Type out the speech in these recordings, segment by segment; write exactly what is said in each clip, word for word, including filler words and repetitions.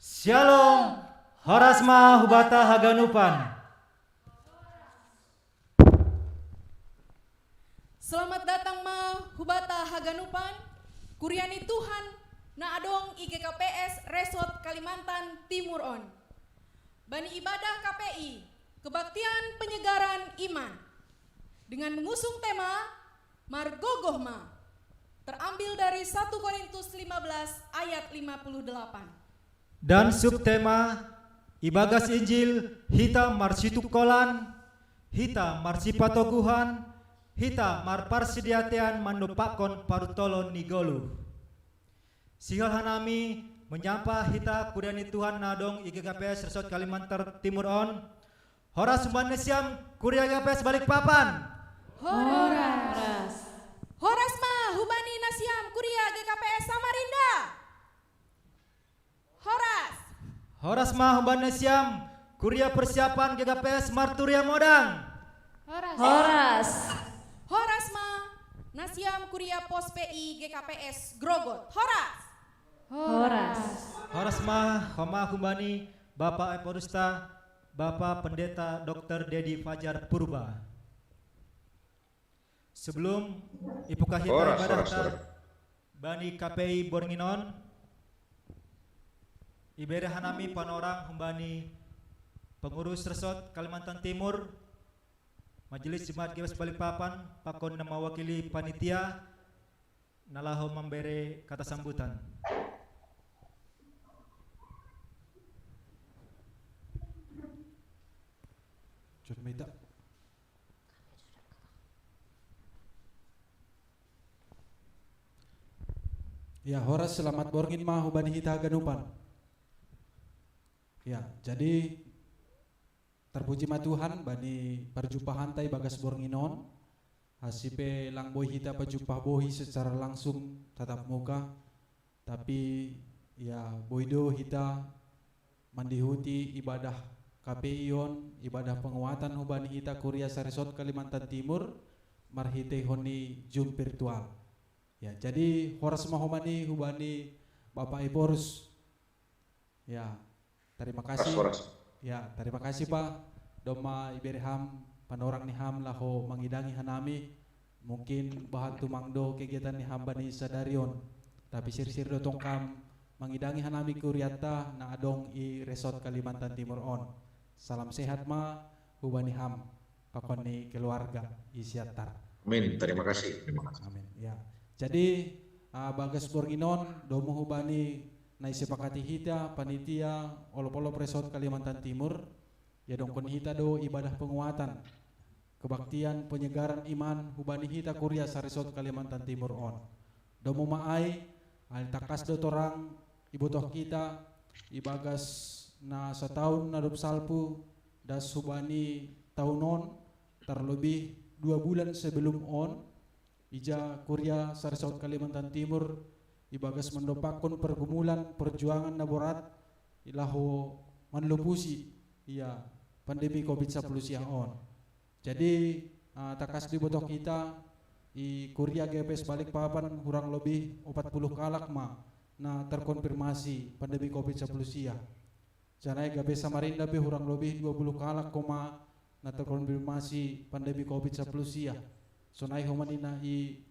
Shalom, horas ma hubata haganupan. Selamat datang ma hubata haganupan, kuria ni Tuhan na adong i G K P S Resort Kalimantan Timur on. Bani ibadah K P I, kebaktian penyegaran iman, dengan mengusung tema Margogoh Ma, terambil dari satu Korintus lima belas ayat lima puluh delapan. Dan subtema, ibagas Injil, hita marsitukkolan, hita marsipatoguhan, hita marparsidiatean mandompakkon paruntolon ni goluh. Sihol hanami manyampa hita kuria ni Tuhan na adong i G K P S Resort Kalimantan Timur on. Horas humbani nasiam kuria G K P S Balikpapan. Horas. Horas ma hubani nasiam kuria G K P S Samarinda. Horas. Horas ma humbani nasiam kuria persiapan G K P S Marturia Modang. Horas. Horas. Horas ma nasiam kuria pos P I G K P S Grogot. Horas. Horas. Horas ma homa humbani Bapa Eporusta, Bapa Pendeta Doktor Dedi Fajar Purba. Sebelum ipuka hita horas, ibadah horas, ta horas. Bani K P I borngin on, ibere hanami panorang humbani pengurus Resort Kalimantan Timur, Majelis Jemaat G K P S Balikpapan, pakon na mawakili panitia, na laho mambere kata sambutan. Jot mita. Ya, horas, selamat borngin ma hubani hita haganupan. Ya, jadi terpuji ma Tuhan bani parjumpahanta ibagas borngin on. Asi pe lang boi hita pajumpah bohi secara langsung tatap muka, tapi ya boi do hita mandihuti ibadah K P I on, ibadah penguatan hubani hita kuria saresort Kalimantan Timur marhiteihon ni Zoom virtual. Ya, jadi horas ma homa ni hubani Bapak Eporus. Ya, tarima kasih. Horas, horas. Ya, tarima kasih, Pak. Domma ibere ham panorang ni ham laho mangidangi hanami. Mungkin bahat tumang do kegiatan ni ham bani sadari on. Tapi sirsir do tong kam mangidangi hanami kurianta na adong i resort Kalimantan Timur on. Salam sehat ma hubani ham pakon ni keluarga i Siantar. Amin. Terima kasih. Terima kasih. Amin. Ya. Jadi, ah, bagas borngin on, domu hubani na isepakati hita, panitia, olop-olop resort Kalimantan Timur, ya dongkon hita do ibadah penguatan, kebaktian penyegaran iman hubani hita kuria saresort Kalimantan Timur on. Domu ma ai, ai tangkas do torang ibotoh hita, ibagas na sataun na dob salpu, das hubani taun on, tarlobih dua bulan sebelum on, ija kuria saresort Kalimantan Timur, ibagas mandompakkon pergumulan perjuangan na borat, i laho manlopusi, ya, pandemi covid sampulu sia on. Jadi, ah, tangkas dibotoh hita, i kuria G P S Balikpapan hurang lobih opat puluh kalak ma na terkonfirmasi pandemi covid sampulu sia. Janai gabe Samarinda pe hurang lobih dua puluh kalak homa na terkonfirmasi pandemi covid sampulu sia. Sonai homa ni na i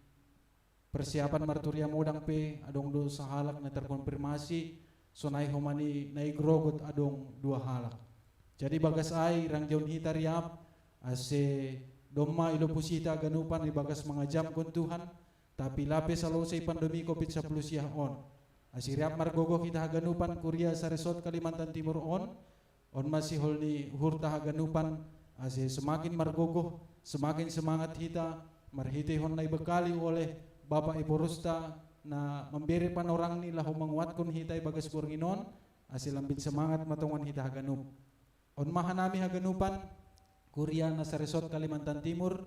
persiapan marturia modang pe adong do sahalak na terkonfirmasi, sonai homa ni na i Grogot adong dua halak. Jadi bagas ai rangjaon hita riap, ase domma ilopus hita haganupan ibagas mangajamkon Tuhan, tapi lape salosei pandemi covid sampulu sia on. Ase riap margogoh hita haganupan kuria saresort Kalimantan Timur on, on ma sihol ni uhurta haganupan, ase semakin margogoh, semakin semangat hita, marhiteihon na ibekali oleh Bapak Eporusta na mambere panorangni laho manguatkon hita ibagas borngin on, ase lambin semangat ma tongon hita haganup. On ma hanami haganupan, kuria na saresort Kalimantan Timur,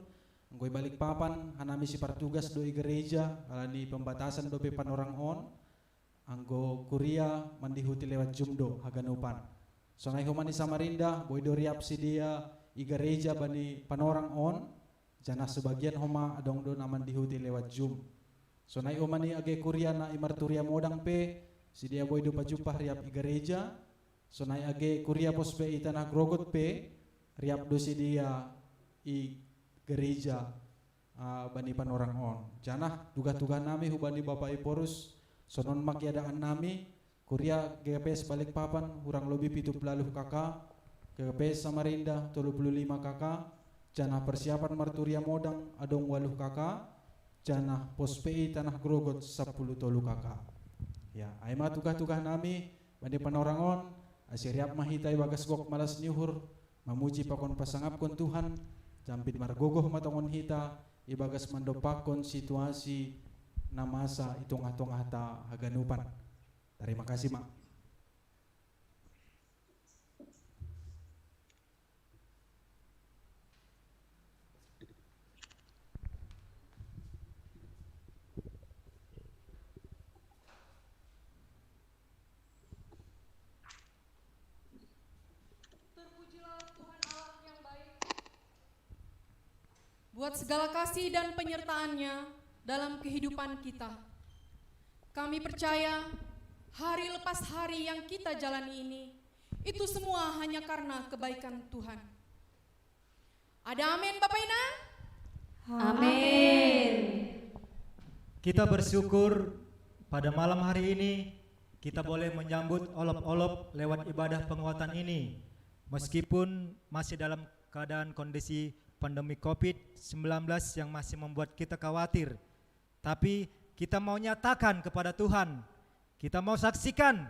anggo i Balikpapan, hanami sipartugas do i gareja, alani pembatasan dope panorang on, anggo kuria mandihuti lewat Zoom do haganupan. Sonai homa ni Samarinda, boi do riap sidea i gareja bani panorang on, janah sebagian homa adong do na mandihuti lewat Zoom. Sonai homa ni age kuria na i marturia modang pe, Si dia boi do pajumpah riap i gareja, sonai age kuria pos pe i tanah grogot pe, riap do si dia i gareja, ah, bani panorang on. Janah tugah-tugah nami hubani Bapa Ephorus, sonon ma keadaan nami, kuria G K P S Balikpapan hurang lobi pitu puluh K K, G K P S Samarinda tolu puluh lima K K, janah persiapan marturia modang adong waluh K K, janah pos P I tanah grogot sapuluh tolu K K. Ya, ai ma tugah-tugah nami, bani panorang on, ase riap ma hita ibagas gok malas ni uhur, mamuji pakon pasangapkon Tuhan, jambit margogoh ma tongon hita, ibagas mandompakkon situasi na masa i tongah-tongahta haganupan. Tarima kasih ma. Terpujilah Tuhan Allah yang baik. Buat segala kasih dan penyertaan-Nya dalam kehidupan kita. Kami percaya hari lepas hari yang kita jalani ini, itu semua hanya karena kebaikan Tuhan. Ada amin, Bapak Inang? Amin. Kita bersyukur pada malam hari ini kita boleh menyambut olop-olop lewat ibadah penguatan ini. Meskipun masih dalam keadaan kondisi pandemi covid sembilan belas yang masih membuat kita khawatir, tapi kita mau nyatakan kepada Tuhan, kita mau saksikan,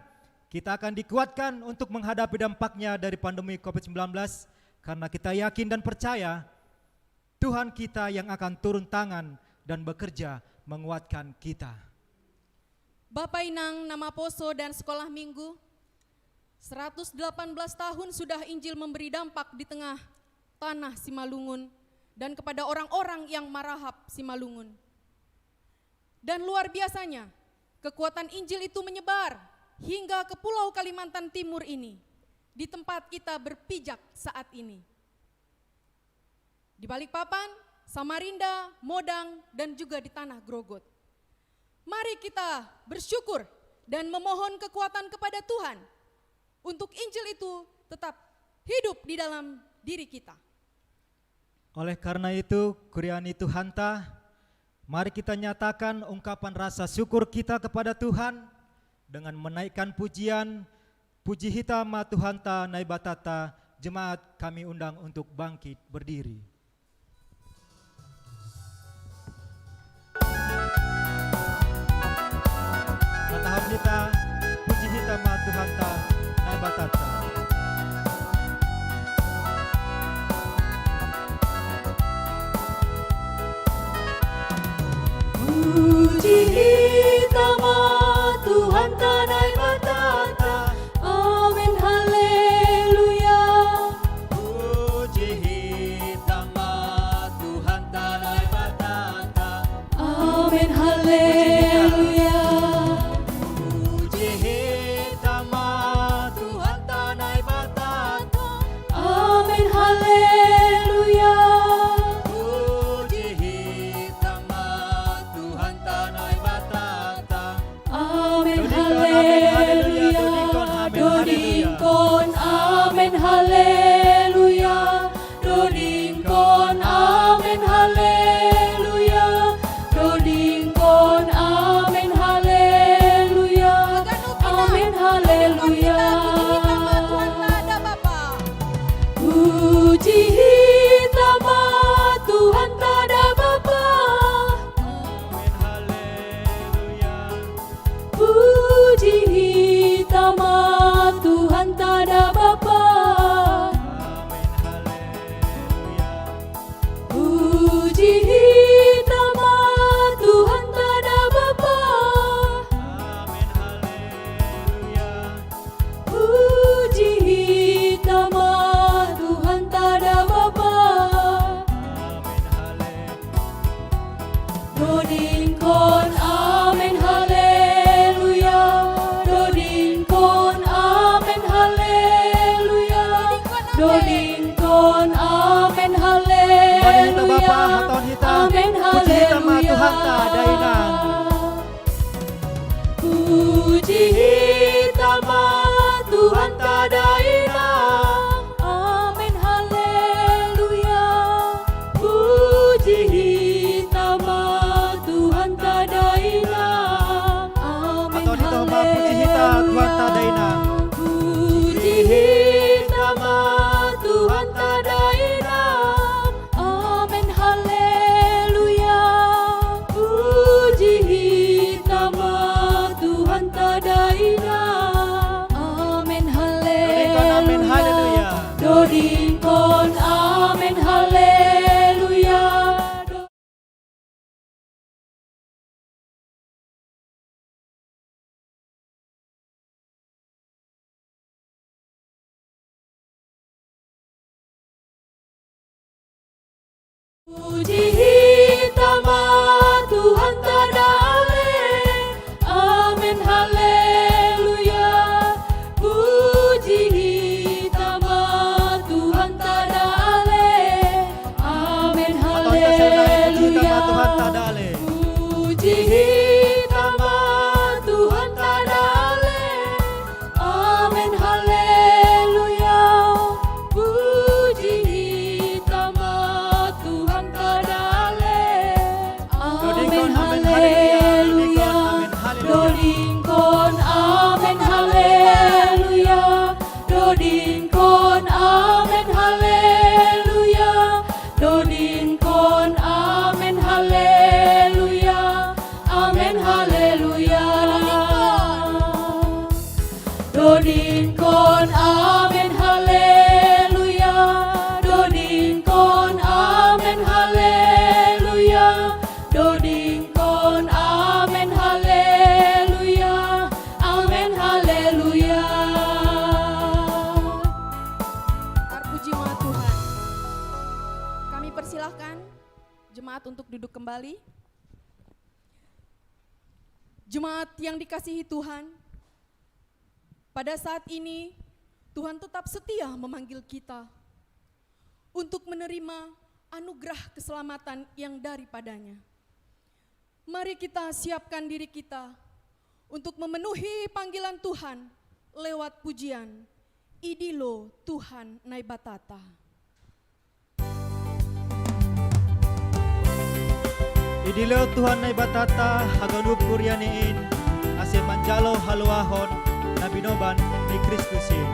kita akan dikuatkan untuk menghadapi dampaknya dari pandemi covid sembilan belas, karena kita yakin dan percaya Tuhan kita yang akan turun tangan dan bekerja menguatkan kita. Bapa Inang na maposo dan sekolah minggu, seratus delapan belas tahun sudah Injil memberi dampak di tengah tanah Simalungun dan kepada orang-orang yang marahap Simalungun. Dan luar biasanya, kekuatan Injil itu menyebar hingga ke Pulau Kalimantan Timur ini, di tempat kita berpijak saat ini. Di Balikpapan, Samarinda, Modang, dan juga di Tanah Grogot. Mari kita bersyukur dan memohon kekuatan kepada Tuhan untuk Injil itu tetap hidup di dalam diri kita. Oleh karena itu, kuria ni Tuhanta, mari kita nyatakan ungkapan rasa syukur kita kepada Tuhan dengan menaikkan pujian, Puji hita ma Tuhanta Naibatanta. Jemaat kami undang untuk bangkit berdiri. Patahon hita, puji hita ma Tuhanta Naibatanta. Puji hita ma Tuhanta Naibatanta. Amen, haleluya. Puji hita ma Tuhanta Naibatanta. Amen, haleluya. Puji hita ma Tuhanta Naibatanta. Amen, haleluya. Puji hita ma Tuhanta Naibatanta. Amen, haleluya. Dodingkon, amen, haleluya. Dodingkon, amen, haleluya. Dodingkon, amen, haleluya. Amen, haleluya. Puji hita ma Tuhanta Bapa. Puji hita ma Tuhanta Bapa. Puji hita ma Tuhanta Bapa. Puji hita ma Tuhanta Bapa. Dodingkon, amen, haleluya. Dodingkon, amen, haleluya. Dodingkon, amen, haleluya. Amen, haleluya. Puji hita ma Tuhanta dainang. Puji Dingkon, amen, haleluya. Puji hita ma Tuhan ta dale. Amen, haleluya. Puji hita ma Tuhan ta dale. Amen, haleluya. Tuhan ta dale. Puji hita ma Tuhan ta dale. Amen, haleluya. Puji hita ma Tuhan ta dale. Amen, haleluya. Dodingkon, amen, haleluya. Dodingkon, amen, haleluya. Dodingkon, amen, haleluya. Amen, haleluya. Dodingkon, amen, haleluya. Dodingkon, amen, haleluya. Dodingkon, amen, haleluya. Amen, haleluya. Terpuji ma Tuhan. Kami persilahkan jemaat untuk duduk kembali. Jemaat yang dikasihi Tuhan, pada saat ini Tuhan tetap setia memanggil kita untuk menerima anugerah keselamatan yang daripada-Nya. Mari kita siapkan diri kita untuk memenuhi panggilan Tuhan lewat pujian, "Idilo Tuhan Naibatata." Idilo Tuhan Naibatata haganup kuria-Ni in, ase manjalo haluahon na binoban ni Kristus in.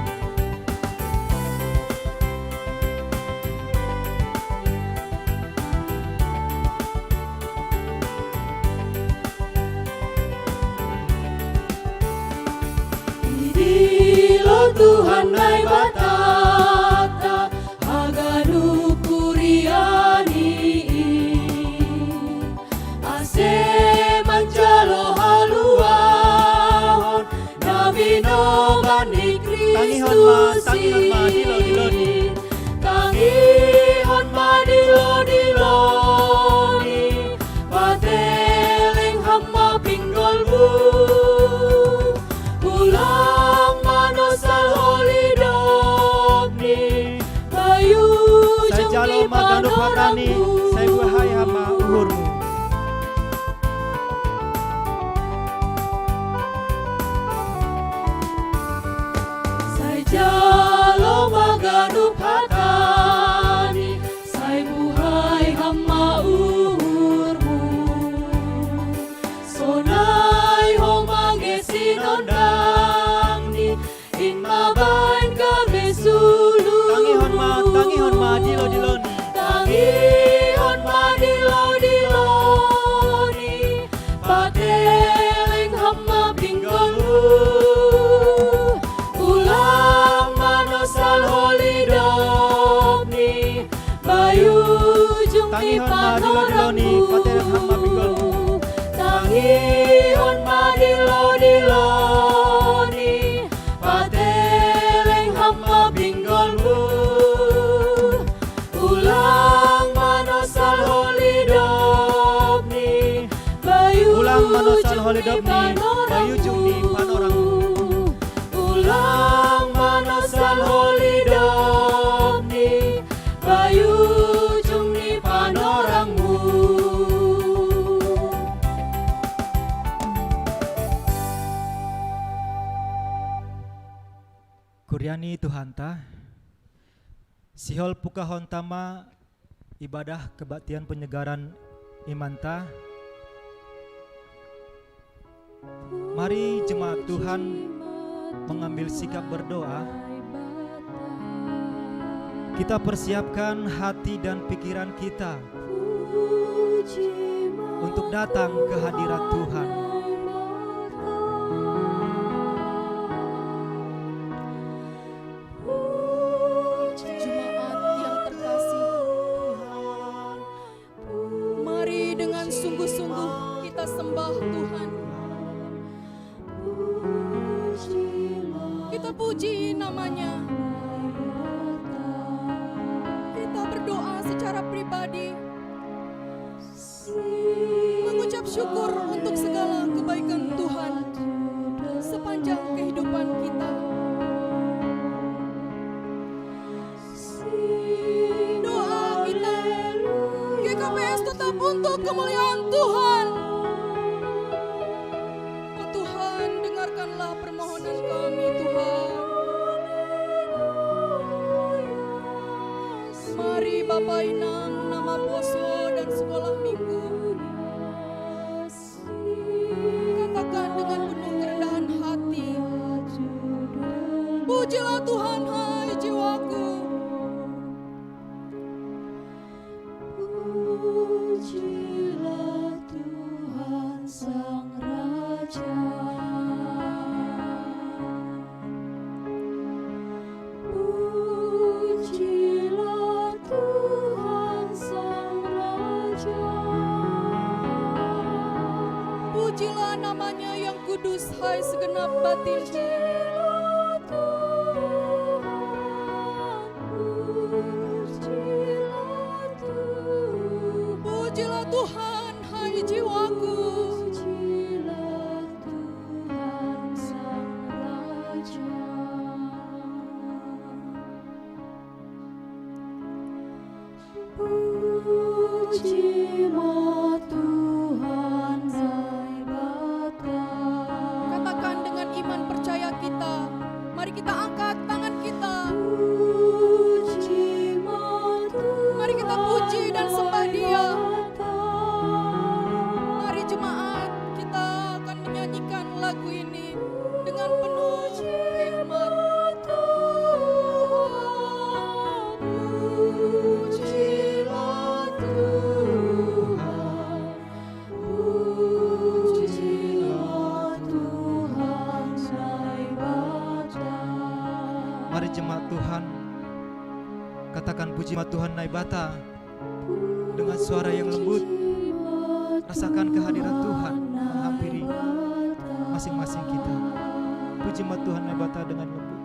Idilo Tuhan Naibatata haganup kuria-Ni in, ase manjalo haluahon na binoban ni Kristus in. Tangihon ma, tangihon ma dilo-dilo-Ni. Tangihon ma dilo-dilo-Ni, pateleng ham ma pinggolmu. Ulang manosal ho lidop-Ni, bayu jong ni panoranmu. Sai jalo ma ganup hata-Ni, sai buhai ham ma uhurmu. Sai jalo ma ganup hata-Ni, sai buhai ham ma uhurmu. Sonai ho mangge sinondang-Ni, in mabaen gabe sulu. Tangihon ma, tangihon ma dilo-dilo-Ni. Tangihon ma dilo-dilo-Ni, pateleng ham ma pinggolmu. Ulang manosal ho lidop-Ni, bayu jong ni panoranmu. Tangihon ma dilo-dilo-Ni, pateleng ham ma pinggolmu. Tangihon ma dilo-dilo-Ni, pateleng ham ma pinggolmu. Ulang manosal ho lidop-Ni, bayu jong ni panoranmu. Ulang manosal ho lidop-Ni, bayu jong ni panoranmu. Ulang manosal ho lidop-Ni, bayu jong ni panoranmu. Kuria-Ni Tuhanta, sihol pukahonta ma ibadah kebaktian penyegaran imanta. Mari jemaat Tuhan mengambil sikap berdoa. Kita persiapkan hati dan pikiran kita untuk datang ke hadirat Tuhan. Puji namanya. Kita berdoa secara pribadi, mengucap syukur untuk segala kebaikan Tuhan sepanjang kehidupan kita. Doa kita, G K P S tetap untuk kemuliaan Tuhan. Oh Tuhan, dengarkanlah permohonan kami, Tuhan. Mari Bapa Inang, nama poso dan sekolah minggu, katakan dengan penuh kerendahan hati, "Pujilah Tuhan, hai jiwaku." Pujilah Tuhan Sang Raja. Pujilah Tuhan Sang Raja. Pujilah namanya yang kudus, hai segenap batin. Pujilah Tuhan, pujilah Tuhan. Pujilah Tuhan, hai jiwaku. Pujilah Tuhan Sang Raja. Puji ma Tuhan Naibata. Katakan dengan iman percaya kita. Mari kita angkat tangan kita. Puji ma Tuhan. Mari kita puji dan sembah Dia. Mari jemaat, kita akan menyanyikan lagu ini dengan penuh hikmat. Pujilah Tuhan, pujilah Tuhan Naibata. Mari jemaat Tuhan, katakan, "Puji ma Tuhan Naibata." Dengan suara yang lembut, rasakan kehadiran Tuhan menghampiri masing-masing kita. Puji ma Tuhan Naibata dengan lembut.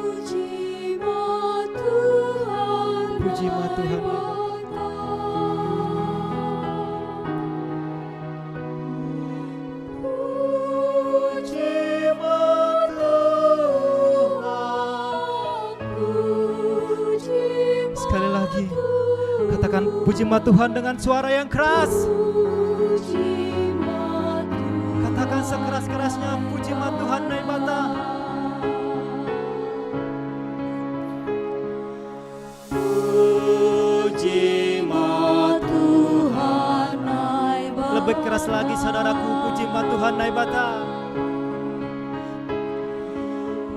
Puji ma Tuhan Naibata. Puji ma Tuhan, puji ma Tuhan. Sekali lagi, katakan, "Puji ma Tuhan," dengan suara yang keras. Puji ma Tuhan. Katakan sekeras-kerasnya, "Puji ma Tuhan Naibata." Puji ma Tuhan Naibata. Lebih keras lagi, saudaraku, "Puji ma Tuhan Naibata."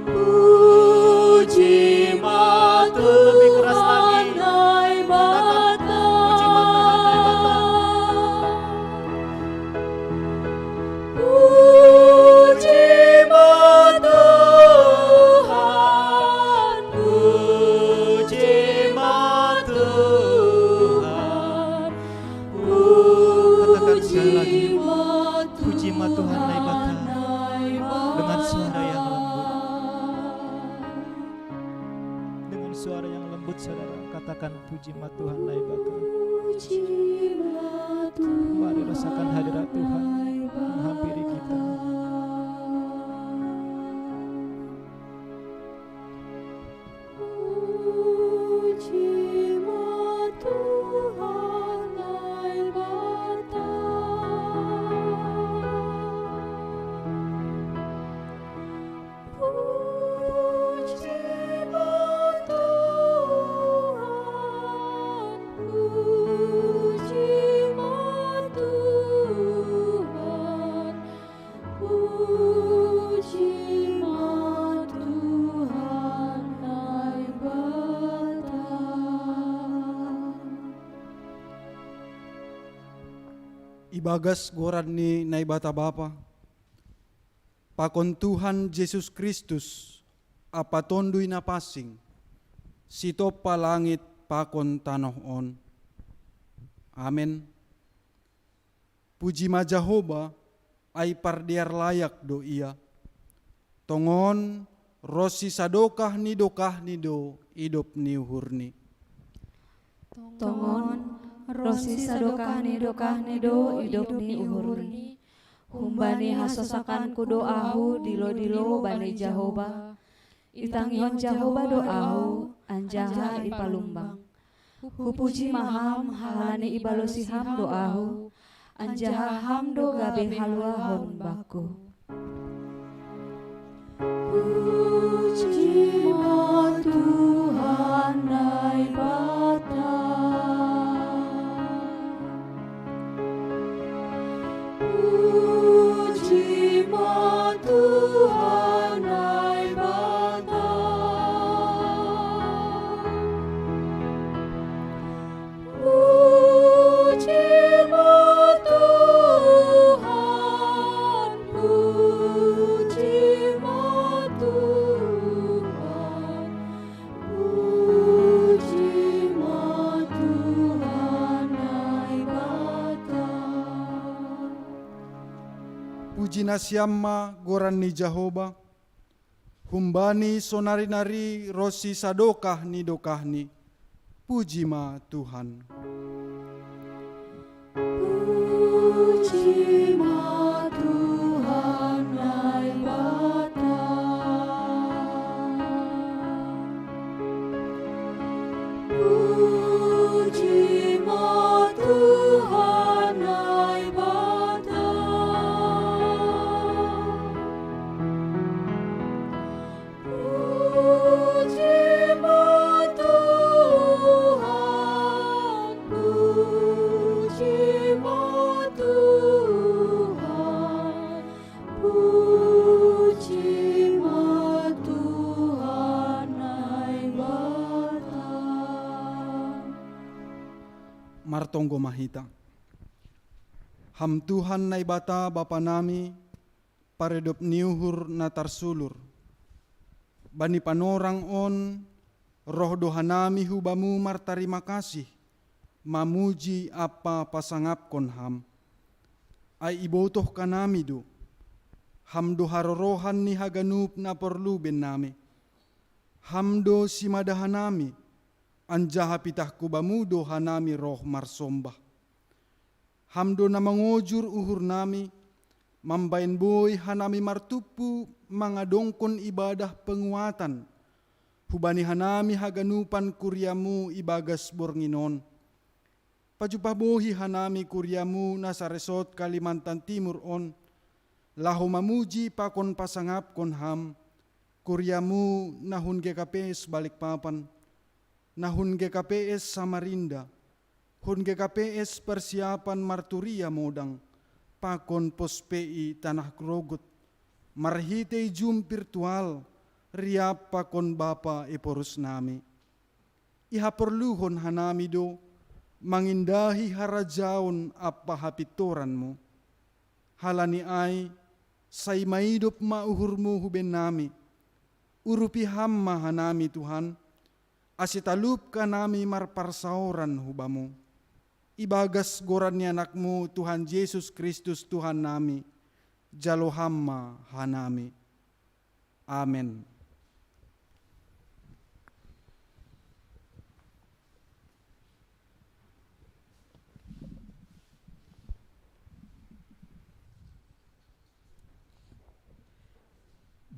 Puji ma Tuhan Naibata. Lebih keras lagi. Katakan, "Puji ma Tuhan Naibata." Puji ma Tuhan, puji ma Tuhan, katakan sekali lagi, puji ma Tuhan Naibata, dengan suara yang lembut. Dengan suara yang lembut, saudara, katakan, "Puji ma Tuhan Naibata." Puji ma Tuhan. Mari rasakan hadirat Tuhan menghampiri kita. Puji ma Tuhan Naibata. Puji ma Tuhan, puji ma Tuhan, puji ma Tuhan Naibata. Ibagas goran ni Naibata Bapa, pakon Tuhan Jesus Kristus, Ampa Tonduy Napansing, sitompa langit pakon tanoh on. Amen. Puji ma Jahowa, ai pardear layak do ia. Tongon ronsi sadokah ni dokahni do idop ni uhurni. Tongon ronsi sadokah ni dokahni do idop ni uhurni. Humbani hasosakanku do ahu dilo-dilo bani Jahoba. Itangihon Jahoba do ahu, anjaha ipalumbang. Hupuji ma Ham halani ibalosi Ham do ahu, anjaha Ham do gabe haluahon bakku. Puji ma Tuhan Naibata. Puji ma Tuhan Naibata. Puji ma Tuhan, puji ma Tuhan, puji ma Tuhan Naibata. Puji nasiam ma goran ni Jahoba, humbani sonari-nari ronsi sadokah ni dokahni. Puji ma Tuhan. Puji ma Tuhan Naibata. Puji ma Tuhan Naibata. Puji ma Tuhan, puji ma Tuhan, puji ma Tuhan Naibata. Martonggo ma hita. Ham Tuhan Naibata Bapa nami, paridop ni uhur na tarsulur. Bani panorang on, roh do hanami hu Bamu martarima kasih, mamuji ampa pasangapkon Ham. Ai ibotoh hanami do, Ham do harorohan ni haganup na porlu bennami. Ham do simada hanami, anjaha pitah hu Bamu do hanami roh marsombah. Ham do na mangojur uhurnami, mambahen boi hanami martumpu mangadongkon ibadah penguatan, hubani hanami haganupan kuriamu ibagas borngin on. Pajumpah bohi hanami kuriamu na saresort Kalimantan Timur on, laho mamuji pakon pasangapkon Ham, kuriamu na hun G K P S Balikpapan, na hun G K P S Samarinda, hun G K P S Persiapan Marturia Modang, pakon Pos P I Tanah Grogot, marhitei Zoom virtual, riap pakon Bapa Ephorus nami. Ihaporluhon hanami do, mangindahi harajaon ampa hapintoranmu. Halani ai, sai maidop ma uhurmu hu bennami. Urupi Ham ma hanami Tuhan, ase talup hanami marparsaoran hu Bamu. Ibagas goran ni AnakMu Tuhan Jesus Kristus Tuhannami, jalo Ham ma hanami. Amen.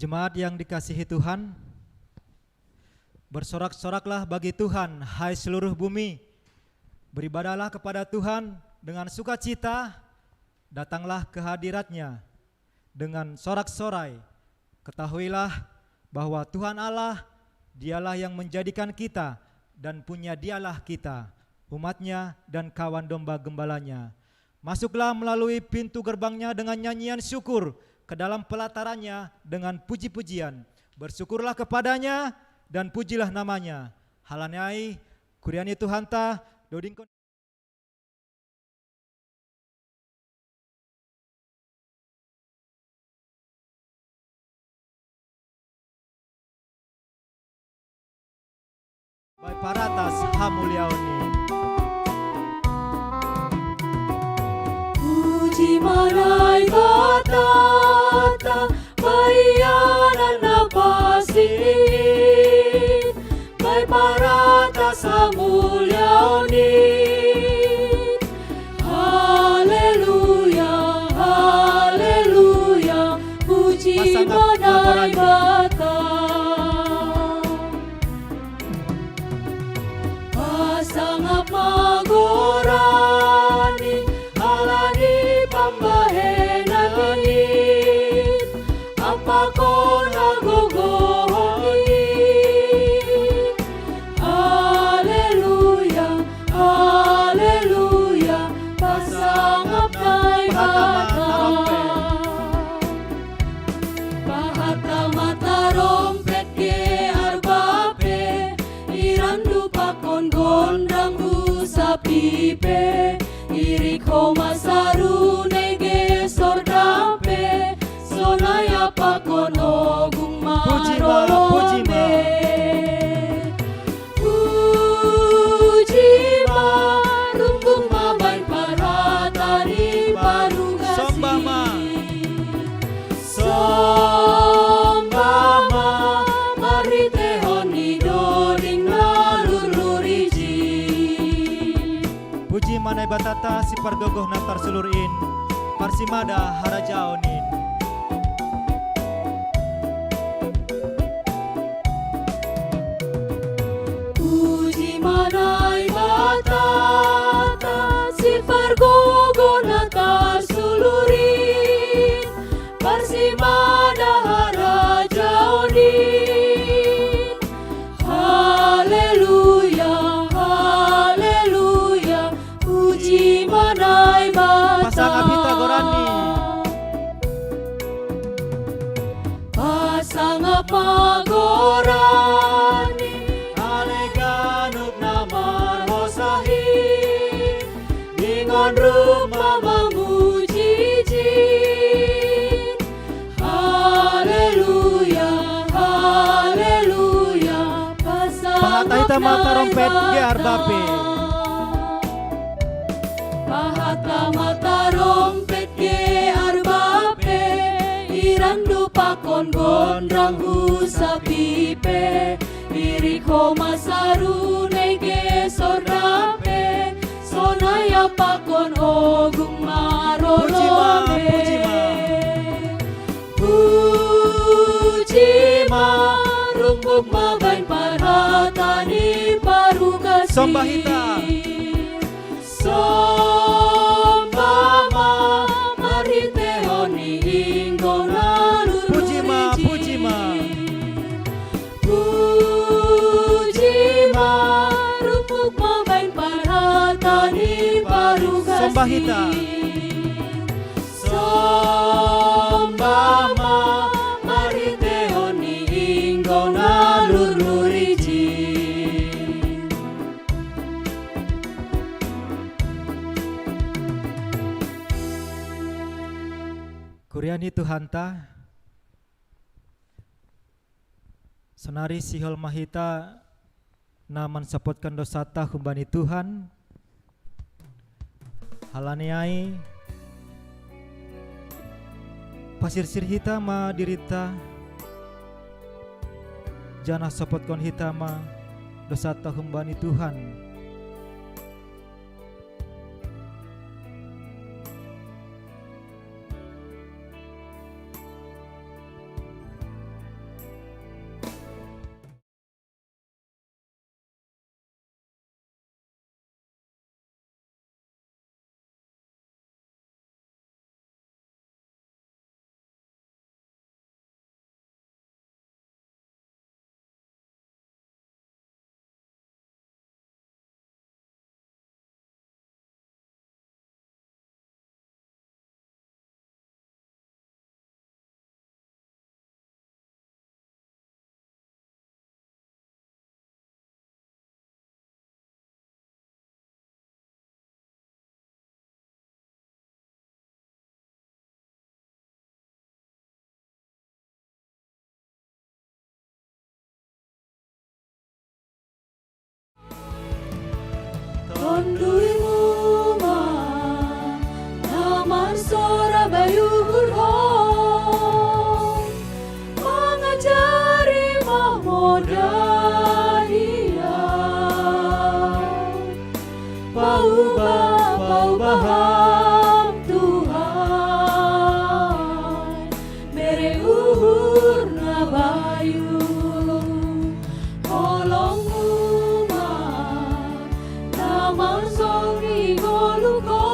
Jemaat yang dikasihi Tuhan, bersorak-soraklah bagi Tuhan, hai seluruh bumi. Beribadahlah kepada Tuhan dengan sukacita, datanglah ke hadirat-Nya dengan sorak-sorai. Ketahuilah bahwa Tuhan Allah, Dialah yang menjadikan kita, dan punya Dialah kita, umat-Nya dan kawan domba gembala-Nya. Masuklah melalui pintu gerbang-Nya dengan nyanyian syukur, ke dalam pelataran-Nya dengan puji-pujian. Bersyukurlah kepada-Nya dan pujilah nama-Nya. Halani ai, kuria ni Tuhanta, dodingkon Bai paratas hamuliaon ni. Puji ma Naibata, Tata, baianan na pasiin, bai parata samuliaonin. Haleluya, haleluya, puji Pasangap manai laporan. Bata. Pasangap magorani, halani pambahenani, ampakon hagogohoni. Haleluya, haleluya, pasangap Naibata. Pahatama tarompet. Pahatama tarompet ge arbape, irandu pakon gondang hu sapipe, irik homa saru nai ge sordape, sonai ampakon ogung. Puji ma, puji ma. Marorome. Puji ma, rungkung ma baen parhata ni parugasi. Somba ma. Somba ma, marhitehon ni doding na lurluriji. Puji ma Naibatata si pargogoh na tarsulur in, parsimada harajaon in. Puji ma Naibatata si pargogoh na tarsulur in, parsimada harajaon in. Haleluya, haleluya, puji ma Naibata. Pasangap hita gorani. Pasangap ma gorani, ale ganup na marhosahi, ningon rupa mamujiji. Haleluya, haleluya, pasangap. Pahatama tarompet ge arbape. Pahatama tarompet ge arbape, irandu pakon gondang hu sapipe, irik homa saru nai ge sordape, sonai ampakon ogung marorome. Puji ma, puji ma. Puji ma, rungkung ma baen parhata ni parugasi. Somba hita. Somba ma, marhitehon ni inggo na lurluriji. Puji ma, puji ma. Puji ma, rungkung ma baen parhata ni parugasi. Somba hita. Somba ma, marhitehon ni inggo na lurluriji. Kuria ni Tuhanta, sonari sihol ma hita na mansapotkan dosata humbani Tuhan, halani ai, pasirsir hita ma dirita, janah sapotkon hita ma dosata humbani Tuhan. Tonduymu ma, na marsora bai uhur ho Bayu, holong uma, namal soni goluko,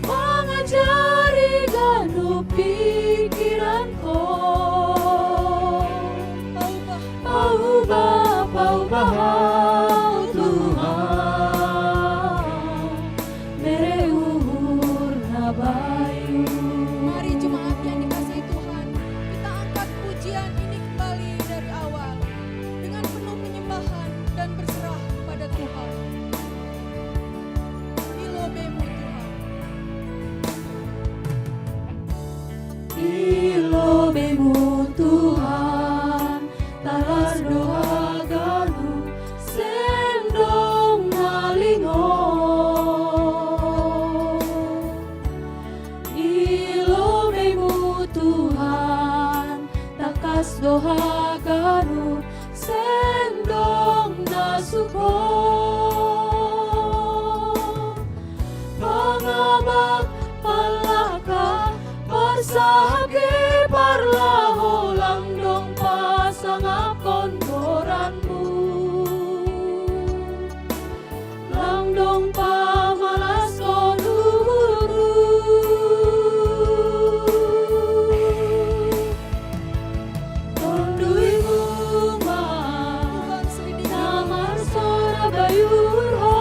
mangajari ganu pikiranko. Paubah, paubah, Tuhan, mere uhur na bayu. Mari jemaat yang dikasihi Tuhan, kita angkat pujian ini kembali dari awal dengan penuh penyembahan dan berserah kepada Tuhan. Ilo bemu Tuhan. Ilo bemu Tuhan, talas do haganu, sendong nalingo. Ilo bemu Tuhan, takas do haganu, sendong nasuko. Pangabak palaka, parsahap ge parlaho, langdong pasangapkon goranmu, langdong pamalaskon uhurmu. Tonduimu ma, namarsoda bayur ho,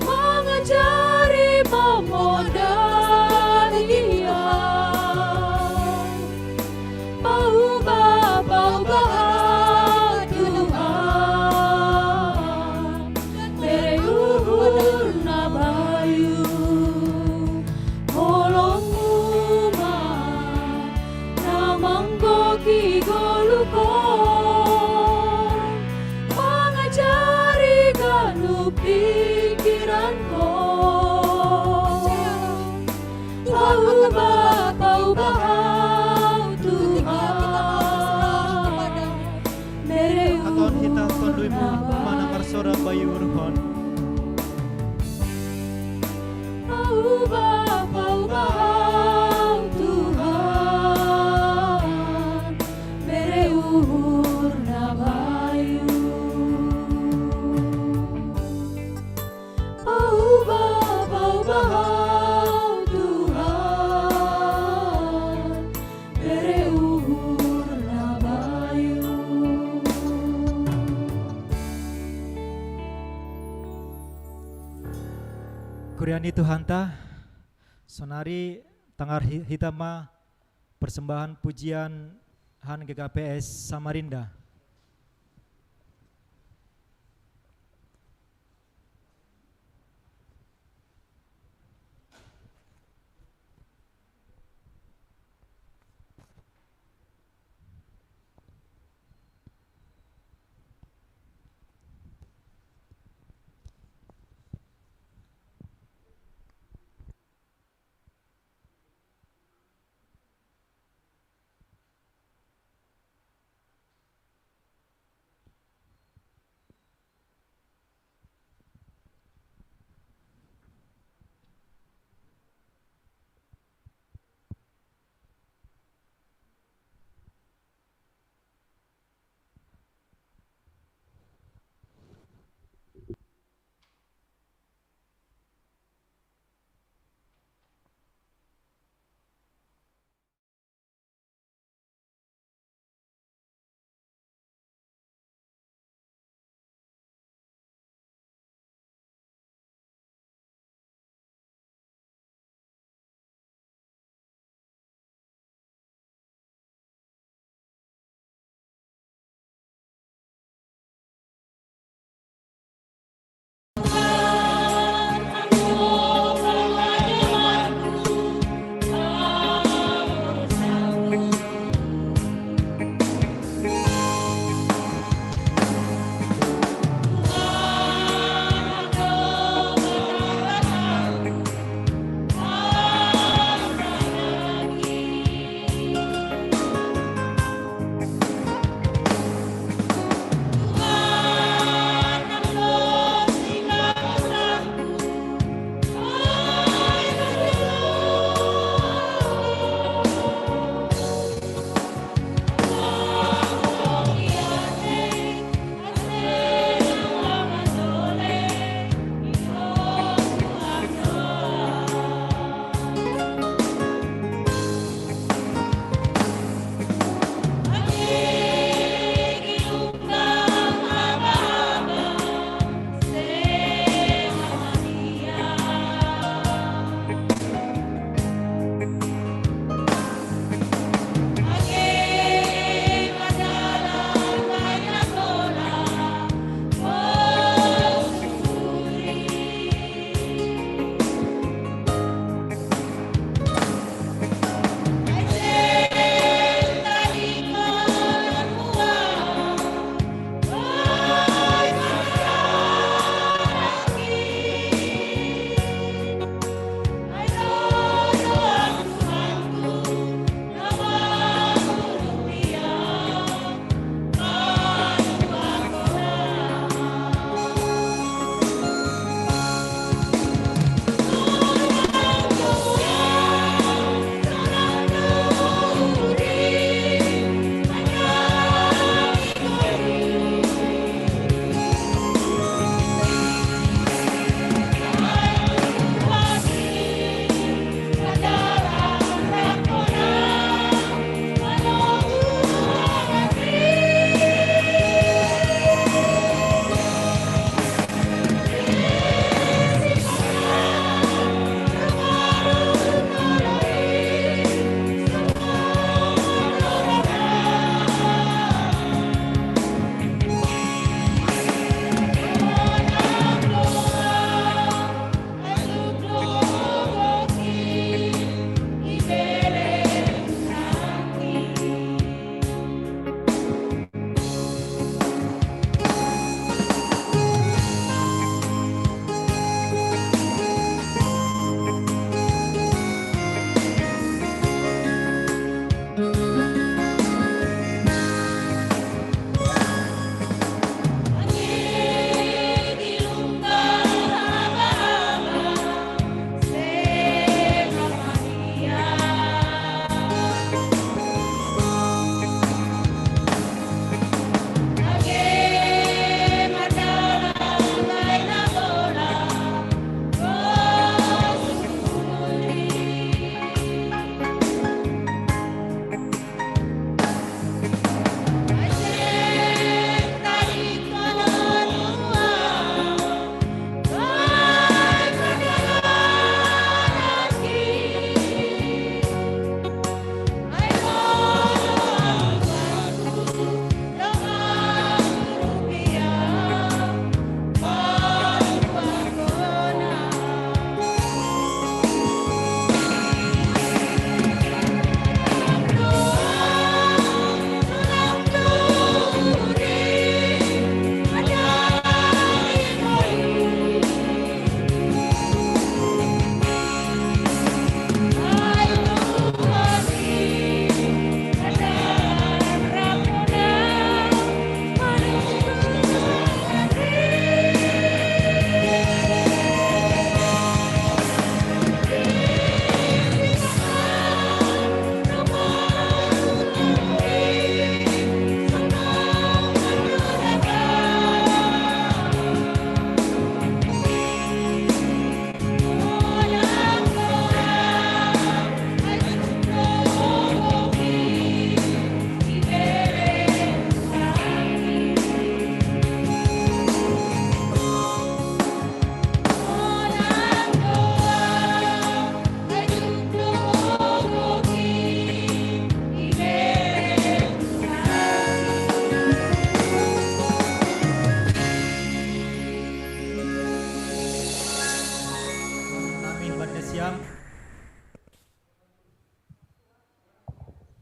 mangajari pamodan ia. Paubah, paubah, Tuhan, mere uhur na bayu. Holong uma, namanggohi goluko, mangajari ganu pikiranko. Paubah, paubah, Tuhan, mere uhur na bayu. Aton hita tonduimu ma, namarsoda bayur ho. Paubah, paubah, Tuhan, mere uhur na bayu. Paubah, paubah, Tuhan, mere uhur na bayu. Kuria ni Tuhanta, sonari tangar hi-, hita ma persembahan pujian han G K P S Samarinda.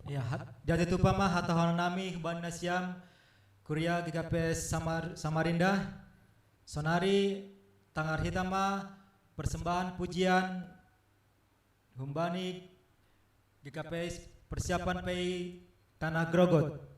Ya, hat-, jati tupa ma hatahon nami huban nasiam, kuria G K P S Samar-, Samarinda, sonari tangar hita ma persembahan pujian humbani G K P S Persiapan P I Tanah Grogot.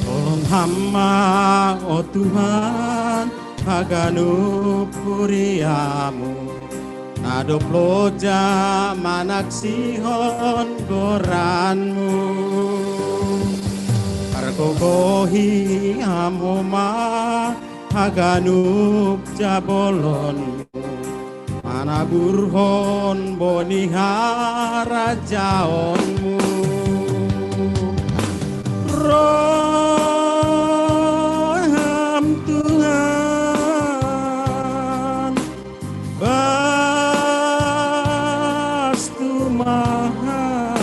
Tolong hamba, o Tuhan, haganup kuriamu, na dob loja manaksihon goranmu. Pargogohi hamu ma haganup jabolonmu, manaburhon boni harajaonmu. Roham Tuhan, bas tumaha.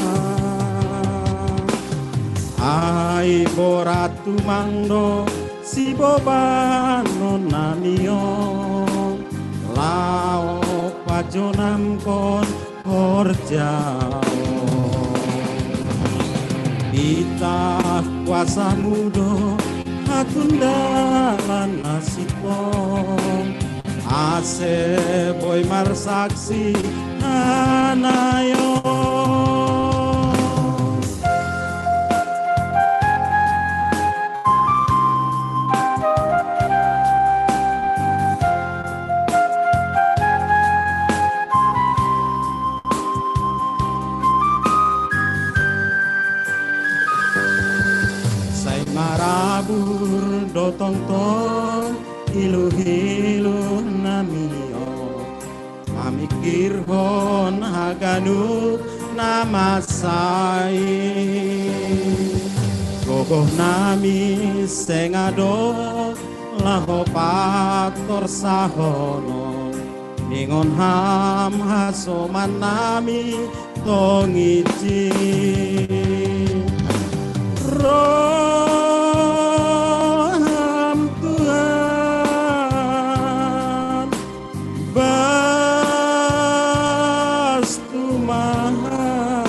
Ai borat tumang do sibobanon nami on, laho pajonamkon horjaon. Pitah kuasamu do hatundalan na sintong, ase boi marsaksi hanayon. Sai marabur do tongtong iluh-iluh nami on, mamingkirhon haganup na masa i. Gogoh nami seng adong laho patorsahonon, ningon ham hasoman nami tong ijin. Roham Tuhan, bas tumaha.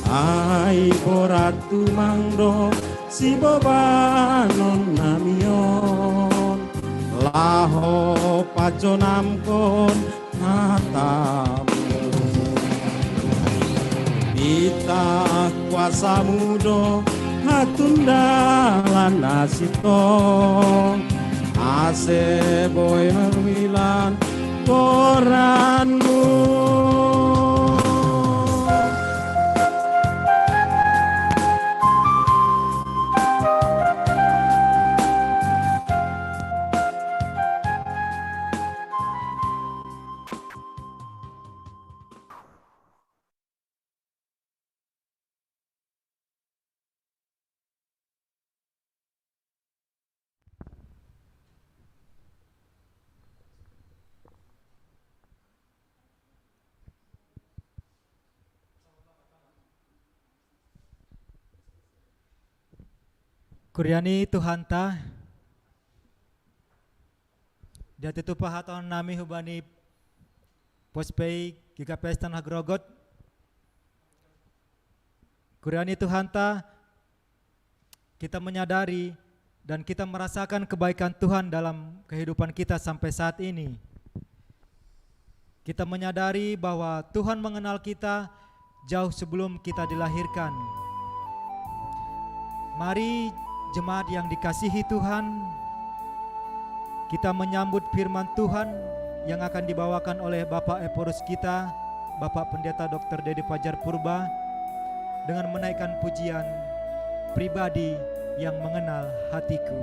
Ai borat tumang do sibobanon nami on, laho pajonamkon hatamu. Pitah kuasamu do hatundalan na sintong, ase boi marhuilan goranmu. Kuria ni Tuhanta, jati tupa hatahon nami humbani Pos P I G K P S Tanah Grogot. Kuria ni Tuhanta, kita menyadari dan kita merasakan kebaikan Tuhan dalam kehidupan kita sampai saat ini. Kita menyadari bahwa Tuhan mengenal kita jauh sebelum kita dilahirkan. Mari, jemaat yang dikasihi Tuhan, kita menyambut firman Tuhan yang akan dibawakan oleh Bapak Ephorus kita, Bapak Pendeta Doktor Dedi Fajar Purba, dengan menaikkan pujian Pribadi yang Mengenal Hatiku.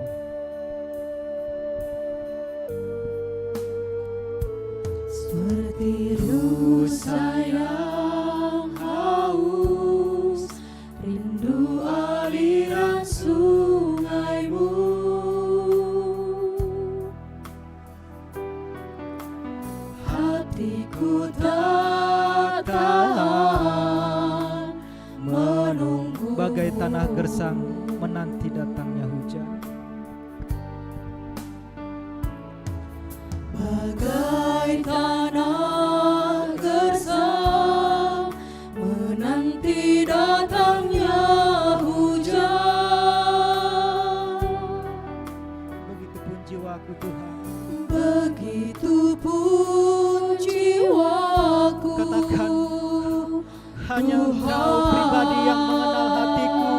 Seperti rusa yang haus sang menanti datangnya hujan. Bagai tanah gersang menanti datangnya hujan. Begitu pun jiwaku, Tuhan. Begitu pun jiwaku. Katakan, hanya Engkau pribadi yang mengenal hatiku.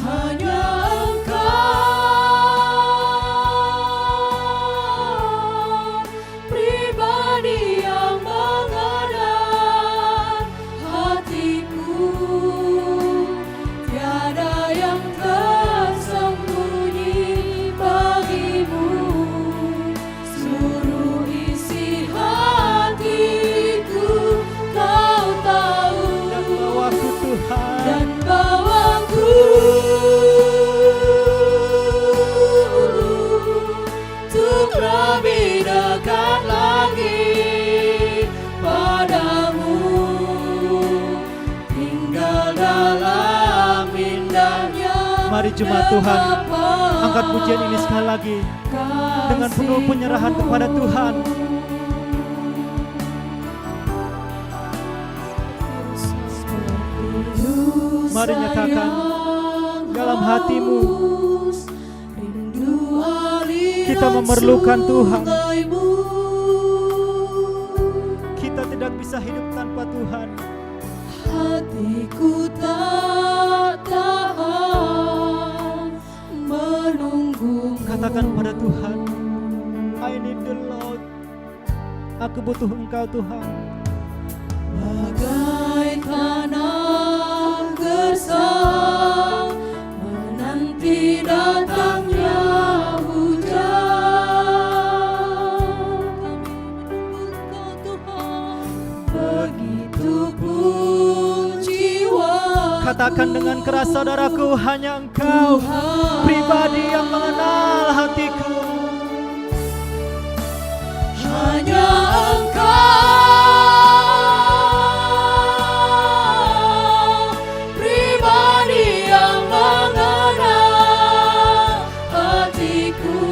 Hanya Engkau pribadi yang mengenal hatiku. Tiada yang tersembunyi bagimu. Seluruh isi hatiku Kau tahu. Dan bawaku, Tuhan. Dan bawaku untuk lebih dekat lagi padamu. Tinggal dalam indahnya. Mari jemaat Tuhan, angkat pujian ini sekali lagi dengan penuh penyerahan kepada Tuhan. Mari nyatakan dalam hatimu, kita memerlukan Tuhan. Kita tidak bisa hidup tanpa Tuhan. Hatiku tak tahan menunggu. Katakan pada Tuhan, "I need the Lord." Aku butuh Engkau, Tuhan. Bagai tanah gersang menanti datangnya hujan. Kami menunggu Engkau, Tuhan. Begitupun jiwa. Katakan dengan keras, saudaraku, hanya Engkau pribadi yang mengenal hatiku. Hanya Engkau pribadi yang mengenal hatiku.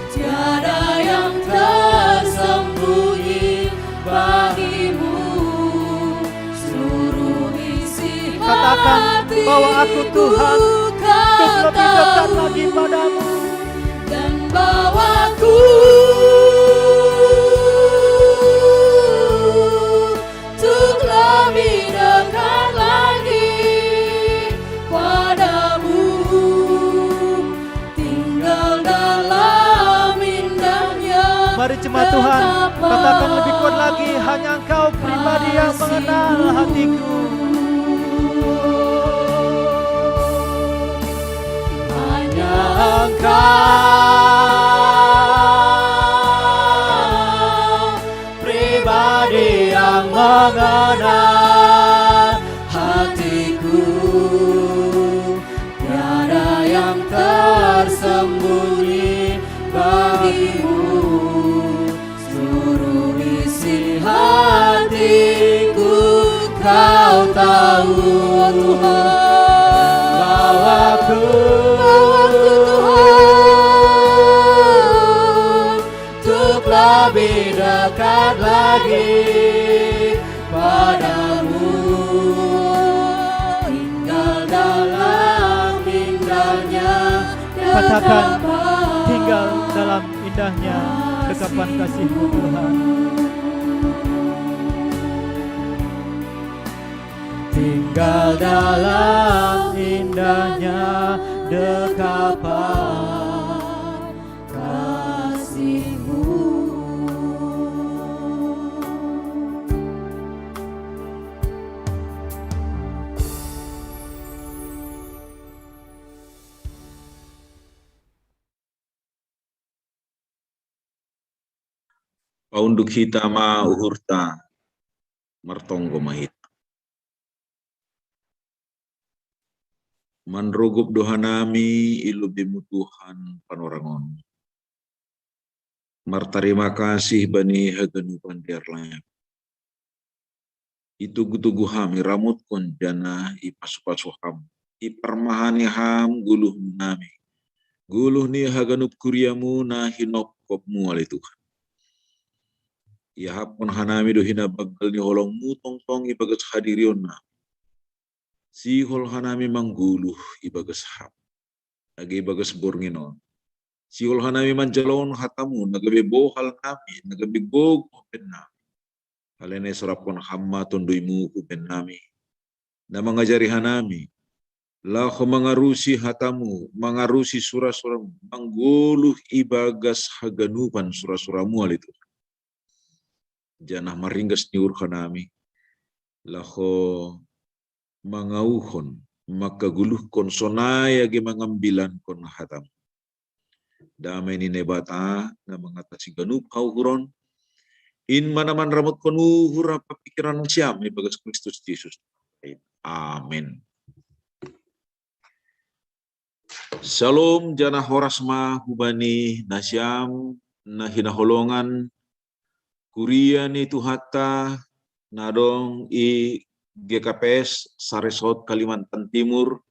Tiada yang tersembunyi bagimu. Seluruh isi hatiku. Katakan, "Bawa aku, Tuhan, untuk lebih dekat lagi padamu." Dan bawaku untuk lebih dekat lagi padamu. Tinggal dalam indahnya. Mari jemaat Tuhan, katakan lebih kuat lagi, "Hanya Engkau pribadi yang mengenal hatiku." Hanya Engkau pribadi yang mengenal hatiku. Tiada yang tersembunyi bagimu. Seluruh isi hatiku Kau tahu, Tuhan. Bawaku, bawaku, Tuhan, untuk lebih dekat lagi padamu. Tinggal dalam indahnya. Katakan, dekapan. "Tinggal dalam indahnya dekapan kasih-Mu, Tuhan." Tinggal dalam indahnya dekapan kasih-Mu. Paunduk hita ma uhurta, martonggo ma hita. Manrugup do hanami i lobei-Mu Tuhan panorang on. Martarima kasih bani haganupan di arlap. Itugu-tugu ham, iramutkon janah ipasu-pasu ham, iparmahani ham guluh nami, guluh ni haganup kuriamu na hinopkopmu ale Tuhan. Iahapkon hanami do hinabagal ni holongmu tongtong ibagas hadirion nami. Sihol hanami mangguluh ibagas ham, age ibagas borngin on. Sihol hanami manjalohon hatamu, na gabe bohal nami, na gabe gogoh bennami. Alani i sorapkon ham ma tonduimu bennami, na mangajari hanami laho mangarusi hatamu, mangarusi sura-suramu, manggoluh ibagas haganupan sura-suramu ale Tuhan. Janah maringgas ni uhur hanami laho mangauhon, mangkaguluhkon sonai age mangambilankon hatamu. Damai ni Naibata na mangatasi ganup hauhuron, in ma na manramotkon uhur ampa pingkiran nasiam ibagas Kristus Jesus. Amin. Syalom, janah horas ma hubani nasiam na hinaholongan, kuria ni Tuhanta na adong i G K P S Saresot Kalimantan Timur.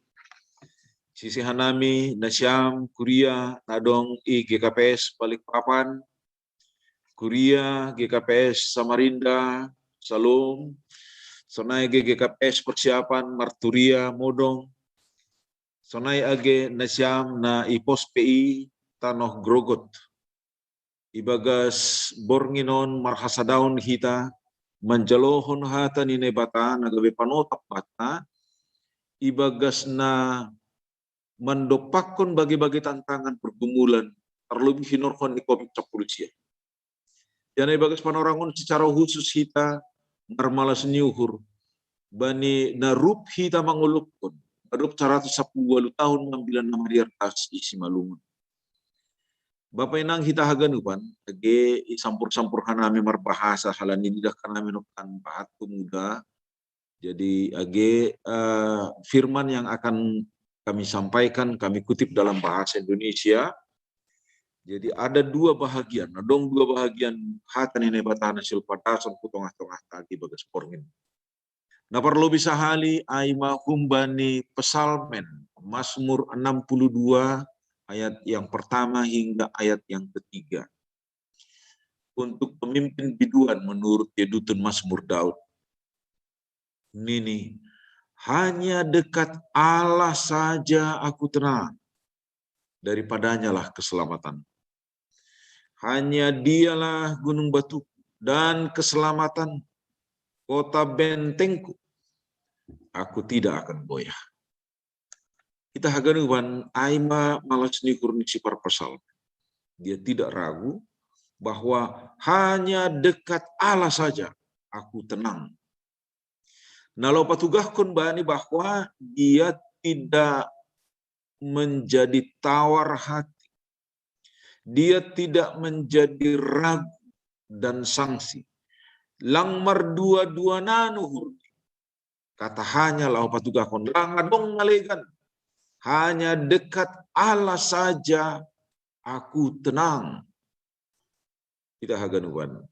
Sise hanami nasiam kuria na adong i G K P S Balikpapan, kuria G K P S Samarinda, Syalom, sonai age G K P S Persiapan Marturia Modong, sonai age nasiam na i pos P I Tanoh Grogot. Ibagas borngin on marhasadaon hita manjalohon hata ni Naibata na gabe panotap banta, ibagas na mandompakkon bage-bage tantangan pergumulan, tarlobih hinorhon ni covid sampulu sia. Janah ibagas panorang on secara khusus hita marmalas ni uhur bani na rup hita mangolophon, na dob saratus sampulu ualu tahun ngambilan na mariar das i Simalungun. Bapa inang hita haganupan, age isampur-sampur hanami marbahasa halani didah hanami noktan bahat pemuda. Jadi age uh, firman yang akan kami sampaikan, kami kutip dalam bahasa Indonesia. Jadi ada dua bahagian, adong dua bahagian hata ni Naibata na silpadason ku tongah-tongah tadi bagas porngin. Na parlobih sahali ai ma humbani Psalmen, Mazmur enam puluh dua ayat yang pertama hingga ayat yang ketiga. Untuk pemimpin biduan menurut Yedutun Mazmur Daud. Nini, hanya dekat Allah saja aku tenang. Daripadanyalah keselamatan. Hanya dialah gunung batuku dan keselamatan, kota bentengku. Aku tidak akan goyah. Hita haganupan ai ma malas ni uhur ni si parpsalmen. Dia tidak ragu bahwa hanya dekat Allah saja aku tenang. Na laho patugahkon bani bahwa dia tidak menjadi tawar hati. Dia tidak menjadi ragu dan sangsi. Lang mardua-dua na uhur. Kata hanya laho patugahkon, lang adong na legan. Hanya dekat Allah saja aku tenang. Hita haganupan.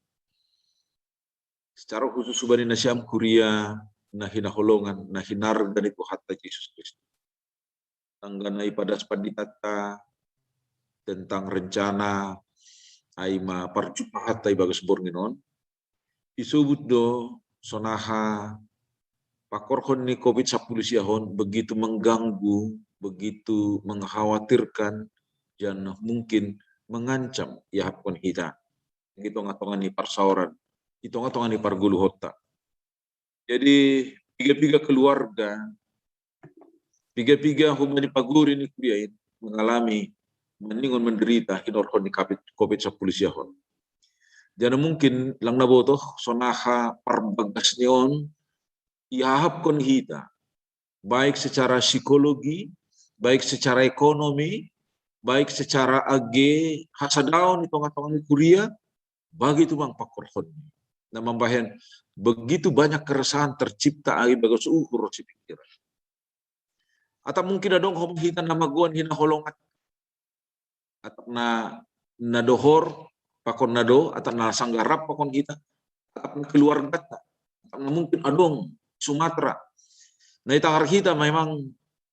Secara khusus hubani nasiam kuria na hinaholongan, na hinarga ni Tuhanta Jesus Kristus. Tanggana ipadas panditanta tentang rencana ai ma parjumpahanta ibagas borngin on, isobut do sonaha pakorhon ni covid sampulu sia on begitu mengganggu, begitu mengkhawatirkan, dan mungkin mengancam iahapkon hita di tongah-tongah ni parsaoran, di tongah-tongah ni pargoluhonta. Jadi piga-piga keluarga, piga-piga hubani pagori ni kuria in mengalami maningon menderita hinorhon ni covid sampulu sia on. Jadi mungkin lang na botoh sonaha parbagas ni on iahapkon hita, baik secara psikologi, baik secara ekonomi, baik secara age hasadaon di tongah-tongah ni kuria, bagi tu bang pakorhon. Na mambahen begitu banyak keresahan tercipta agi bagas uhur si pikiran. Atap mungkin adong hom hita na magoan hinaholongan. Atap na na dohor pakon na do, atap na sanggarap pakon hita, atap na keluargata, Karena mungkin adong Sumatera. Na ita hita memang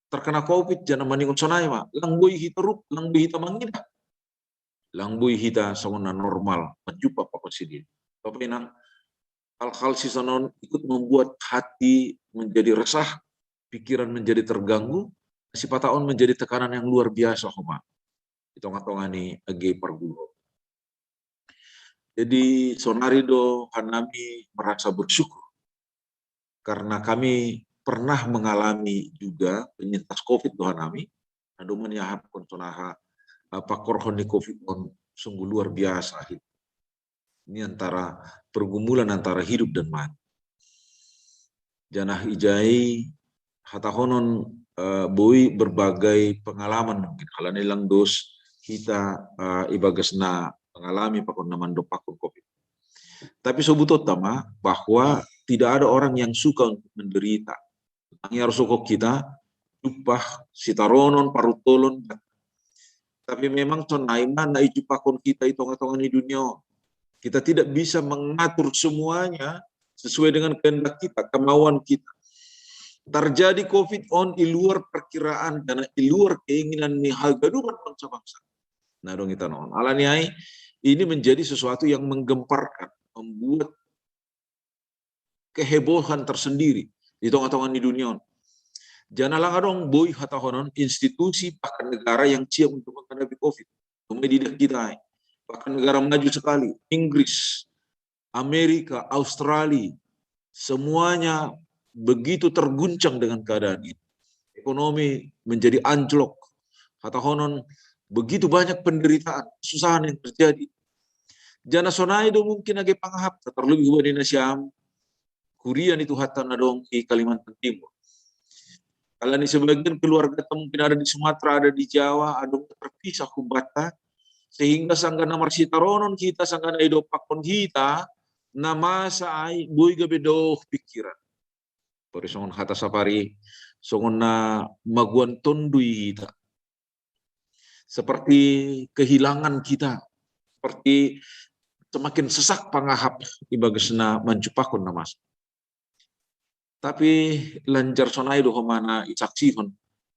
terkena covid, jangan maningon sonai ma. Lang boi hita ruk, lang boi hita mangida. Lang boi hita songon na normal, manjumpa pakon sidin. Tapi nang hal-hal sisanon ikut membuat hati menjadi resah, pikiran menjadi terganggu, sipata on menjadi tekanan yang luar biasa homa. Di tengah-tengah ni age pargulu. Jadi sonari do hanami merasa bersyukur karena kami pernah mengalami juga penyintas covid do hanami. Aduh, meniahapkon sonaha apa korhon ni covid on sungguh luar biasa. Ini antara pergumulan antara hidup dan mati. Janah ijai hatahonon uh, boi berbagai pengalaman mungkin halani lang dos hita uh, ibagas na mengalami pakon na mandopakon covid. Tapi sobuto tama bahwa tidak ada orang yang suka untuk menderita. Ang harus sokok kita jumpa sitaronon parutolon. Tapi memang sonai ma na ijupakon kita i tengah-tengah ni dunia. Kita tidak bisa mengatur semuanya sesuai dengan kehendak kita, kemauan kita. Terjadi covid on di luar perkiraan dan di luar keinginan ni hagaduhan bangsa-bangsa. Nah dong kita non. Alani ai ini menjadi sesuatu yang menggemparkan, membuat kehebohan tersendiri di tengah-tengah ni dunia on. Jangan lang adong boi hatahonon institusi bahkan negara yang siap untuk menghadapi covid. Cuma di kita ai. Bahkan negara maju sekali, Inggris, Amerika, Australia, semuanya begitu terguncang dengan keadaan ini. Ekonomi menjadi anjlok. Hatahonon begitu banyak penderitaan, kesusahan yang terjadi. Janah sonai do mungkin age pangahap, terlebih hubani nasiam kuria ni Tuhanta na dong di Kalimantan Timur. Kalau ini sebagian keluarga mungkin ada di Sumatera, ada di Jawa, ada terpisah humbata, sehingga sanggana marsitaronon kita, sanggana idopakon kita, na masa ai boi gabe doh pikiran. Pori songon hata sapari, songon na maguan tondui hita. Seperti kehilangan kita, seperti semakin sesak pangahap ibagas na manjupakon na masa. Tapi lanjar sonai do homana isaksihon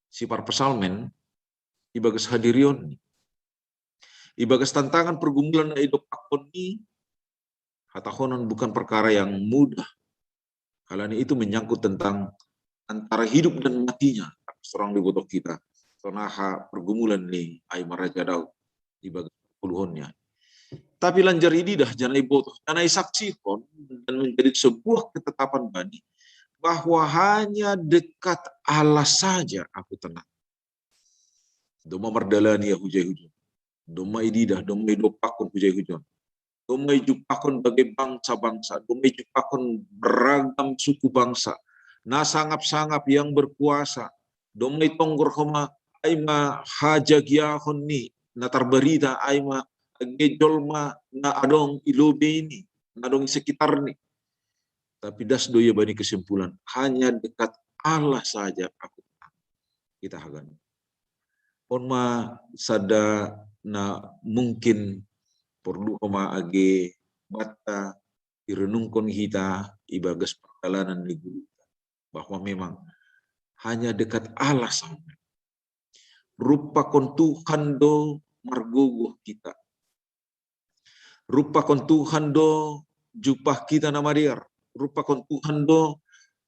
si parpsalmen ibagas hadirion, ibagas tantangan pergumulan na idopakon ni hatahonon bukan perkara yang mudah. Karena itu menyangkut tentang antara hidup dan matinya. Seorang di botok kita, sonaha pergumulan ni ai maraja Daud ibagas puluhonnya. Tapi lanjar ididah janai botoh, janai saksihon dan menjadi sebuah ketetapan bani bahwa hanya dekat Allah saja aku tenang. Doma mardalani ia hujai hujon. Doma ididah, doma idopakon hujai hujon. Doma ijupakon bagai bangsa-bangsa, doma ijupakon beragam suku bangsa. Na sangap-sangap yang berkuasa. Doma itonggor homa ai ma hajagiahon ni na tarbarita ai ma age jolma na adong i lobei ni, na adong i sekitar ni. Tapi das do ia bani kesimpulan, hanya dekat Allah saja aku tenang. Kita hagan. On ma sada na mungkin perlu homa age banta irenungkon hita ibagas perjalanan ni guru bahwa memang hanya dekat Allah saja. Rupa kon Tuhan do margogoh kita. Rupa kon Tuhan do jupah kita na madear. Rupa kon Tuhan do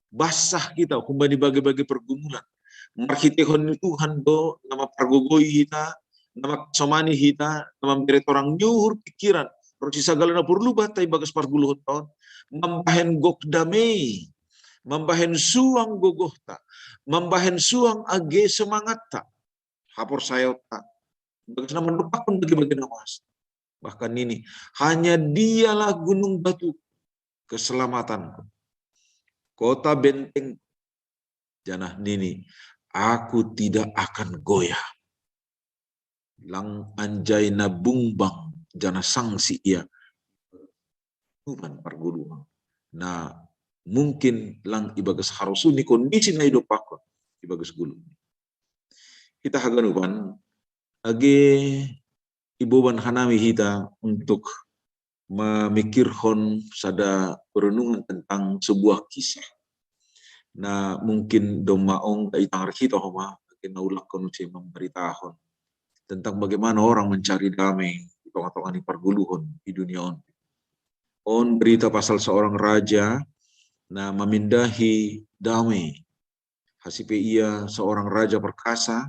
basah kita humbani bage-bage pergumulan. Marhitehon ni Tuhan do nama pargogoi hita, nama somani hita, nama bere torang nyuhur pikiran. Rosi sagala na perlu bata ibagas parguluhon taon. Mambahen gok damei. Mambahen suang gogohta. Mambahen suang age semangatta. Haporsayaonta. Bagas na mandopakon bage-bage na masa. Bahkan ini, hanya dialah gunung batu keselamatanku. Kota benteng janah nini, aku tidak akan goyah. Lang anjai na bungbang janah sangsi ia. Tuhan pargulungan. Nah, mungkin lang ibagas harosu ni kondisi na idopakon ibagas gulu. Kita haganupan age iboban hanami hita untuk mamikirhon sada perenungan tentang sebuah kisah. Na mungkin domma ong da itangkar hita homa, age na ulakkon use mambaritahon tentang bagaimana orang mencari damai di tonga-tonga ni parguluhon di dunia on. On berita pasal seorang raja na mamindahi damai. Hasipe ia seorang raja perkasa,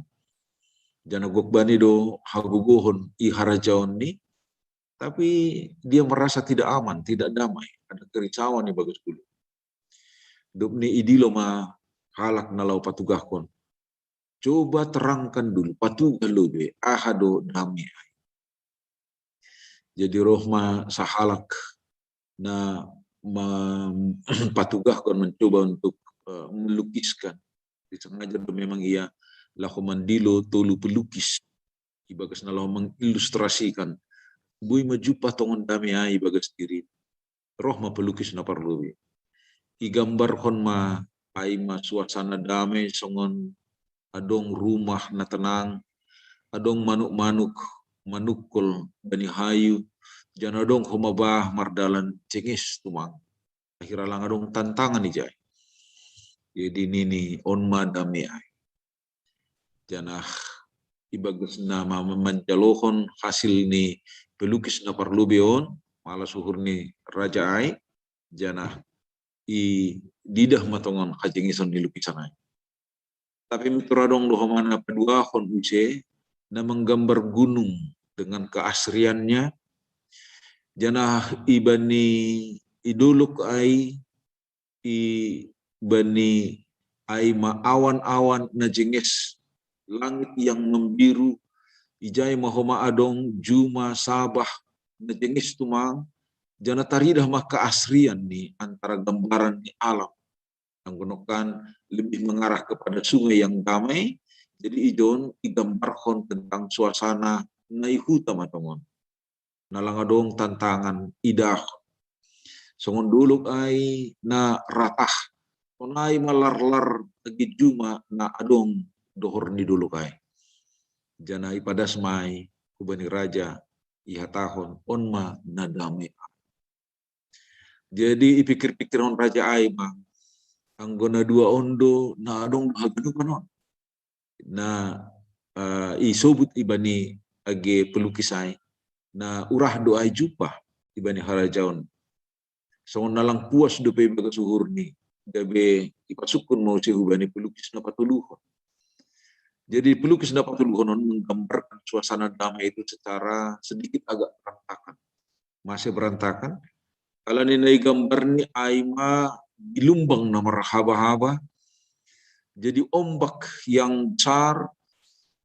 jana gok bani do hagogohon i harajaon ni, tapi dia merasa tidak aman, tidak damai, ada kerisauan di bagas gulu. Dop ni idilo ma halak na lao patugahkon. Coba terangkan dulu, patugah lobe, aha do damai ai. Jadi roh ma sahalak na patugahkon, mencoba untuk uh, melukiskan. Disengaja do memang ia laho mandilo tolu pelukis. Ibagas na laho mengilustrasikan. Boi ma jumpah tongon damai ai ibagas diri. Roh ma pelukis na parlobe. Igambarhon ma ai ma suasana damai songon adong rumah na tenang, adong manuk-manuk manukol bani hayu, jana adong homa bah mardalan cenges tumang. Akhira lang adong tantangan ijai. Jadi nini on ma damai ai. Janah ibagas na manjalohon hasil ni pelukis na parlobe on, malas uhur ni raja ai, janah i didah ma tongon hajengeson ni lukisan ai. Tapi mitur adong do homa na paduahon use na menggambar gunung dengan keasriannya, janah ibani idolok ai, ibani ai ma awan-awan na jenges, langit yang membiru, ijai ma homa adong juma sabah na jenges tumang, jana taridah ma keasrian ni antara gambaran ni alam. Anggo nongkan lebih mengarah kepada sungai yang damai, jadi ijon igambarhon tentang suasana na i huta ma tongon. Na lang adong tantangan idah. Songon dolok ai na ratah. On ai ma larlar age juma na adong dohor ni dolok ai. Jana ipadas ma ai hubani raja ihatahon on ma na damai. Jadi ipikir-pikirhon raja ai ma, anggo na dua on do na adong do haganupan on. Na uh, isobut ibani age pelukis ai, na urah do ai jumpah ibani harajaon. Songon na lang puas dope ibagas uhurni, gabe ipasukkun ma use hubani pelukis na patoluhon. Jadi pelukis na patoluhon on menggambarkan suasana damai itu secara sedikit agak berantakan. Masih berantakan. Alani na igambar ni ai ma di lumbang na marhaba-haba. Jadi ombak yang besar,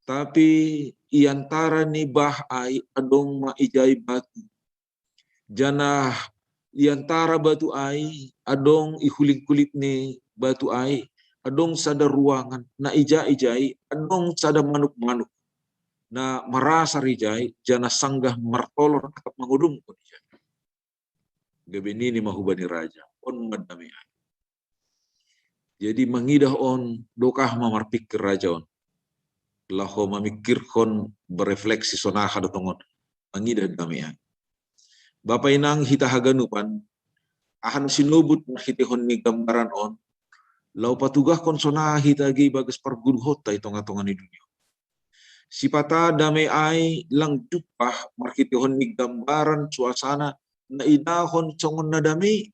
tapi i antara ni bah ai adong ma ijai batu. Janah i antara batu ai adong i huling kulit ni batu ai adong sada ruangan na ijai-ijai adong sada manuk-manuk na marasar ijai, jana sanggah martolor atap mangodom. Gabe nini ma hubani raja, on ma damai ai. Jadi mangidah on, dokah ma marpikir raja on. Laho mamikirhon, berefleksi sonaha do tongon mangidah damai ai. Bapa inang hita haganupan, aha na sinobut marhitehon ni gambaran on, laho patugahkon sonaha hita age ibagas parguluhonta i tonga-tonga ni dunia. Sipata damai ai lang jumpah marhitehon ni gambaran suasana na idahon songon na damai.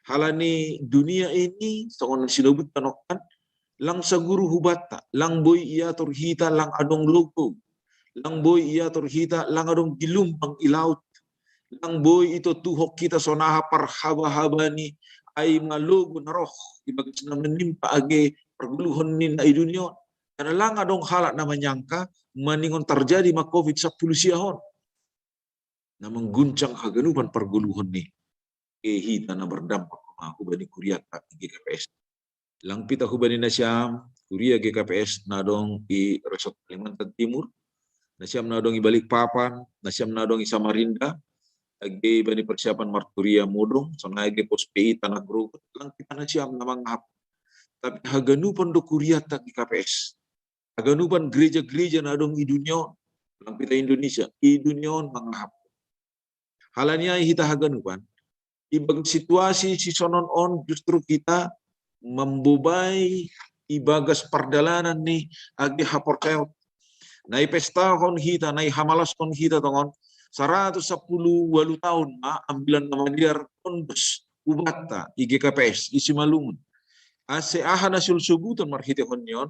Halani dunia ini songon na sinobut tanokkan, lang saguru hubanta, lang boi iatur hita lang adong logo, lang boi iatur hita lang adong gilumbang i laut, lang boi ito tuhok hita sonaha parhaba-haba ni ai ma logo na roh ibagas na menimpa age parguluhon ni na i dunia on. Karena lang adong halak na manyangka maningon terjadi ma covid sappulu sia on na mengguncang haganupan parguluhon ni. E hita na berdampak ma hubani kuriata i G K P S. Lang pita hubani nasiam kuria G K P S na adong i Resort Kalimantan Timur, nasiam na adong i Balikpapan, nasiam na adong i Samarinda, age bani persiapan markuria modong, sonai age pos P I Tanah Grogot, lang pita nasiam na mangahap. Tapi haganupan do kuriata G K P S. Haganupan gereja-gereja na adong i dunia on, lang pita Indonesia, i dunia on mangahap. Halani ai hita haganupan, ibagas situasi si sonon on justru hita mambobai ibagas pardalanan ni age haporsayaon. Na ipestahon hita, na ihamalaskon hita tongon, saratus sapuluh walu taon ma ambilan na madear tondos hubanta i G K P S i Simalungun. Ase aha na siulsobuton marhitehon ni on?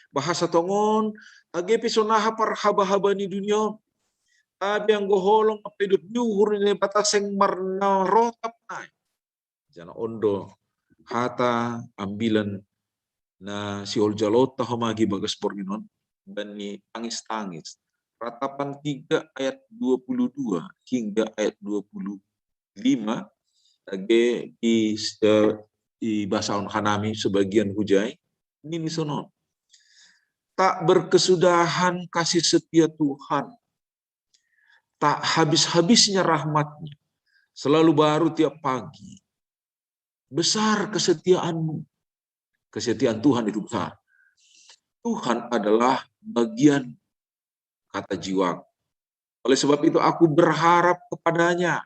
Bahasa tongon, age pe sonaha parhaba-haba ni dunia on, tapi anggo holong na paidop ni uhur ni Naibata seng marnarotap nai. Jana ondo hata ambilan na sihol jalotta homa age bagas borngin on, dan ni tangis-tangis. Ratapan tiga ayat dua puluh dua hingga ayat dua puluh lima, age di, eh, di basaon hanami sebagian hujai, nini sonon. Tak berkesudahan kasih setia Tuhan, tak habis-habisnya rahmatnya, selalu baru tiap pagi. Besar kesetiaan-Mu. Kesetiaan Tuhan itu besar. Tuhan adalah bagian kata jiwaku. Oleh sebab itu aku berharap kepada-Nya.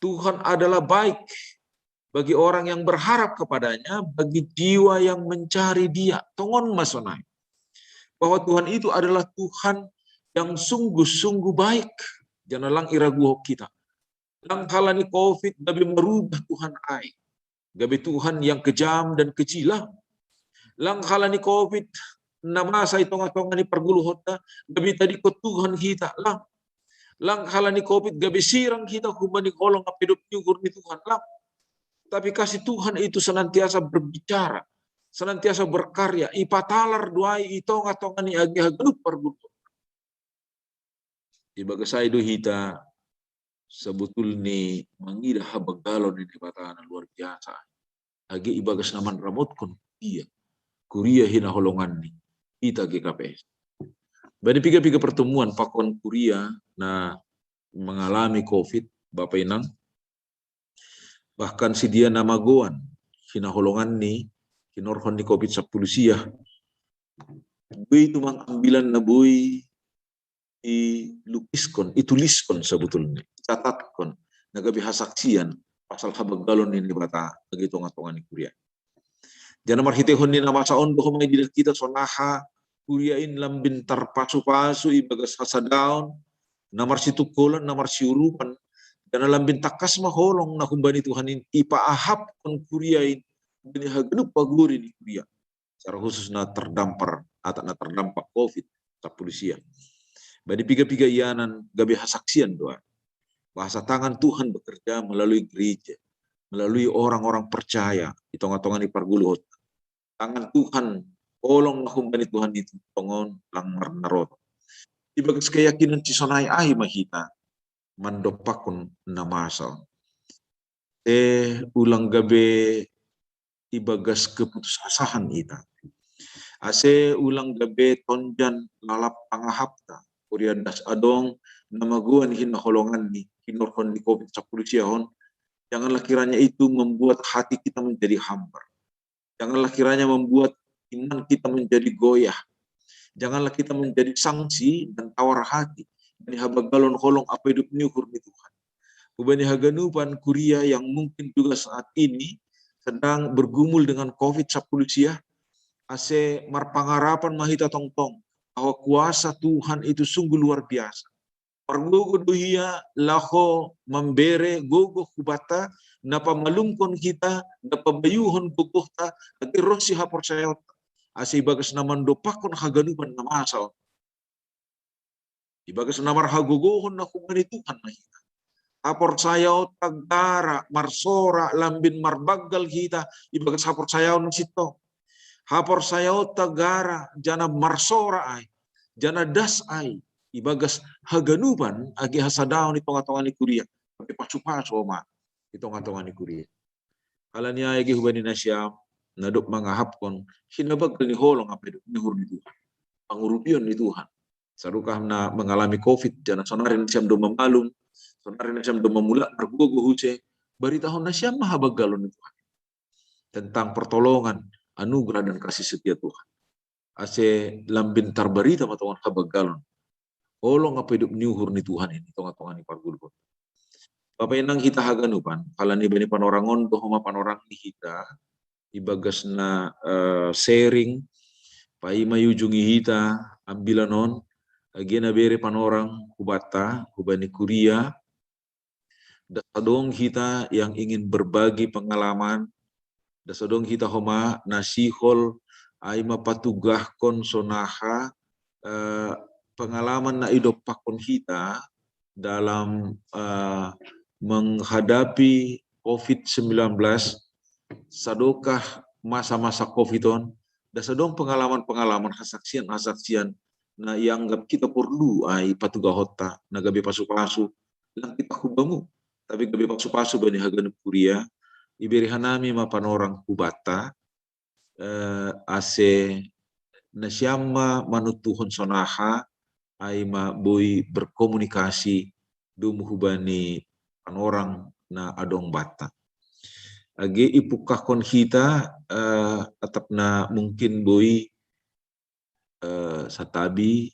Tuhan adalah baik bagi orang yang berharap kepada-Nya, bagi jiwa yang mencari Dia. Tongon ma sonai. Bahwa Tuhan itu adalah Tuhan yang sungguh-sungguh baik. Jana lang iraguhon hita. Lang halani covid gabe marubah Tuhan ai. Gabe Tuhan yang kejam dan kecil lang. Lang halani covid na masa i tonga-tonga ni parguluhonta, gabe tadingkon Tuhan hita lang. Lang halani covid gabe sirang hita humbani holong na paidop ni uhur ni Tuhan lang. Tapi kasih Tuhan itu senantiasa berbicara, senantiasa berkarya, ipatalar do ai i tonga-tonga ni age haganup parguluhon. Ibagas ai do hita sebetulni mangidah habanggalon ni Naibata na luar biasa. Age ibagas na manramotkon kuria, kuria hinaholongan ni hita G K P S. Bani piga-piga pertemuan pakon kuria na mengalami covid, Bapa Inang, bahkan si dia na magoan hinaholongan ni hinorhon ni covid sapuluh sia. Boi tumang ambilan na boi ilukiskon, ituliskon sebetulni, icatatkon, na gabe hasaksian pasal habanggalon ni Naibata age tonga-tonga ni kuria. Jana marhitehon ni na masa on do homa ididah hita sonaha kuria in lambin tarpasu-pasu ibagas hasadaon, na marsitungkolan, na marsiurupan, jana lambin tangkas ma holong na humbani Tuhan in ipaahapkon kuria in bani haganup pagori ni kuria. Secara khusus na terdampar, atau na terdampak covid sapuluh sia. Bani piga-piga ianan gabe hasaksian do ai. Bahasa tangan Tuhan bekerja melalui gereja, melalui orang-orang percaya i tonga-tonga ni parguluhon. Tangan Tuhan, holong na humbani Tuhan itu tongon lang marnarotap. Ibagas keyakinan si sonai ai ma hita mandompakkon na masa on. Ase ulang gabe ibagas keputusasahan hita. Ase ulang gabe tonjan lalap pangahapta. Kuria das adong na magoan hinaholongan ni hinorhon ni covid sapuluh sia on, janganlah kiranya itu membuat hati kita menjadi hambar. Janganlah kiranya membuat iman kita menjadi goyah. Janganlah kita menjadi sangsi dan tawar hati bani habanggalon holong na paidop ni uhur ni Tuhan. Hubani haganupan kuria yang mungkin juga saat ini sedang bergumul dengan covid sapuluh sia, ase marpangarapan ma hita tongtong bahwa kuasa Tuhan itu sungguh luar biasa. Margogo do ia laho mambere gogo hubanta, na pamalumkon hita, na pabayuhon gogohta, age ronsi haporsayaonta. Ase ibagas na mandompakkon haganupan na masa on. Ibagas na marhagogohon na humbani Tuhan na hita. Haporsayaonta gara marsora lambin marbanggal hita ibagas haporsayaon na sintong. Haporsayaonta gara jana marsora ai, jana das ai ibagas haganupan age hasadaon i tonga-tonga ni kuria, age pasu-pasu homa i tonga-tonga ni kuria. Halani ai age hubani nasiam na dob mangahapkon hinabanggal ni holong na paidop ni uhur ni Tuhan, pangurupion ni Tuhan, sarupa na mengalami covid, jana sonari nasiam do mamalum, sonari nasiam do mamulak margogo muse, baritahon nasiam ma habanggalon ni Tuhan tentang pertolongan, anugerah dan kasih setia Tuhan. Ase lambin tarbarita ma tongon habanggalon holong na paidop ni uhur ni Tuhan i tonga-tonga ni parguluhon. Bapa inang hita haganupan, halani bani panorang on dohoma panorang ni hita, ibagas na eh, sharing, pai mayujungi hita ambilan on, agi na bere panorang hubata, hubani kuria, da sadong hita yang ingin berbagi pengalaman, da sadong hita homa na sihol ai mapatugahkon sonaha eh, pengalaman na idopakkon hita dalam eh, menghadapi covid sembilan belas, sadokah masa-masa covid on, da sadong pengalaman-pengalaman, hasaksian-hasaksian na ianggap kita porlu ai patugahonta, na gabe pasu-pasu lang kita hubamu, tapi gabe pasu-pasu bani haganup kuria, ibere hanami ma panorang hubata, eh, ase nasiam ma manuntuhon sonaha ai ma boi berkomunikasi domu hubani panorang na adong banta. Age ipukahkon hita eh, atap na mungkin boi eh, satabi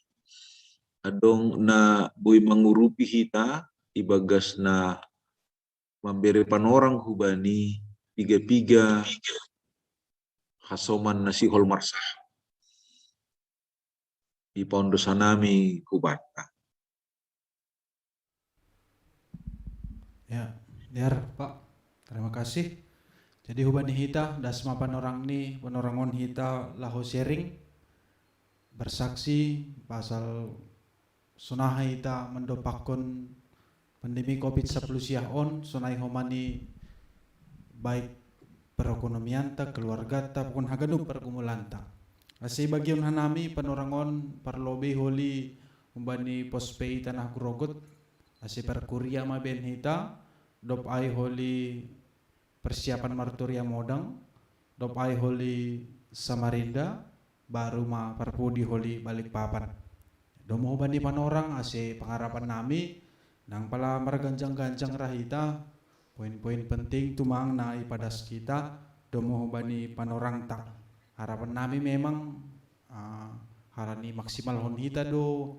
adong na boi mangurupi hita ibagas na mambere panorang hubani piga-piga hasoman na sihol marsaha. Ipaondos hanami hubanta. Ya, dear Pak, terima kasih. Jadi hubani hita, das ma panorang ni, panorangon hita laho sharing, bersaksi pasal sonaha hita mandopakkon pandemi covid sapuluh siah on, sonai homani baik perekonomianta, keluargata, pokon haganup pergumulanta. Ase bagion hanami panorangon parlobei holi umbani pos P I Tanah Grogot, ase perkuria ma ben hita, dop ai holi persiapan marturia modang, dop ai holi Samarinda, baru ma parpudi holi Balikpapan. Domu hubani panorang ase pangarapan nami, nang pala marganjang-ganjang ra hita, poin-poin penting tumang na ipadas kita, domu hubani panorangta. Harapan nami memang uh, halani maksimal hon hita do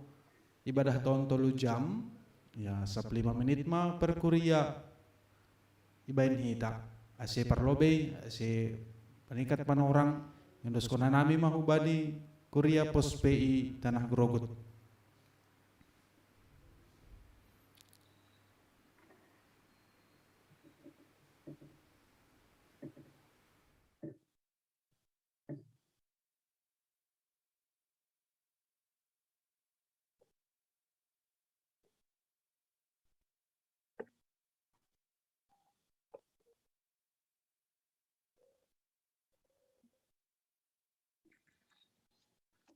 ibadah ton tolu jam, ya sap lima menit ma perkuria ibaen hita, ase parlobei, ase paningkat panorang, niondoskon hanami ma hubani kuria pos P I Tanah Grogot.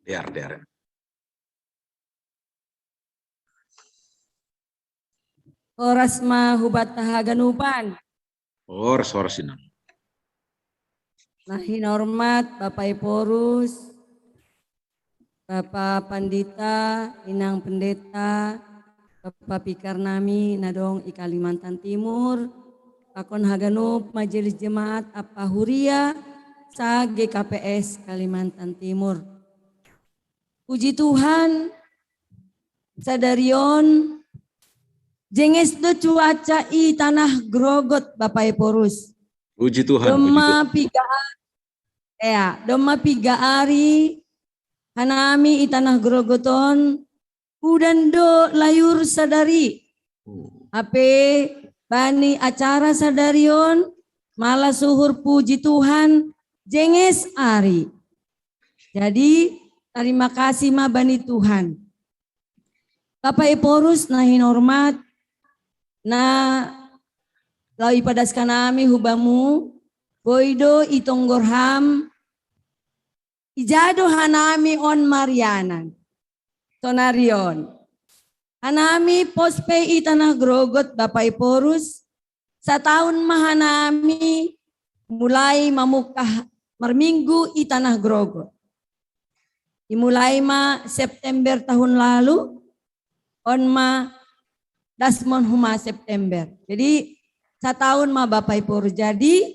Dear, dear. Horas ma hubanta haganupan. Horas, horas inang. Na hinormat Bapa Ephorus, Bapa Pandita, Inang Pendeta, Bapa Pikar nami na dong i Kalimantan Timur, pakon haganup Majelis Jemaat Apa Huria sa G K P S Kalimantan Timur. Puji Tuhan, sadarion jenges do cuaca i Tanah Grogot Bapa Ephorus. Puji Tuhan. Doma piga ya, doma piga ari hanami i Tanah Grogot on udan do layur sadari. Hape bani acara sadarion malah suhur puji Tuhan jenges ari. Jadi terima kasih ma bani Tuhan. Bapa Ephorus na hinormat, na lau ipadaskan nami hubamu, boido i tonggor ham, ijado hanami on marianan. Tonarion. Hanami pos P I Tanah Grogot Bapa Ephorus, sataun ma hanami mulai mamungkah marminggu i Tanah Grogot. Imulai ma September tahun lalu, on ma dasmon huma September. Jadi sataun ma Bapa Ephorus. Jadi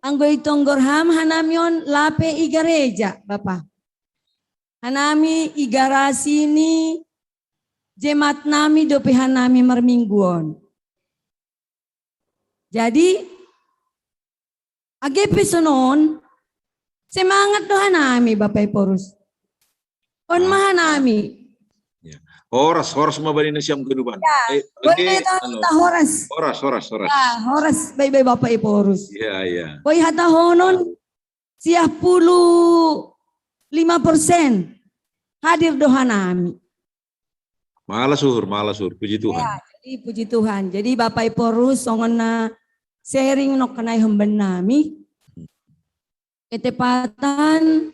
anggo i tonggor ham hanami on lape i gareja Bapa. Hanami i garasi ni jemaat nami dope hanami marminggu on. Jadi, age pe sonon, semangat do hanami, Bapak Ibu Rus. On ma hanami. Ya. Horas, horas ma bani nasiam ganupan. Ya, Eh, boi oke, na ita, halo. Ita horas. Horas, horas, horas. Ya, horas, baibai Bapak Ibu Rus. Iya, iya. Boi hatahonon, siah puluh lima persen hadir do hanami. Malas uhur, malas uhur. Puji Tuhan. Ya, jadi puji Tuhan. Jadi Bapak Ibu Rus, songon na sharing nangkin nai homben nami. Ketepatan,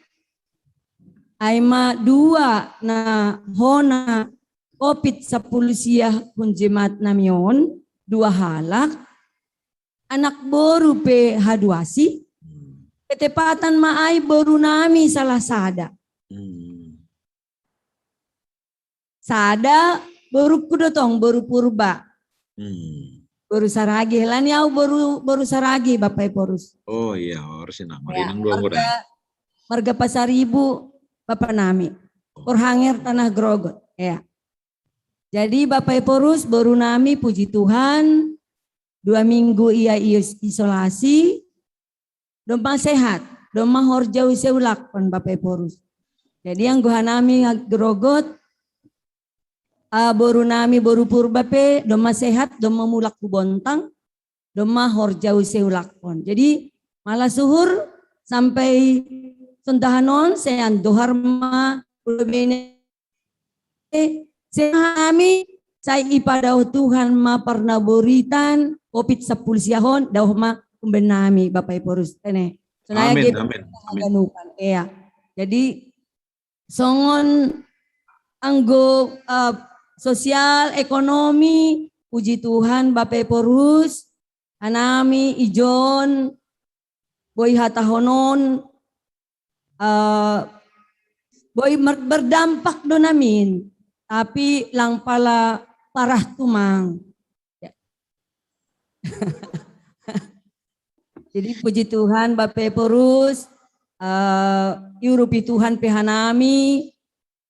ai ma dua na hona covid sampulu sia hun jemaat nami on, dua halak, anak boru pe haduasi, Hmm. ketepatan ma ai boru nami salah sada. Hmm. Sada boruku do tong, boru Purba. Hmm. Boru Saragi, lah ni au boru, boru Saragi, Bapak Ibu Rus. Oh iya, harus inang. Ya, Marinang dua marga, orang. Marga Pasaribu, Bapak nami. Oh. Korhanger Tanah Grogot. Ya. Jadi Bapak Ibu Rus, boru nami puji Tuhan, dua minggu ia is-, isolasi, domma sehat, domma horja use ulakkon Bapak Ibu Rus. Jadi anggo hanami Grogot, ah, boru nami boru Purba pe, domma sehat, domma mulak hu Bontang, domma horja use ulakkon. Jadi malas uhur sampai songon tahanon, sean dohar ma ulo bene, sean hanami, sai ipadaoh Tuhan ma parnaboritan covid sampulu sia on, daoh ma homben nami Bapak Ibu Rus. Tene. Sonai Amin, age pe amin, amin. Haganupan. Iya. Jadi songon anggo, eh, sosial, ekonomi, puji Tuhan, Bapak Ibu Rus, hanami ijon, boi hatahonon, eh, boi mer-, berdampak do namin, tapi lang pala parah tumang. Ya. Jadi puji Tuhan, Bapak Ibu Rus, eh, iurupi Tuhan pe hanami,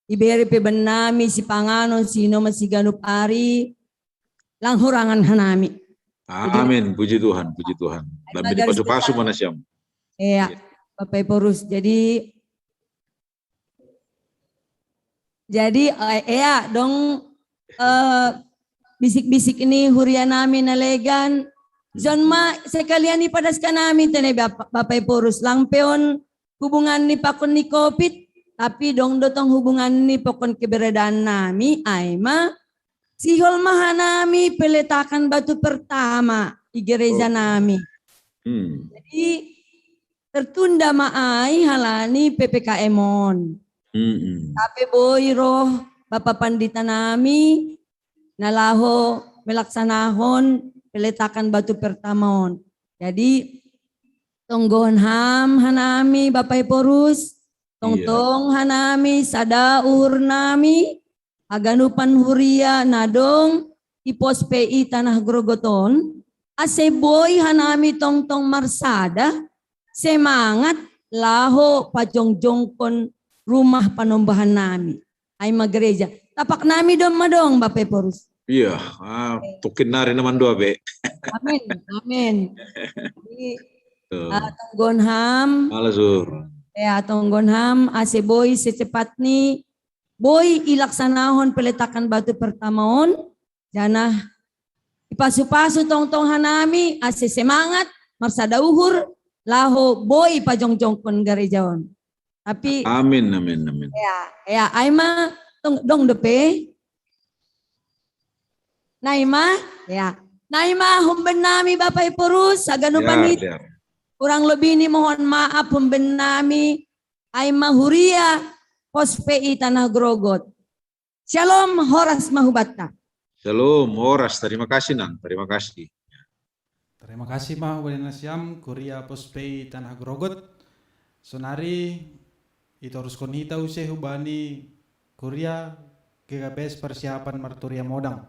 ibere pe bennami sipanganon, siinoman siganup ari, lang hurangan hanami. Amin, puji Tuhan, puji Tuhan. Dan Magar dipasu-pasu kita. Mana siam. Iya, Bapak Ibu Rus. Jadi, jadi, eh, iya dong, eh, bisik-bisik ni huria nami na legan. Jon ma sekalian ipadas hanami tene Bap-, Bapak Ibu Rus, lang pe on hubungan ni pakon ni covid, tapi dong do tong hubungan ni pakon keberadaan nami, ai ma sihol ma hanami peletakan batu pertama i gereja Oh. Nami. Hmm. Jadi tertunda ma ai halani P P K M on. Hmm, hmm. Tapi boi roh Bapak Pandita nami na laho melaksanahon peletakan batu pertama on. Jadi tonggohon ham hanami Bapak Ibu Rus, tongtong hanami sada uhur nami, haganupan huria na dong i pos P I Tanah Grogot on, ase boi hanami tongtong marsada, semangat laho pajongjongkon rumah panombahan nami. Ai ma gereja. Tapak nami do ma dong, Bapak Ibu Rus. Iya, ah, tukin nari na mandua be. Amin, amin. Jadi, Tuh. Ah, tonggohon ham, Malas uhur. Ya, tonggohon ham, ase boi secepat ni, boi ilaksanahon peletakan batu pertama on, janah ipasu-pasu tongtong hanami, ase semangat, marsada uhur, laho boi pajongjongkon gereja on. Tapi Amin, amin, amin. Ya, ya, ai ma tong-, dong dope. Nai ma, ya. Nai ma homben nami Bapak Ibu Rus, haganupan Ya, it-, ya. Kurang lebih ni mohon maaf homben nami, ai ma huria pos P I Tanah Grogot. Shalom, horas ma hubanta. Shalom, horas. Terima kasih, Nang. Terima kasih. Terima kasih ma hubani nasiam, huria pos P I Tanah Grogot. Sonari itoruskon hita use hubani huria G K P S persiapan marturia modang.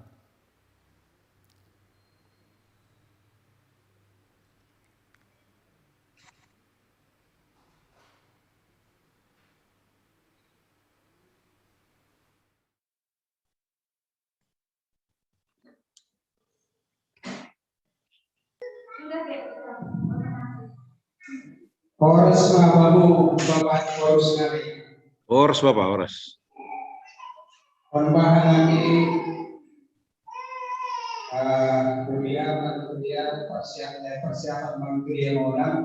Horas ma bamu, Bapak Ephorus nami. Horas Bapak, horas. Pembahan nami, eh, kuliah, kuliah, persiapan, persiapan mangkuliah orang.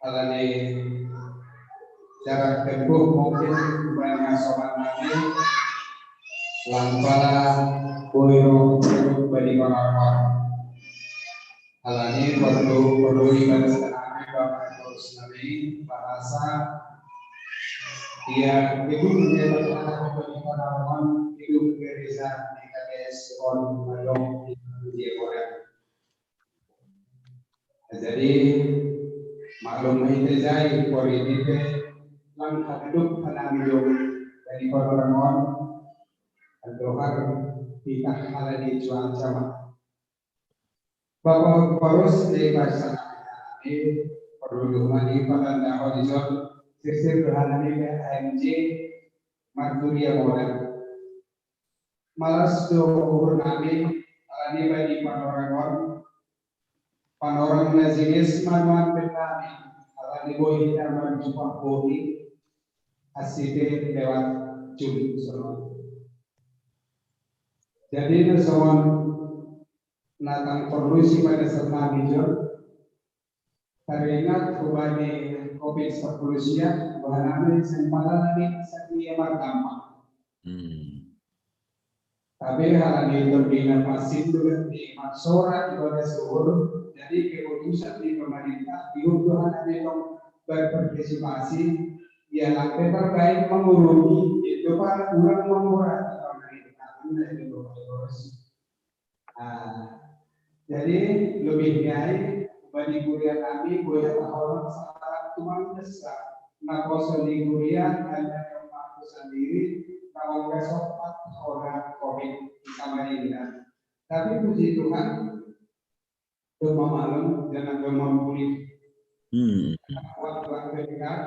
Alani jarak tempuh mungkin banyak sobat nami. Lampala boyo bani orang-orang. Alani perlu, perlu ibadah nami, Bapak Ephorus nami, bahasa ia itu menjadi bani orang-orang itu gereja di K T S on Padong di Jayapura. Jadi maklum ma hita jai, pori hita lang haduk hanami dong dari orang-orang. Dohar kita halani cuaca ma. Bapak Ephorus di bahasa ini perlu dumani patandahon ijon sisir dohanami ke A M J Marturia Moda. Malas do uhur nami, alani bani panorang on, panorang na jenis manuan nami, alani boi hita marjumpa boi, asite lewat Zoom sonon. Jadi na songon na tangkorlusi pada sernami jo, teringat hubani covid sepuluh sia, bahanami sempatan ni setia martampak. Hmm. Tapi halani tondina pasin juga di maksora di pada suhur, jadi keputusan di pemerintah di untuk anak itu berpartisipasi, ya lebih terbaik mengurangi itu para orang mengurangi pemerintah itu terus. Ah, jadi lebih baik bagi kuria kami boleh tahu salah cuma besar. Nah, kosong di kuria hanya yang aku sendiri, kalau nggak sempat orang covid sama ini. Tapi puji Tuhan, belum malam dan belum pulih. Hmm. Waktu-waktu dekat,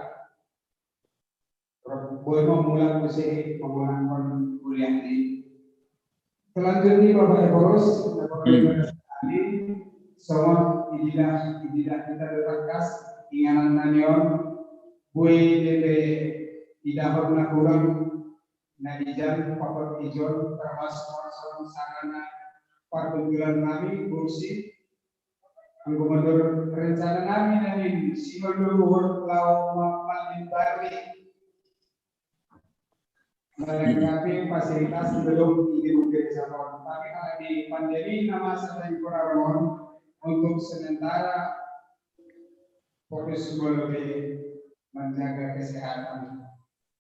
boleh memulai musik, memenangkan kuliah ini. Selanjutnya Bapak Ephorus, Bapak Ephorus ini, semua idilah, idilah kita terangkas, inganan nanion, bui dede idahon na kurang, na ijan, papat ijon, termasuk sarana perkumpulan kami, kursi, Anggo menurut rencana nami nami si menurut lau malimbari melengkapi fasilitas belum di gereja. Tapi karena di pandemi nama sedang kurang untuk sementara fokus lebih menjaga kesehatan.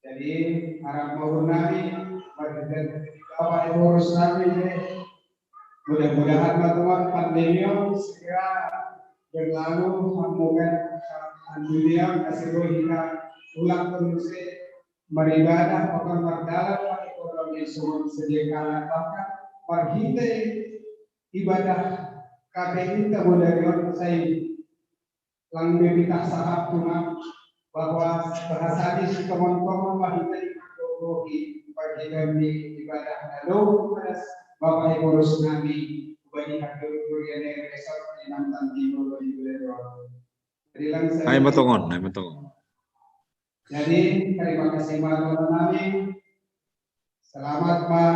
Jadi harap mau nami, Bapak Ephorus nami, mudah-mudahan teman pandemi segera berlalu, semoga dunia masih kita ulang terus beribadah, akan berdalam ekonomi semua sediakan bahkan berhita ibadah K P I kita mulai dari orang saya Lang bebitah sahab tuna bahwa bahasani si tomon-tomon mahita di panggogohi bagian di ibadah na dohot Bapak Ephorus nami bani hatur kuriane resort di mantan timur di Bulelor. Jadi langsung. Ai matongon, ai matongon. Jadi terima kasih banyak nami. Selamat ma,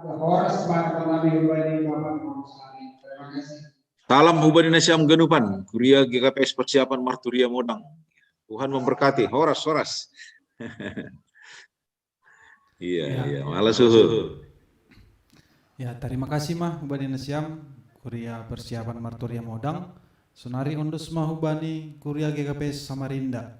horas ma kami bani Bapak Ephorus nami. Terima kasih. Salam hubani nasiam ganupan, kuria G K P S Persiapan Marturia Modang. Tuhan memberkati, horas, horas. Iya, iya, iya, malas suhu. Ya, terima kasih ma hubani nasiam, kuria Persiapan Marturia Modang. Sonari ondos ma hubani kuria G K P S Samarinda.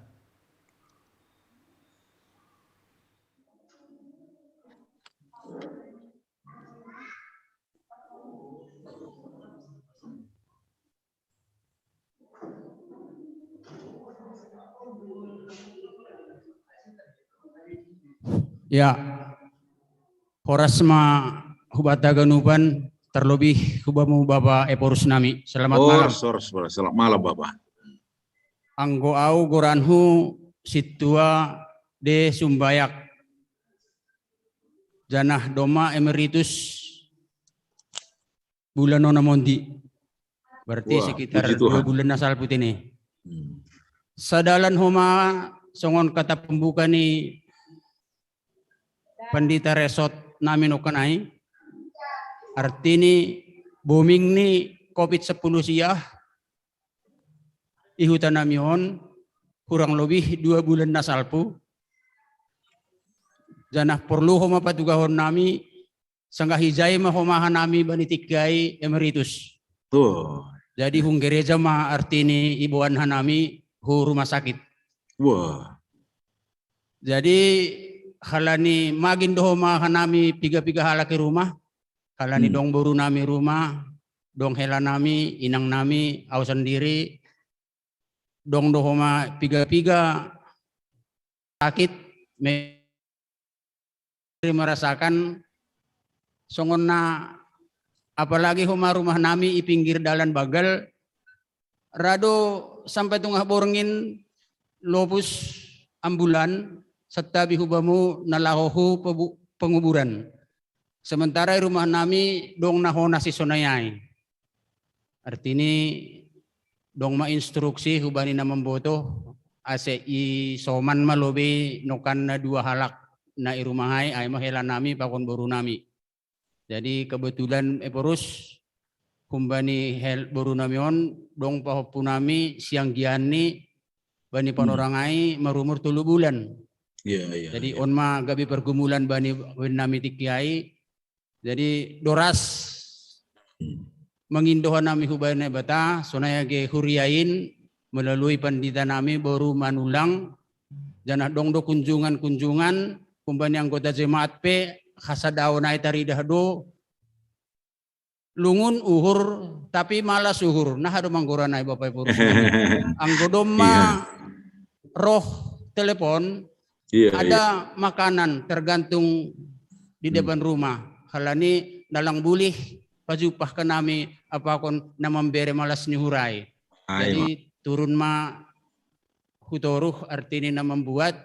Ya. Horas ma hubata ganupan, terlebih hubamu Bapak Ephorus nami. Selamat malam. Horas, horas, horas. Selamat malam, Bapak. Anggo au goranhu Sintua de Sumbayak. Janah domma emeritus bulan on na mondi. Berarti sekitar dua bulan na salpu tene. Sadalan homa songon kata pembuka ni pandita resort nami nongkan ai, artini booming ni covid sepuluh siah, ihuta nami on kurang lebih dua bulan na salpu. Janah porlu homa patugahon nami, sanggah ijai ma homa hanami bani tingki ai emeritus. Jadi hung gereja ma artini iboan hanami hu rumah sakit. Jadi halani magin do homa hanami piga-piga halak i rumah, halani dong boru nami rumah, dong hela nami, inang nami, au sandiri, dong do homa piga-piga sakit, me merasakan songon na, apalagi homa rumah nami i pinggir dalan bagal, rado sampai tungah borngin lopus ambulan, santabi hubamu na laho hu penguburan. Sementara i rumah nami dong na hona sisonai ai. Artini dong ma instruksi hubani na mamboto, ase isoman ma lobei nongkan na dua halak na i rumah ai, ai ma hela nami pakon boru nami. Jadi kebetulan Ephorus, humbani hel boru nami on, dong pahompu nami sianggian ni bani panorang ai marumur tolu bulan. Jadi on ma gabe pergumulan bani bani nami tingki ai. Jadi doras mangindo hanami hubani Naibata, sonai age huria in melalui pandita nami boru Manulang, janah dong do kunjungan-kunjungan, humbani anggota jemaat pe hasadaon ai taridah do, lungun uhur, tapi malas uhur. Nah, ado manggoran ai Bapak Ephorus. Anggo domma roh telepon, ada makanan tergantung di depan rumah. Halani na lang bulih pajumpah hanami apakon na mambere malas ni uhur ai. Jadi turun ma hu toruh artini na mambuat,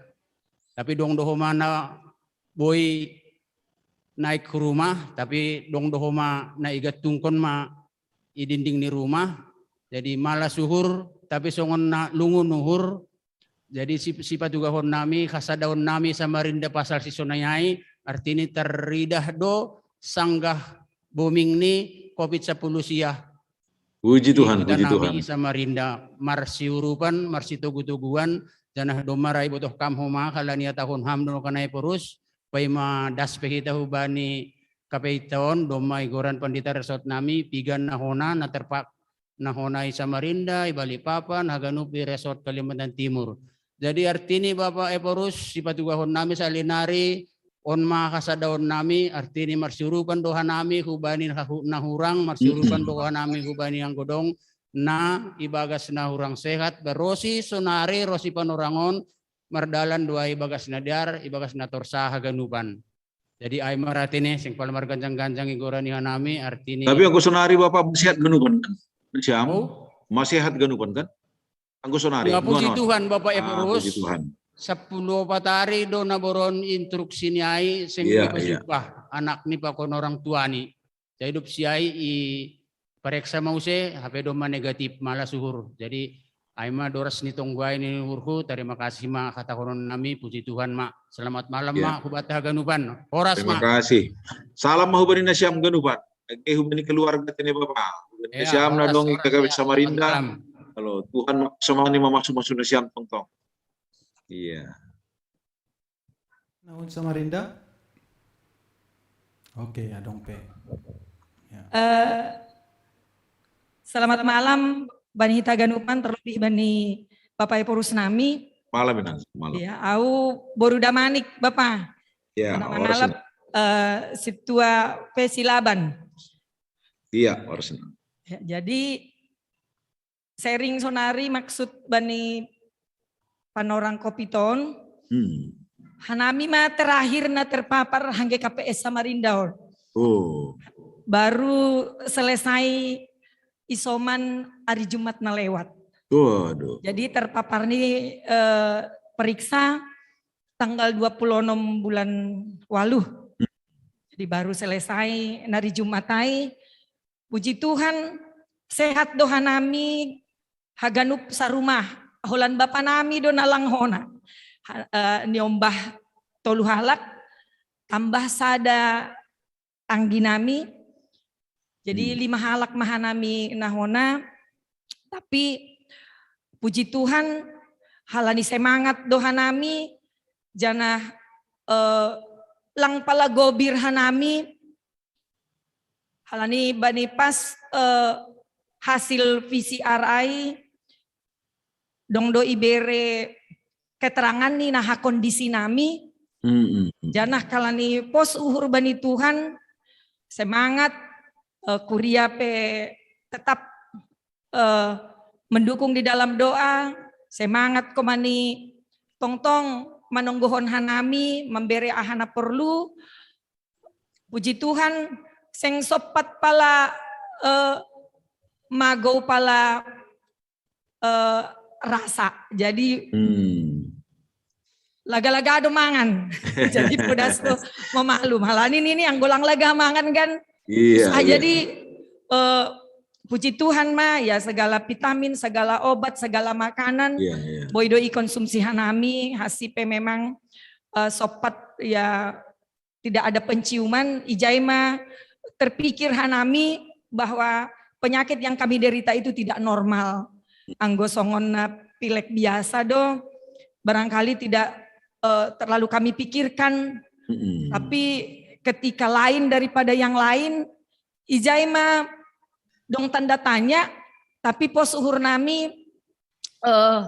tapi dong do homa na boi naik hu rumah, tapi dong do homa na igantungkon ma i dinding ni rumah. Jadi malas uhur, tapi songon na lungun uhur. Jadi sipatugahon nami, hasadaon nami Samarinda pasal sisonai ai, artini taridah do sanggah booming ni covid sepuluh siah. Puji Tuhan, puji Tuhan. Samarinda marsiurupan, marsitogu-toguan, janah domma ra ibotoh kam homa, halani ihatahon ham do nongkan ai Ephorus, paima das pe hita hubani kapeita on, domma igoran pandita resort nami, piga na hona, na terpa na hona i Samarinda, i Balikpapan, haganup i resort Kalimantan Timur. Jadi artini Bapak Ephorus, sipatugahon nami salinari, on ma hasadaon nami, artini marsiurupan do hanami hubani na hurang, marsiurupan do hanami hubani anggo dong na ibagas na hurang sehat, barosi sonari rosi panorang on, mardalan do ai ibagas na dear, ibagas na torsa haganupan. Jadi ai ma artini, seng pala marganjang-ganjang igoran ni hanami, artini. Tapi anggo sonari Bapak masihat ganupan kan? Siam? Masihat ganupan kan? Anggo sonari. Puji Tuhan Bapak Ephorus. Puji Tuhan. Sampulu opat ari do na boron instruksi ni ai, seng dipajumpah anak ni pakon orang tua ni. Jadi dob siai i pareksa ma use, hape domma negatif, malas uhur. Jadi ai ma doras ni tonggo ai ni uhurhu, tarima kasih ma hatahonon nami, puji Tuhan ma. Selamat malam ma hubata haganupan. Horas ma. Terima kasih. Salam ma hubani nasiam ganupan. Age hubani keluarga tene Bapa. Hubani nasiam na dong i K K P Samarinda. Halo, Tuhan ma somani mamasu-masu nasiam tongtong. Iya. Naun Samarinda. Oke, adong pe. Eh, selamat malam bani hita ganupan, terlebih bani Bapak Ephorus nami. Malam, Inang. Malam. Iya, au boru Damanik, Bapa. Iya, mangalap, eh, Situa pe Silaban. Iya, horas. Ya, jadi sharing sonari maksud bani panorang covid on. Hanami ma terakhir na terpapar hangge K P S Samarinda on. Baru selesai isoman hari Jumat na lewat. Waduh. Jadi terpapar ni, eh, periksa tanggal dua puluh enam bulan waluh. Jadi baru selesai na hari Jumat ai. Puji Tuhan, sehat do hanami haganup sarumah, holan bapa nami do nalang hona. Ha- eh, niombah tolu halak, tambah sada tanggi nami. Jadi lima halak ma hanami nahona. Tapi puji Tuhan, halani semangat do hanami, janah eh, lang pala gobir hanami, halani bani pas eh, hasil V C R ai, dong do ibere keterangan ni naha kondisi nami. Mm-mm. Janah kalani pos uhur bani Tuhan, semangat, eh, kuria pe tetap eh, mendukung di dalam doa, semangat komani tongtong manonggohon hanami, membere aha na porlu. Puji Tuhan, seng sopat pala eh, magou pala eh, rasa. Jadi Hmm. laga-laga do mangan. Jadi podas do memaklum. Halani nini anggo lang laga mangan kan. Iya. Ah, Iya. Jadi eh, puji Tuhan ma, ya, segala vitamin, segala obat, segala makanan Iya, iya. boi do ikonsumsi hanami, hasi pe memang eh, sopat, ya, tidak ada penciuman, ijai ma terpikir hanami bahwa penyakit yang kami derita itu tidak normal. Anggo songon na pilek biasa do, barangkali tidak eh, terlalu kami pikirkan, Mm-mm. tapi ketika lain daripada yang lain, ijai ma dong tanda tanya, tapi pos uhur nami eh,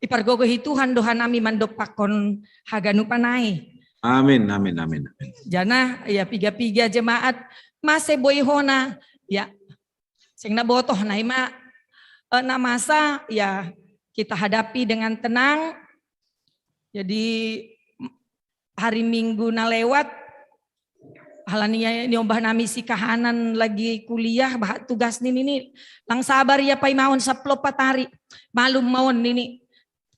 ipargogohi Tuhan do hanami mandompakkon haganupan ai. Amin, amin, amin, amin. Janah, ya, piga-piga jemaat mase boi hona, ya, seng na botoh na ima eh, na masa, ya, kita hadapi dengan tenang. Jadi hari Minggu na lewat, halani niombah nami si kahanan lagi kuliah, bahat tugas nini, nini lang sabar ia paimaon sapuluh opat hari. Malum ma on nini,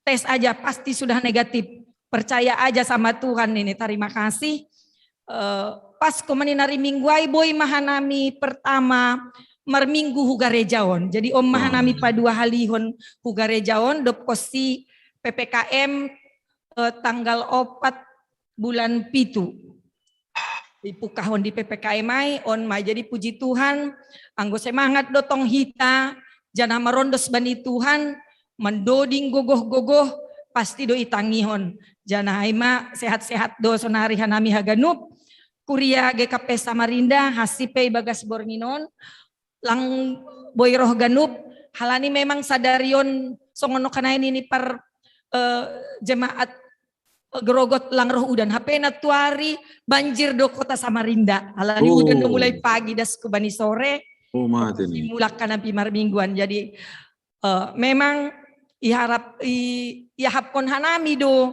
tes aja pasti sudah negatif. Percaya aja sama Tuhan nini, terima kasih. Eh, pas komani hari Minggu ai boi ma hanami pertama marminggu hu gareja on. Jadi on ma hanami paduahalihon hu gareja on, dob konsi P P K M eh, tanggal opat bulan pitu. Ipukahon di P P K M ai, on ma. Jadi puji Tuhan, anggo semangat do tong hita, janah marondos bani Tuhan, mandoding gogoh-gogoh, pasti do itangihon. Janah ai ma sehat-sehat do sonari hanami haganup, kuria G K P Samarinda, hasi pe ibagas borngin on, lang boi roh ganup, halani memang sadari on songon nangkin nai nini par eh, jemaat eh, Grogot lang roh udan. Hape nantuari banjir do kota Samarinda. Halani Oh. Udan do mulai pagi das kubani sore. Oh, mate ni. Mulak kan ampi marmingguan. Jadi eh, memang iharap i, iahapkon hanami do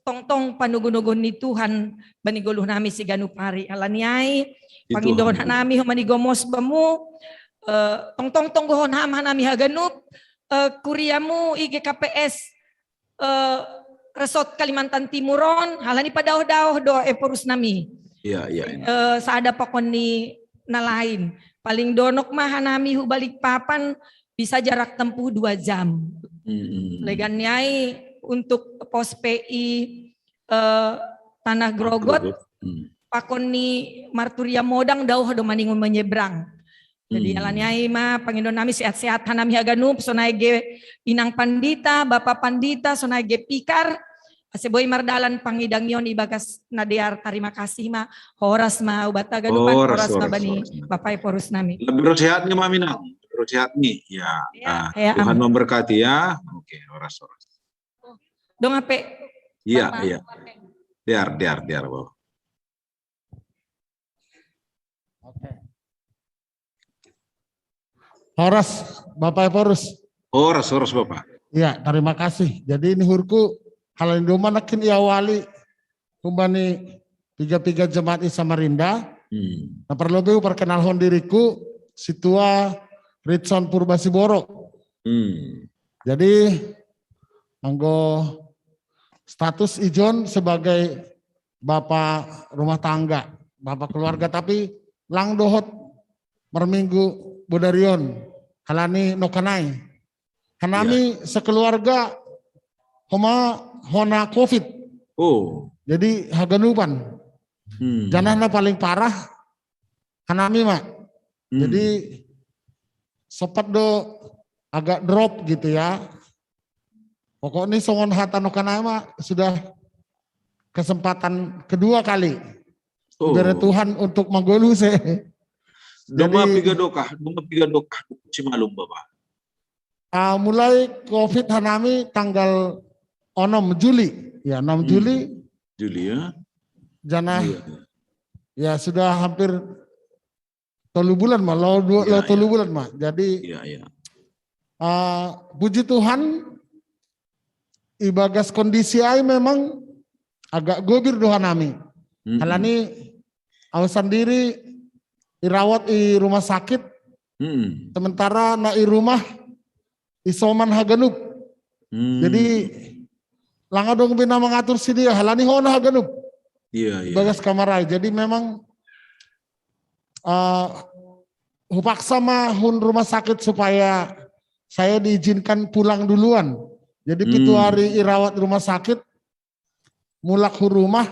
tongtong panogo-nogo ni Tuhan bani goluh nami siganup ari. Halani ai pangidohon hanami homa ni gomos bamu eh, tongtong tonggohon ham hanami haganup eh, kuriamu i G K P S eh, Resort Kalimantan Timur on, halani padaoh-daoh do Ephorus nami. Iya, iya. Iya. Eh, sada pakon ni na lain. Paling donok ma hanami hu Balikpapan bisa jarak tempuh dua jam. Mm-mm. Legan ni ai untuk pos P I eh, Tanah Grogot, Hmm. pakon ni marturia modang daoh do maningon menyeberang. Jadi Hmm. halani ai ma pangidohon nami sehat-sehat hanami haganup, sonai ge inang pandita, bapa pandita, sonai ge pikar, ase boi mardalan pangidangion ibagas na dear. Terima kasih ma, horas ma ubat haganupan, Horas, horas ma horas, bani horas ma. Bapak Ephorus nami. Lebih sehat ni Mami Nang, lebih sehat ni. Ya, Ya, ah, ya, Tuhan am. Memberkati ya. Oke, horas, horas. Dong ape? Iya, Bapak. Iya. Diar, diar, diar, Bapak. Oke. Horas, Bapak Ephorus. Horas, horas, Bapak. Ya, terima kasih. Jadi ini hurku, halani domma nangkin iawali humbani piga-piga jemaat i Samarinda. Hmm. Na parlobei huparkenalhon diriku, Situa Ritson Purba Siborok. Hmm. Jadi anggo status ijon sebagai bapak rumah tangga, bapak keluarga, tapi lang dohot marminggu bodari on. Halani no kanai. Hanami sekeluarga homa hona covid. Oh. Jadi haganupan. Hmm. Janahna paling parah hanami ma. Hmm. Jadi sempat do agak drop gitu ya. Pokoknya songon hata no kanai ma sudah kesempatan kedua kali. Oh. Diberi Tuhan untuk manggoluh se. Doma Jadi- piga do kah, doma piga do kah simalum Bapa? Ah, mulai covid hanami tanggal onom Juli. Ya, onom Hmm. Juli. Juli ya. Janah Iya. ya sudah hampir tolu bulan ma, lo dua, Iya, lo tolu iya. bulan ma. Jadi Iya, iya. ah, puji Tuhan, ibagas kondisi ai memang agak gobir do hanami. Mm-mm. Halani au sandiri irawat i rumah sakit, Mm-mm. sementara na i rumah isoman haganup. Hmm. Jadi langa dong be na mangatur si dia, halani hona haganup. Iya, iya. Ibagas kamar ai. Jadi memang eh, hupaksa ma hun rumah sakit supaya saya diizinkan pulang duluan. Jadi Hmm. pitu hari irawat rumah sakit, mulak hu rumah,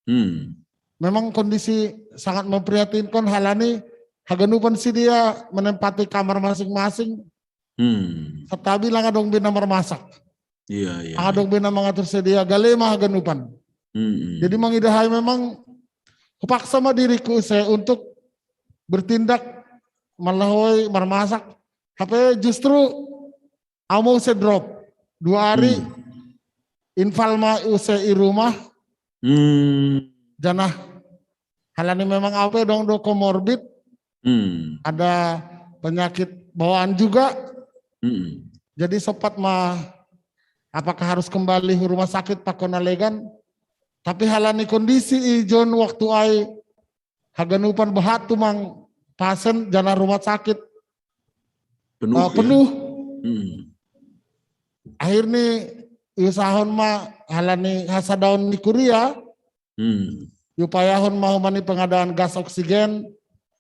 Hmm. memang kondisi sangat memprihatinkan, halani haganupan si dia menempati kamar masing-masing, Hmm. satabi langa dong be na marmasak. Iya, iya. Langa dong be na mangatur si dia, gale ma haganupan. Mm-mm. Jadi mangidah ai memang hupaksa ma diriku se untuk bertindak malahoi marmasak. Tapi justru au ma use drop. Dua hari Hmm. infal ma use i rumah, Hmm. janah halani memang au pe dong do komorbid, Hmm. ada penyakit bawaan juga. Mm-mm. Jadi sempat ma apakah harus kembali ke rumah sakit pakon na legan. Tapi halani kondisi ijon waktu ai haganupan bahat tumang pasien janah rumah sakit Penuh. eh, Ya? penuh. Hmm. Akhirnya iusahon ma halani hasadaon ni kuria, Hmm. iupayahon ma homa ni pengadaan gas oksigen,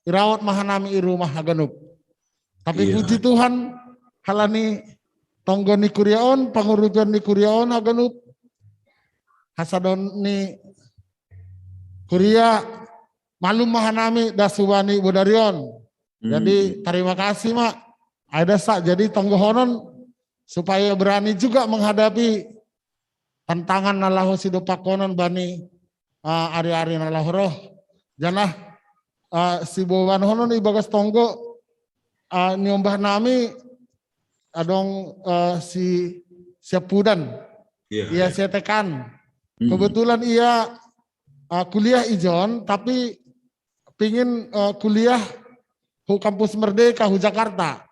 irawat ma hanami i rumah haganup. Tapi Iya. puji Tuhan, halani tonggo ni kuria on, pangurupion ni kuria on haganup, hasadaon ni kuria, malum ma hanami das hubani bodari on. Hmm. Jadi terima kasih ma. Ada sa jadi tonggohonon supaya berani juga menghadapi tantangan na laho sidopakonon bani ah, ari-ari na laho ro. Janah ah, siboanhonon ibagas tonggo ah, niombah nami adong ah, si Siapudan. Iya. Ia Setekan. Hmm. Kebetulan ia ah, kuliah ijon tapi pingin ah, kuliah hu kampus Merdeka hu Jakarta.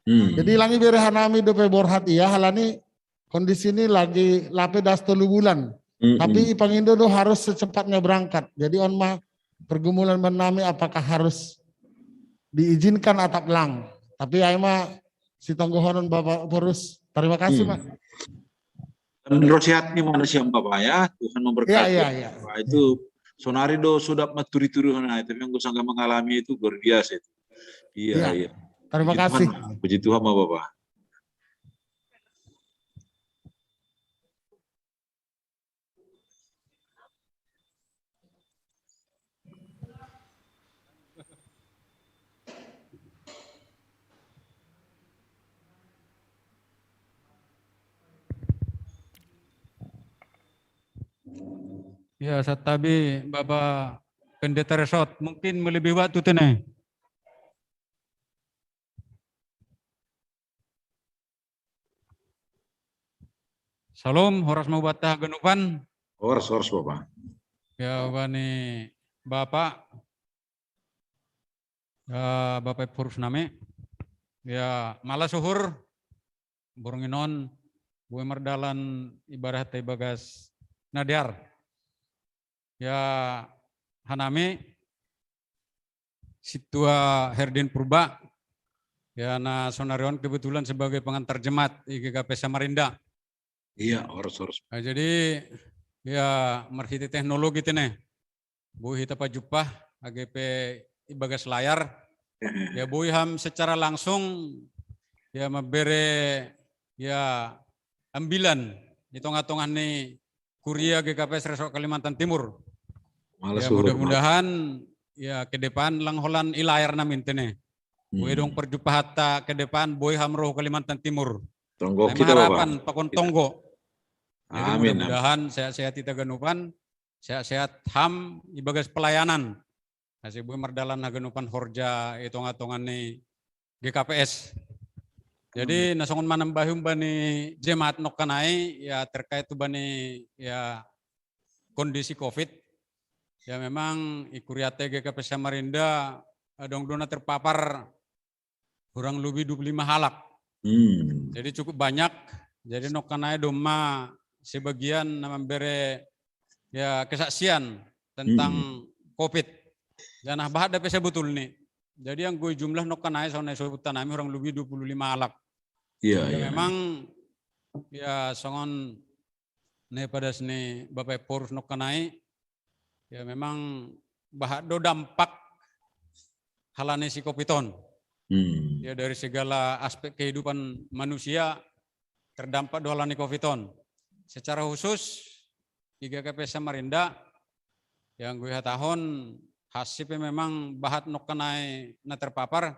Hmm. Jadi langa ibere hanami dope borhat ia halani kondisi ni lagi lape das tolu bulan. Mm-mm. Tapi ipangindo do harus secepatnya berangkat. Jadi on ma pergumulan bani nami apakah harus diizinkan atap lang. Tapi ai ma sitonggohonon Bapak Porus. Terima kasih, Hmm. Pak. Dan roh sehat ni mana siang Bapak ya. Tuhan memberkati. Iya, iya, iya. Wah, itu sonari do sudah maturi-turi na, tapi yang gue sangka mengalami itu luar biasa itu. Iya, Iya. Iya. Terima Puji Tuhan, kasih. Pak. Puji Tuhan, Bapak. Ya, satabi Bapak Pendeta Resort, mungkin melebihi waktu tu ne. Salam, horas ma banta haganupan. Horas, horas Bapak. Ya, bani Bapak, ya, Bapak Porus nami. Ya, malas uhur, borngin on, boi mardalan ibadah ta ibagas na dear. Ya, hanami, Sintua Herdin Purba, ya, na sonari on kebetulan sebagai pengantar jemaat i G K P Samarinda. Iya, horas, horas. Nah, jadi, ya, marhite teknologi tu ne. Boi hita pajumpah, age pe ibagas layar. Ya, boi ham secara langsung ya, mambere, ya, ambilan di tongah-tongah ni kuria G K P S Resort Kalimantan Timur. Malas Ya, luhur, mudah-mudahan ya ke depan lang holan i layar nami tene. Hmm. Boi dong perjumpahanta ke depan, boi ham ro Kalimantan Timur. Tonggo Nah, kita, harapan Bapak. Pakon Tonggo. Jadi Amin, amin. mudah-mudahan sehat-sehat hita haganupan, sehat-sehat ham ibagas pelayanan. Ase boi mardalan haganupan horja i tongah-tongah ni G K P S. Jadi na songon manambahi umbani jemaat nongkanai, ya, terkait umbani, ya, kondisi covid. Ya, memang i kuriate G K P S Samarinda adong do na terpapar hurang lobi dua puluh lima halak. Hmm. Jadi cukup banyak. Jadi nongkanai domma sebagian na mambere, ya, kesaksian tentang covid. Janah bahat dope sebetulni. Jadi anggo i jumlah nongkanai songon na isobutan nami hurang lobi dua puluh lima halak. Iya, Ya, iya. memang, ya, songon na ipadas ni Bapak Ephorus nongkanai, ya, memang bahat do dampak halani si covid on. Hmm. Ya, dari segala aspek kehidupan manusia terdampak do halani covid on. Secara khusus i G K P S Samarinda, ya, anggo ihatahon hansit pe memang bahat nongkanai na terpapar,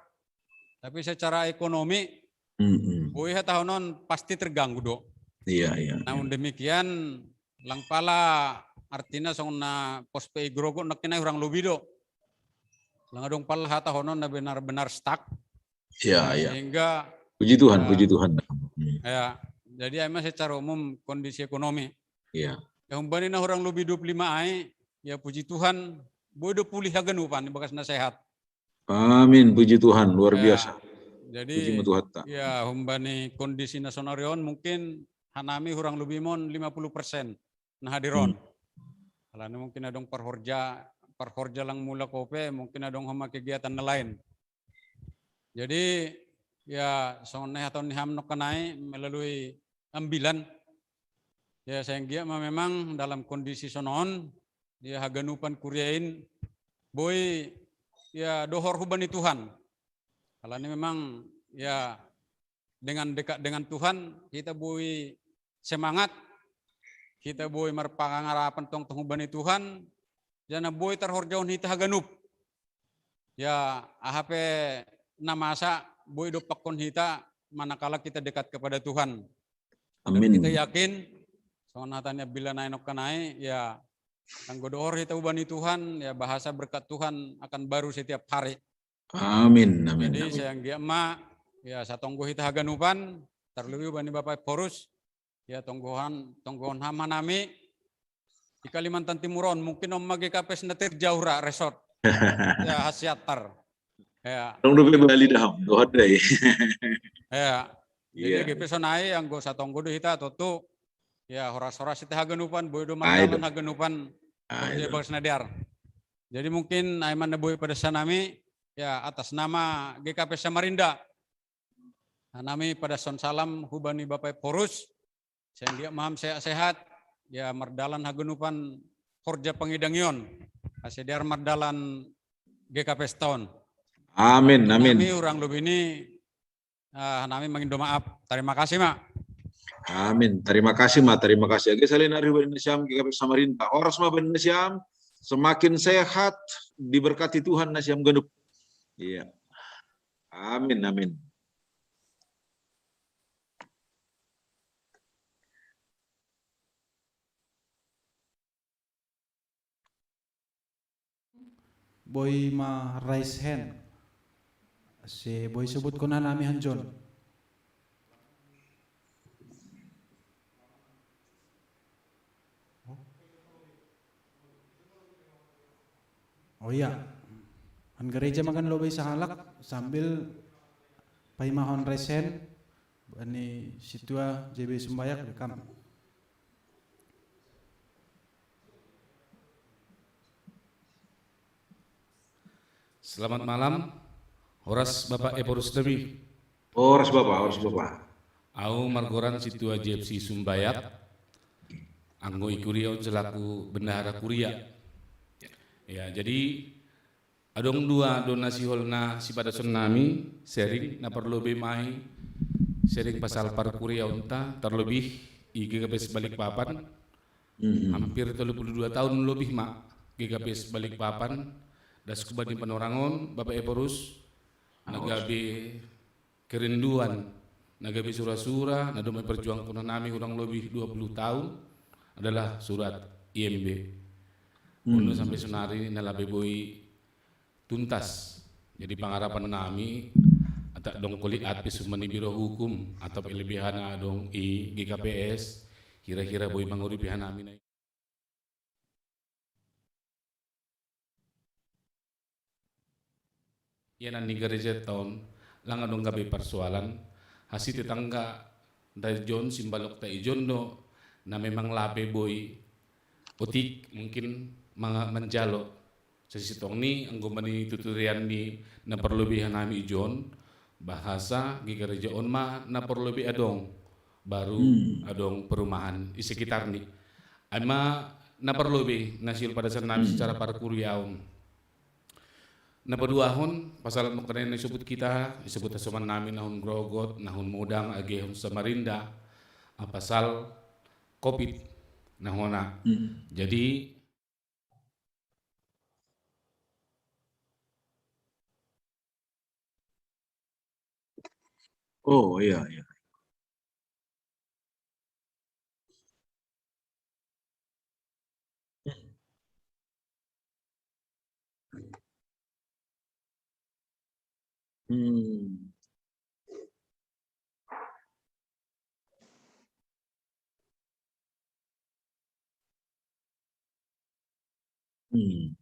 tapi secara ekonomi Hmm, hmm. boi hatahonon pasti terganggu do. Iya, iya. Namun demikian, lang pala artina songon na pos pe i grogot nangkin i hurang lobi do. Lang adong pala hatahonon na benar-benar stuck. Iya, iya. Sehingga, Puji Tuhan, ya, puji Tuhan. Hmm. Ya, jadi ai ma secara umum kondisi ekonomi. Iya. Ya, umbani na hurang lobi dua puluh lima ai, ya, puji Tuhan, boi do pulih haganupan ibagas na sehat. Amin, puji Tuhan, luar Ya, biasa. Jadi, Puji ma Tuhanta. Ya, umbani kondisi na sonari on mungkin hanami hurang lobi mon lima puluh persen na hadir on. Hmm. Alani mungkin adong parhorja, parhorja lang mulak ope, mungkin adong homa kegiatan na lain. Jadi, ya, songon na ihatahon ni ham nongkanai melalui ambilan. Ya, sehingga ma memang dalam kondisi sonon, ya, haganupan kuria in boi, ya, dohor hubani Tuhan. Alani memang, ya, dengan dekat dengan Tuhan, kita boi semangat, kita boi marpangarapan tongtong hubani Tuhan, janah boi tarhorjahon hita haganup. Ya, aha pe na masa boi dompakkon hita manakala kita dekat kepada Tuhan. Dan Amin. Kita yakin, songon hata ni ambilan nai nongkanai, ya, anggo dohor hita hubani Tuhan, ya, bahasa berkat Tuhan akan baru setiap hari. Amin, amin, Jadi amin. Sehingga ma, ya, satonggo hita haganupan, terlebih hubani Bapak Ephorus, ya, tonggohon, tonggohon ham hanami di Kalimantan Timur on, mungkin on ma G K P S na terjauh ra resort. Ya, Hasiatar. Ya. Dong dope Bali dah, dohot dai. Ya. Jadi Iya. G K P S on ai anggo satonggo do hita tontu, ya, horas-horas hita haganupan, boi do Ai do. Haganupan. Ai do. Bagas na dear. Jadi mungkin ai ma na boi padas hanami, ya, atas nama G K P S Samarinda. Hanami padashon salam hubani Bapak Ephorus, sehingga ma ham sehat-sehat, ya, mardalan haganupan horja pangidangion, ase dear mardalan G K P S on. Amin, amin. Nami hurang lobi ni, ah, nami mangindo maaf. Terima kasih, Ma. Amin. Terima kasih, Ma. Terima kasih. Age selain ari hubani nasiam G K P S Samarinda. Horas ma hubani nasiam, semakin sehat, diberkati Tuhan nasiam ganup. Iya. Amin, amin. Boi ma raise hand. Ase boi sobutkon hanami hanjon. Oh iya. An gereja ma kan lobi sahalak sambil paimahon raise hand. Bani sintua J B Sumbayak, welcome. Selamat malam. Horas Bapak Ephorus nami. Horas Bapak, horas Bapak. Au margoran sintua J F C Sumbayak. Anggo i kuria on selaku bendahara kuria. Ya, jadi adong dua do na sihol na sipadashon nami, sharing, na parlobei ma i Sering pasal parkuriaonta, terlebih i G K P S Balikpapan. Hampir tolu puluh dua tahun lebih ma G K P S Balikpapan, das kubani panorangon, Bapak Ephorus, na gabe kerinduan, na gabe sura-sura na domai perjuangkon nami kurang lebih dua puluh tahun adalah surat I M B. Undo sampai sonari na lape boi tuntas. Jadi pangarapan nami, atak dong koliat pe sumani biro hukum atau pe lebihana dong i G K P S, kira-kira boi manguripi hanami nai. Ia nani gereja taon, langa dong gabe persoalan, hasi tetangga da John, simbalok ta i John do, na memang lape boi otik mungkin manga-, manjalo. Sasitongni anggo mani tuturianni na parlobei hanami i John, bahasa di gereja on ma na parlobei adong, baru adong perumahan i sekitarni. Ai ma na parlobei na siul padasan nami secara parkuriaon. Na paduahon, pasal mangkanen na isebut kita, isebut hasoman nami nahun Grogot, nahun Modang, agehon Samarinda, a pasal covid na hona. Jadi, Oh, iya, iya. Hmm. Hmm.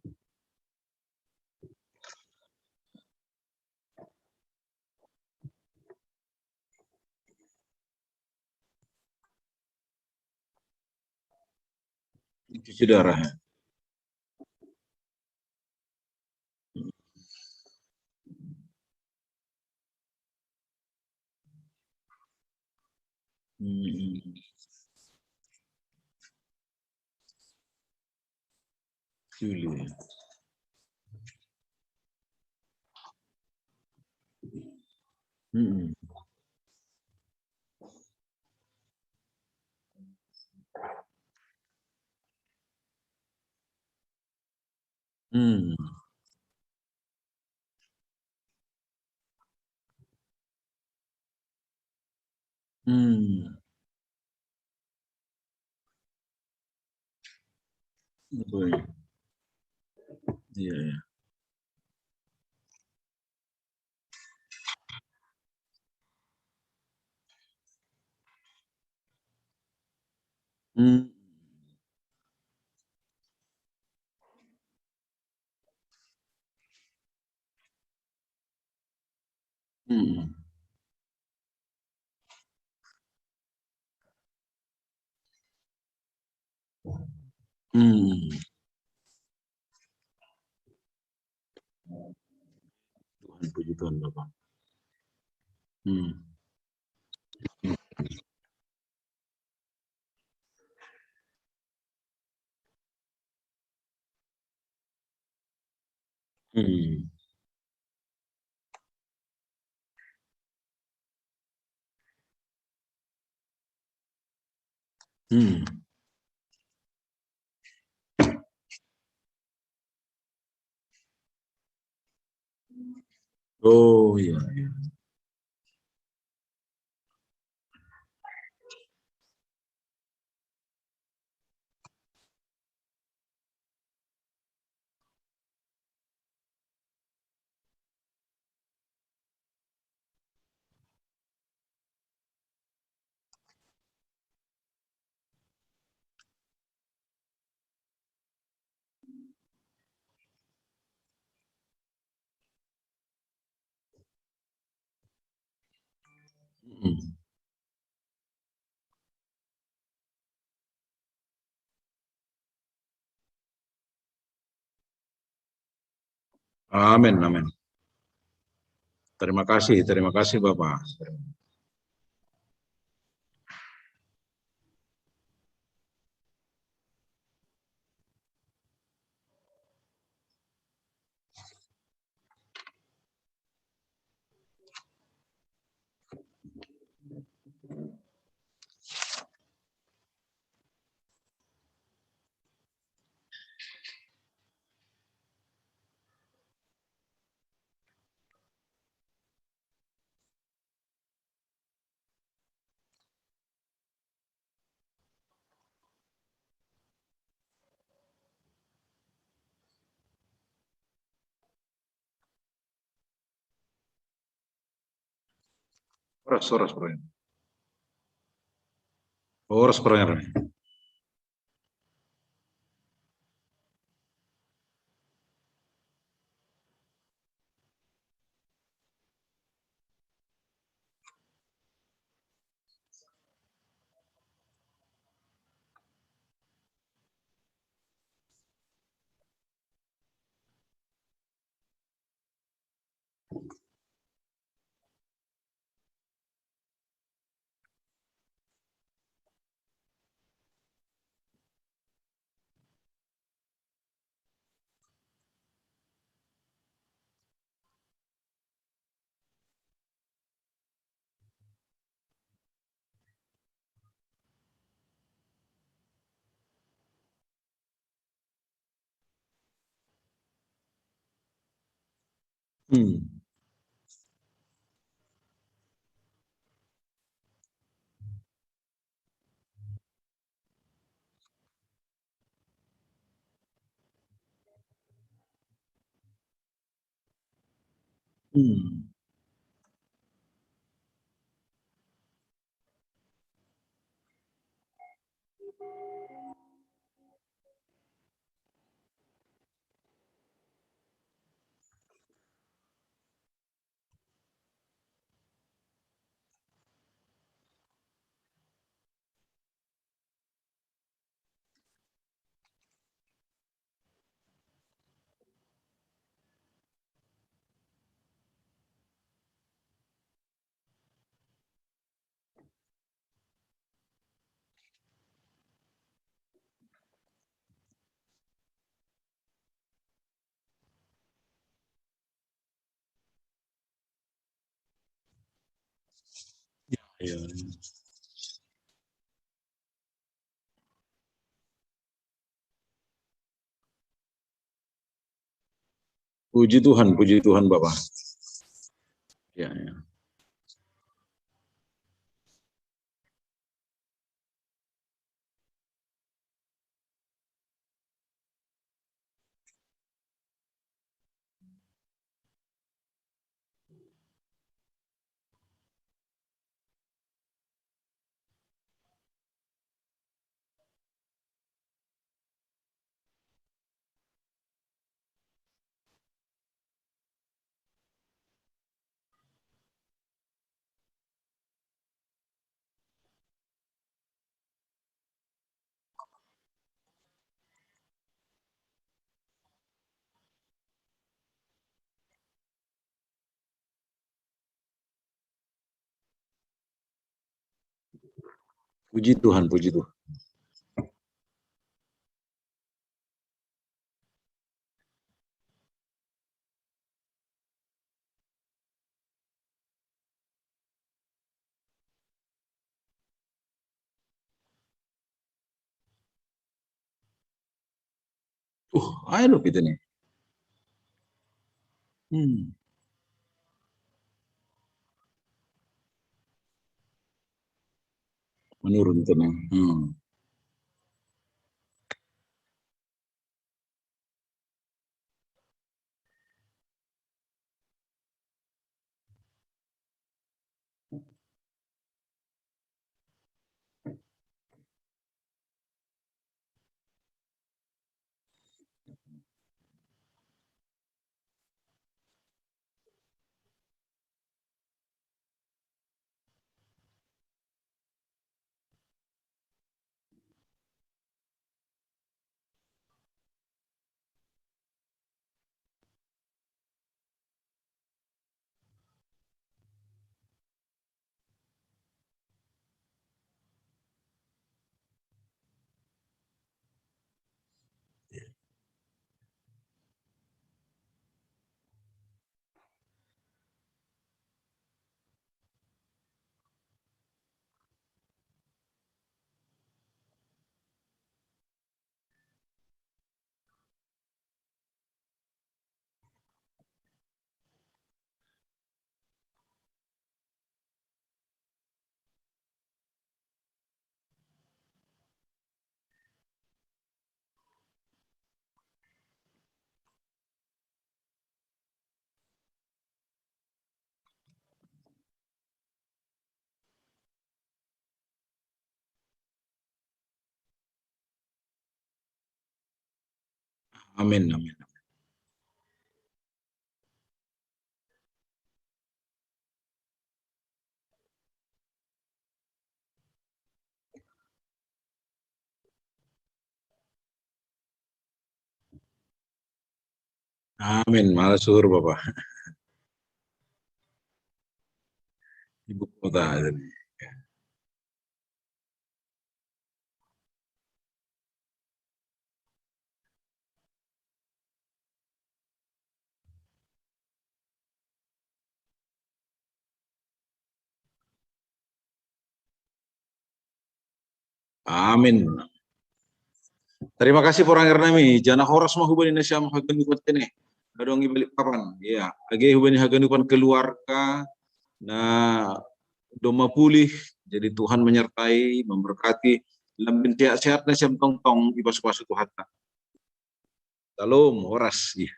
Cuci darah. Hmm. Juli. Hmm. Hmm. Hmm. Betul. Iya, iya. Hmm. Hmm. Hmm. Tuhan, puji Tuhan, Bapak. Hmm. Hmm. Hmm. Oh, iya, iya. Hmm. Amin, amin. Terima kasih, terima kasih, Bapak. Horas, horas, Brian. Horas, Brian. Hmm. Hmm. Ya, ya. Puji Tuhan, puji Tuhan, Bapak. Ya, ya. Puji Tuhan, puji Tuhan. Uh, ayo lo kita nih. Hmm. Menurun tenang. Hmm. Amin, amin. Amin. Malas suhur, Bapak. Ibu kota. Amin. Terima kasih porang Ernami. Jana horas ma hubani nasiam haganupan tene. Adong i Balikpapan. Ya, age hubani haganupan keluarga. Na doma pulih. Jadi Tuhan menyertai, memberkati. Lambin sehat-sehat nasiam tongtong ipasu-pasu Tuhanta. Shalom, horas. Iya.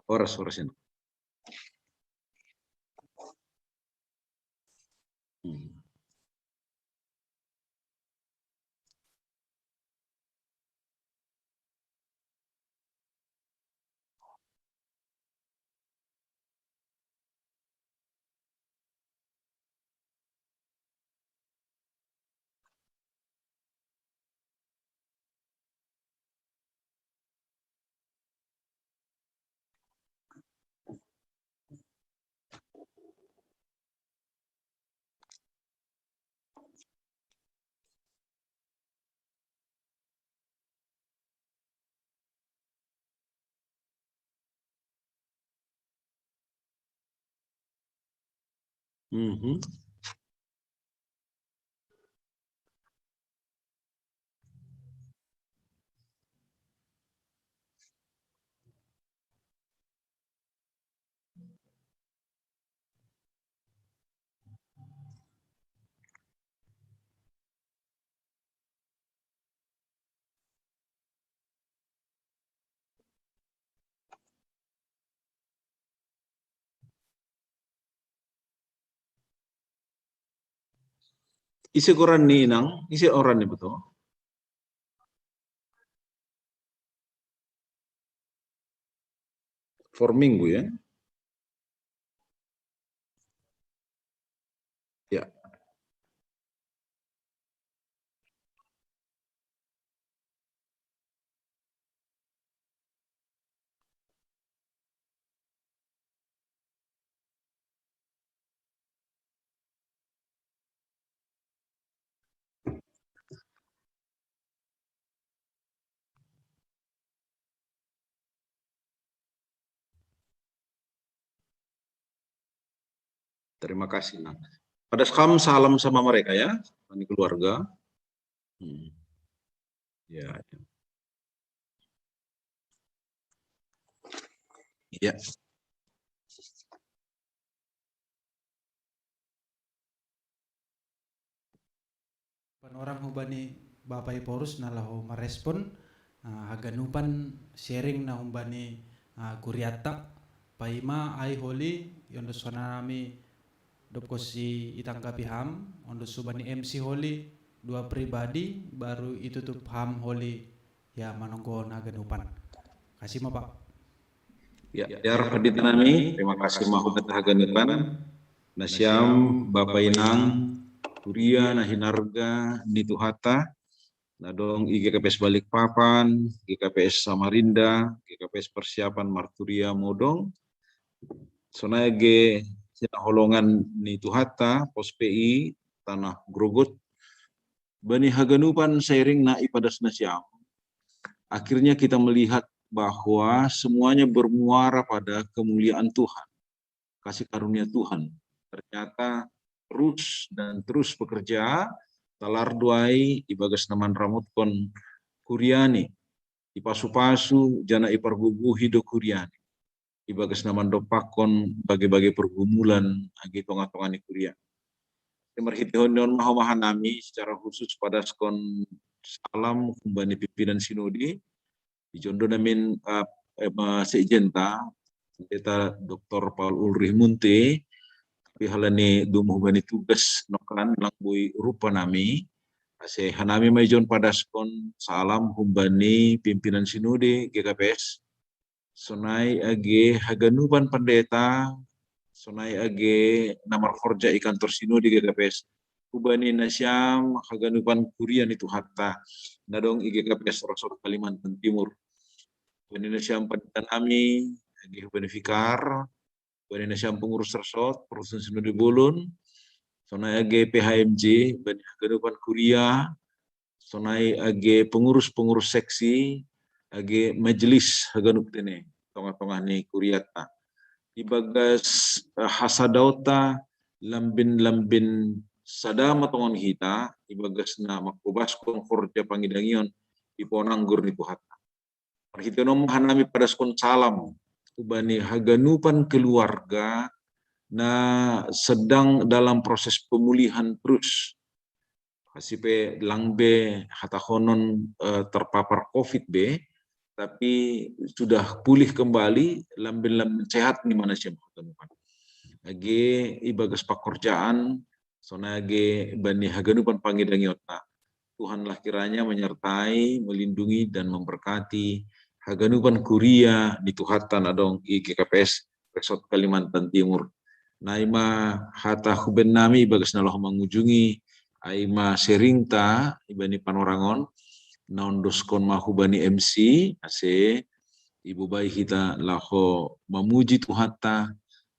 Horas, horas ini. Hmm. Mhm. Ise koran ni inang, ise oran ni betul. For minggu ya. Ya. Terima kasih, Nang. Pada kam salam sama mereka ya, ini keluarga. Hmm. Ya, ya. Ya. Panorang hubani Bapa Iporus na laho marespon, ah, haganupan sharing na humbani, ah, kuriatta, paima ai holi, yondo sonami, dopkosi itangkapi ham, ondo subani M C holi, dua pribadi, baru itutup ham holi, ya manonggo na haganupan. Kasih ma, Pak. Ya, ya, Rafa di tanami, terima kasih ma hubata haganupan. Nasiam, Bapa Inang, kuria na hinarga ni Tuhata, na dong i G K P S Balikpapan, G K P S Samarinda, G K P S Persiapan Marturia Modong, sonai ge sinaholongan ni Tuhata, pos P I, Tanah Grogot, bani haganupan sairing na ipadas nasiam. Akhirnya kita melihat bahwa semuanya bermuara pada kemuliaan Tuhan, kasih karunia Tuhan. Ternyata terus dan terus bekerja, talar duai ibagas naman ramutkon kuriani. ipasu-pasu, janah ipargogohi do kuria ni. Ibagas na mandompakkon bage-bage pergumulan age tonga-tonga ni kuria. Marhitehon ni on ma homa hanami secara khusus padaskon salam humbani pimpinan sinode, ijon do namin, eh, eh, ma-, sekjenta, Pendeta Doktor Paul Ulrich Munte, tapi halani dum humbani tugas nokkan lang boi rupa nami, ase hanami ma ijon padaskon salam humbani pimpinan sinode G K P S, sonai age haganupan pendeta, sonai age na marhorja i kantor sinode G K P S, hubani nasiam haganupan kuria ni Tuhanta, na dong i G K P S Resort Kalimantan Timur. Hubani nasiam pendeta nami, age hubani vikar, hubani nasiam pengurus resort, pengurus sinode bolon, sonai age P H M J, hubani haganupan kuria, sonai age pengurus-pengurus seksi, age majelis haganup tene, tonga-tonga ni kuriata. Ibagas, eh, hasadaonta lambin-lambin sada ma tongon hita, ibagas na mangkobaskon horja pangidangion di ponang gor ni Tuhanta. Marhitehon on ma hanami padaskon salam, hubani haganupan keluarga na sedang dalam proses pemulihan terus. Asi pe lang be hatahonon, eh, terpapar covid be, tapi sudah pulih kembali, lambin-lambin sehat ni manasiam haganupan. Age ibagas pekerjaan, sonai age bani haganupan pangidangionta. Tuhanlah kiranya menyertai, melindungi, dan memberkati haganupan kuria ni Tuhanta na dong i G K P S Resort Kalimantan Timur. Na i ma hata hubaen nami ibagas na laho mangujungi, ai ma sharingta ibani panorangon, na ondoskon ma hubani M C, ase ibobai hita laho mamuji Tuhanta,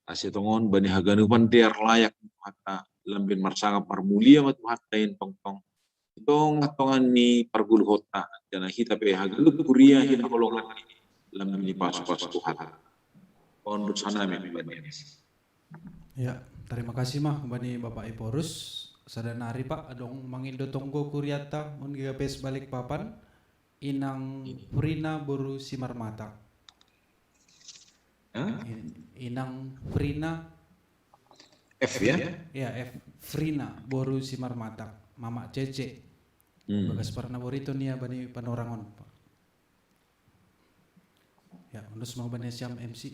ase tongon bani haganupan dear layak Tuhanta, lambin marsangap marmulia ma Tuhanta in tongtong. Tonga-tonga ni parguluhonta, janah hita pe haganup kuria hinaholongan ni, lambin ipasu-pasu Tuhanta. On do sanami bani M C. Ya, terima kasih ma bani Bapak Ephorus. Sada nari Pak, adong mangindo tonggo kuriata, on G K P S Balikpapan, Inang Frina boru Simarmata. Hah? In-, Inang Frina. F ya? Ya, F. Frina boru Simarmata, Mama Cece. Hmm. Bagas parna borito nia bani panorangon, Pak. Ya, ondos ma bani siam M C.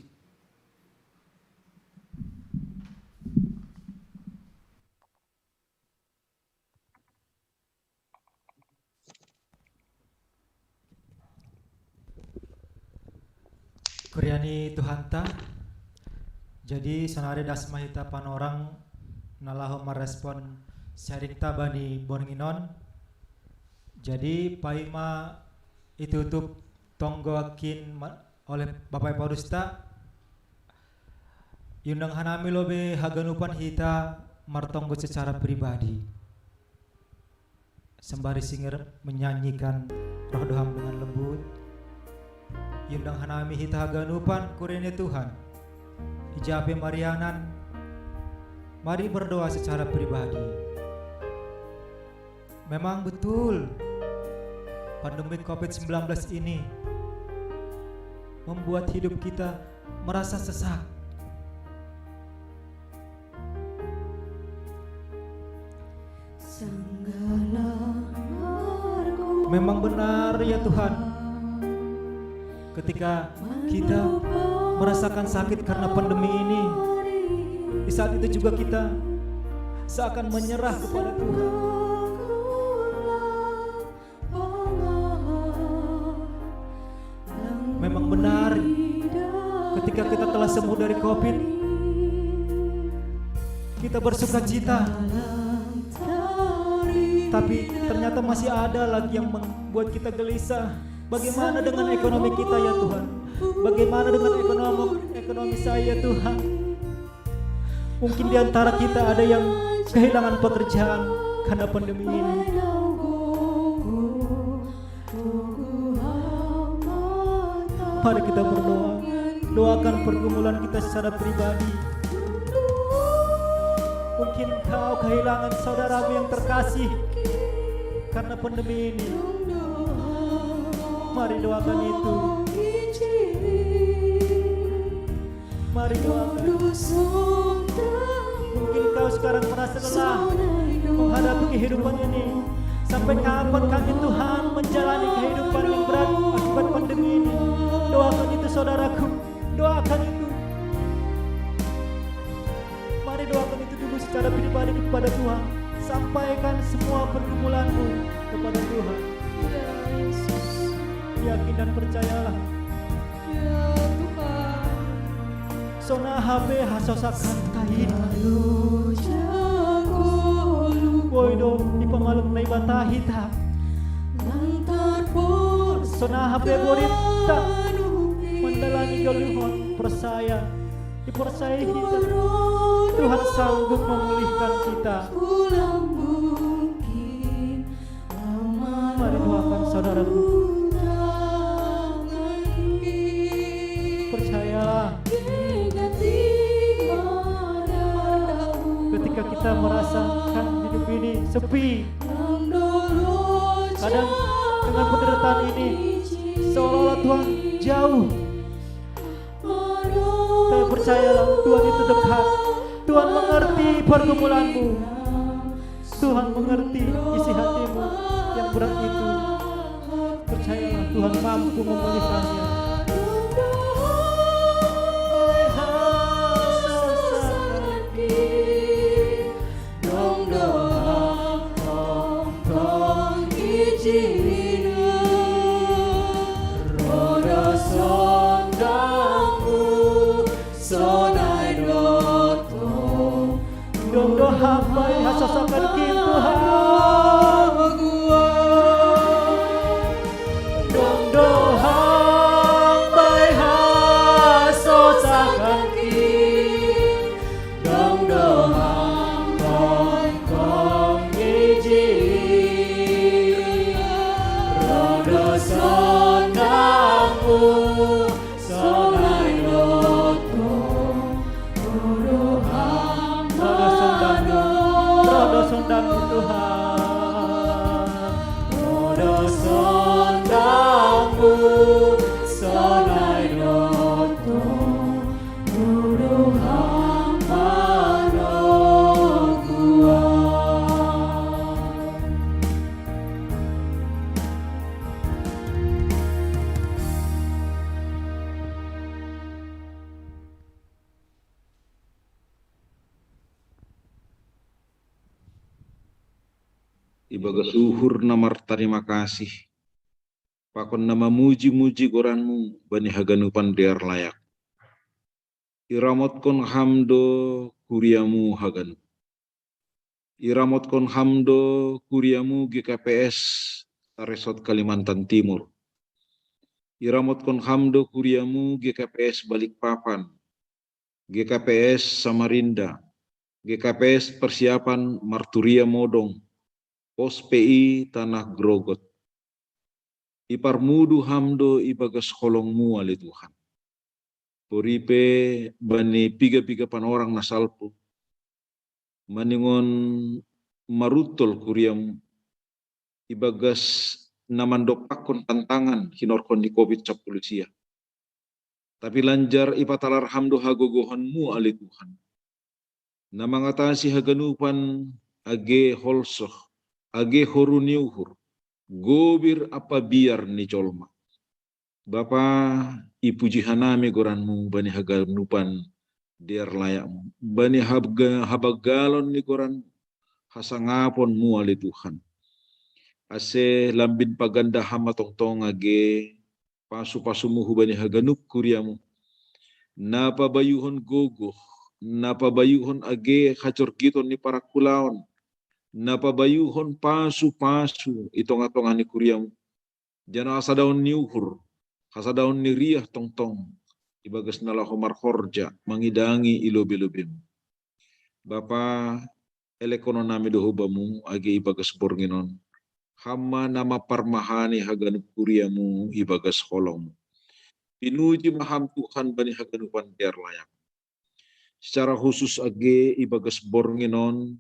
Kuria ni Tuhanta. Jadi, sonari das ma hita panorang na laho marespon sharingta bani borngin on. Jadi, paima itutup tonggo nangkin ma-, oleh Bapak Ephorus ta, iundang hanami lo be haganupan hita martonggo secara pribadi. Sembari singer menyanyikan Roh Doham dengan lembut, iundang hanami hita haganupan kuria ni Tuhan. Ija pe marianan, mari berdoa secara pribadi. Memang betul, pandemi covid sembilan belas ini membuat hidup kita merasa sesak. Memang benar, ya Tuhan, ketika kita merasakan sakit karena pandemi ini, di saat itu juga kita seakan menyerah kepada Tuhan. Memang benar, ketika kita telah sembuh dari covid, kita bersuka cita. Tapi ternyata masih ada lagi yang membuat kita gelisah. Bagaimana dengan ekonomi kita, ya Tuhan? Bagaimana dengan ekonomi, ekonomi saya, Tuhan? Mungkin di antara kita ada yang kehilangan pekerjaan karena pandemi ini. Mari kita berdoa. Doakan pergumulan kita secara pribadi. Mungkin kau kehilangan saudaramu yang terkasih karena pandemi ini. Mari doakan itu. Mari doakan. Mungkin kau sekarang merasa lelah menghadapi kehidupan ini. Sampai kapan kami, Tuhan, menjalani kehidupan yang berat akibat pandemi ini? Doakan itu, saudaraku. Doakan itu. Mari doakan itu dulu secara pribadi kepada Tuhan. Sampaikan semua pergumulanmu kepada Tuhan. Ya, Yesus. Yakin dan percayalah. Ya, Tuhan. Sona habe hasosakan kain. Boy do, ipamalum na ibata hita. Sona habe borita mandalani goluhon, percaya. Dipercayai kita, Tuhan sanggup memulihkan kita. Mari doakan, saudaraku. Percayalah. Ketika kita merasakan hidup ini sepi, kadang dengan penderitaan ini seolah-olah Tuhan jauh. Tapi percayalah, Tuhan itu dekat. Tuhan mengerti pergumulanmu. Tuhan mengerti isi hatimu yang berat itu. Percayalah, Tuhan mampu memulihkannya. Dongdo hamba hasosakan kin, Tuhan. Dongdo hamba hasosakan kin. Dongdo hamba kong iji. Rodo sondamu sonai loto. Rodo hamba. Rodo sondamu. Rodo sondamu, Tuhan. Rodo sondamu sonai loto. Ibagas uhur na martarima kasih, pakon na mamuji-muji goranmu bani haganupan dear layak. Iramotkon ham do kuriamu haganup. Iramotkon ham do kuriamu G K P S Taresot Kalimantan Timur. Iramotkon ham do kuriamu G K P S Balikpapan, G K P S Samarinda, G K P S Persiapan Marturia Modong, Pos P I Tanah Grogot. Iparmudu ham do ibagas holongmu ale Tuhan. Poripe bani piga-piga panorang na salpu. Maningon maruntol kuriamu ibagas na mandopakkon tantangan hinorhon ni covid sampulu sia. Tapi lanjar ipatalar ham do hagogohonmu ale Tuhan. Na mangatasi haganupan age holsoh, age horu ni uhur, gobir ampa biar ni jolma. Bapa, ipuji hanami goranmu bani haganupan dear layakmu, bani habga-, habanggalon ni goranmu, hasangaponmu ale Tuhan. Ase lambin paganda ham ma tongtong age pasu-pasumu hubani haganup kuriamu. Na pabayuhon gogoh, na pabayuhon age hajorgiton ni parangkulaon, na pabayuhon pasu-pasu i tonga-tonga ni kuriamu. Jano hasadaon ni uhur, hasadaon ni riah tongtong, ibagas na laho marhorja mangidangi i lobe-lobemu. Bapa, elekkonon nami do ho bamu age ibagas borngin on. Ham ma na mamparmahani haganup kuriamu ibagas holongmu. Pinuji ma ham Tuhan bani haganupan dear layak. Secara khusus age ibagas borngin on,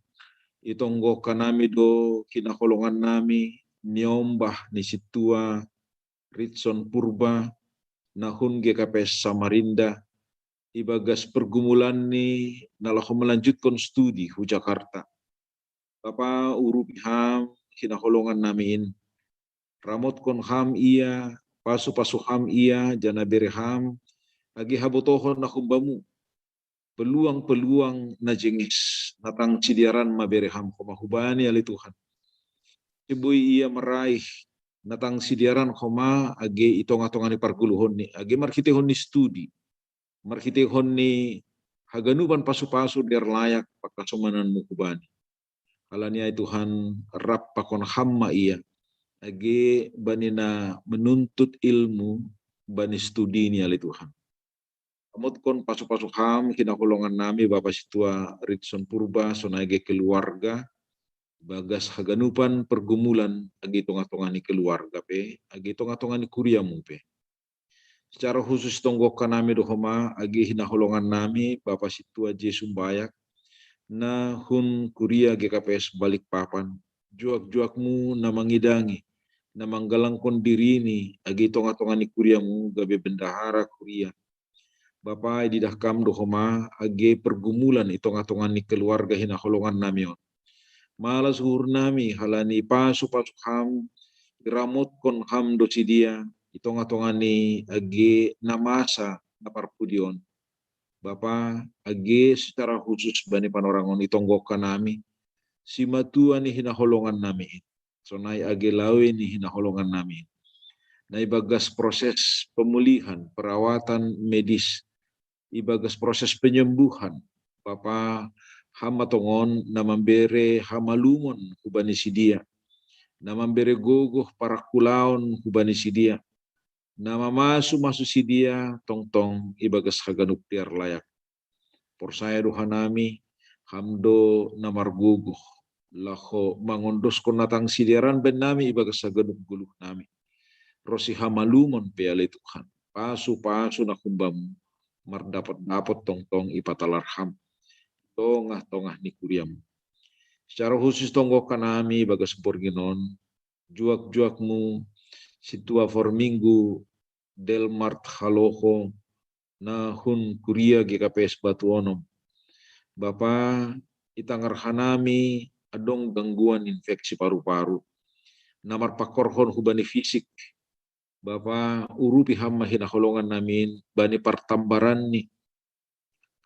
itonggohkan nami do hinaholongan nami, niombah ni sintua, Ritson Purba, na hun G K P S Samarinda, ibagas pergumulanni na laho melanjutkan studi hu Jakarta. Bapa, urupi ham hinaholongan nami in, ramotkon ham ia, pasu-pasu ham ia, janah bere ham age habotohon na humbamu, peluang-peluang na jengis, na tang sidiaran ma bere ham homa hubani ale Tuhan. Seboi ia meraih na tang sidiaran homa age i tongah-tongah ni pargoluhonni, age marhiteihon ni studi, marhiteihon ni haganupan pasu-pasu dear layak pangkasomannanmu hubani. Halani ai Tuhan, rap pakon ham ma ia, age bani na menuntut ilmu bani studi ni ale Tuhan. Ramotkon pasu-pasu ham hinaholongan nami Bapa Sintua Ritson Purba, sonai age keluarga, bagas haganupan pergumulan age tongah-tongah ni keluarga pe, age tongah-tongah ni kuriamu pe. Secara khusus tonggohkan nami do homa age hinaholongan nami Bapa Sintua Jesum Bayak, na hun kuria G K P S Balikpapan, juak-juakmu na mangidangi, na manggalangkon dirini age tongah-tongah ni kuriamu gabe bendahara kuria. Bapa, ididah kam do homa age pergumulan i tongah-tongah ni keluarga hinaholongan nami on. Malas uhur nami halani pasu-pasu ham, iramotkon ham do sidia i tongah-tongah ni age na masa na parpudi on. Bapa, age secara khusus bani panorangon i tonggohkan nami, simatua ni hinaholongan nami in, sonai age lawe ni hinaholongan nami in, na ibagas proses pemulihan, perawatan medis, ibagas proses penyembuhan, Bapa, ham ma tongon na mambere hamalumon hubani sidia, na mambere gogoh parangkulaon hubani sidia, na mamasu-masu sidia tongtong ibagas haganup dear layak. Porsaya do hanami, ham do na margogoh laho mangondoskon na tang sidiaran bennami ibagas haganup goluhnami. Ro si hamalumon pe ale Tuhan, pasu-pasu na humbamu, mardapot-dapot tongtong ipatalar ham tongah-tongah ni kuriamu. Secara khusus tonggohkan nami ibagas borngin on, juak-juakmu Sintua Forminggu Delmart Haloho, na hun kuria G K P S Batu Onom. Bapa, i tangar hanami adong gangguan infeksi paru-paru na marpangkorhon hubani fisik. Bapa, urupi ham ma hinaholongan nami in bani partambaranni.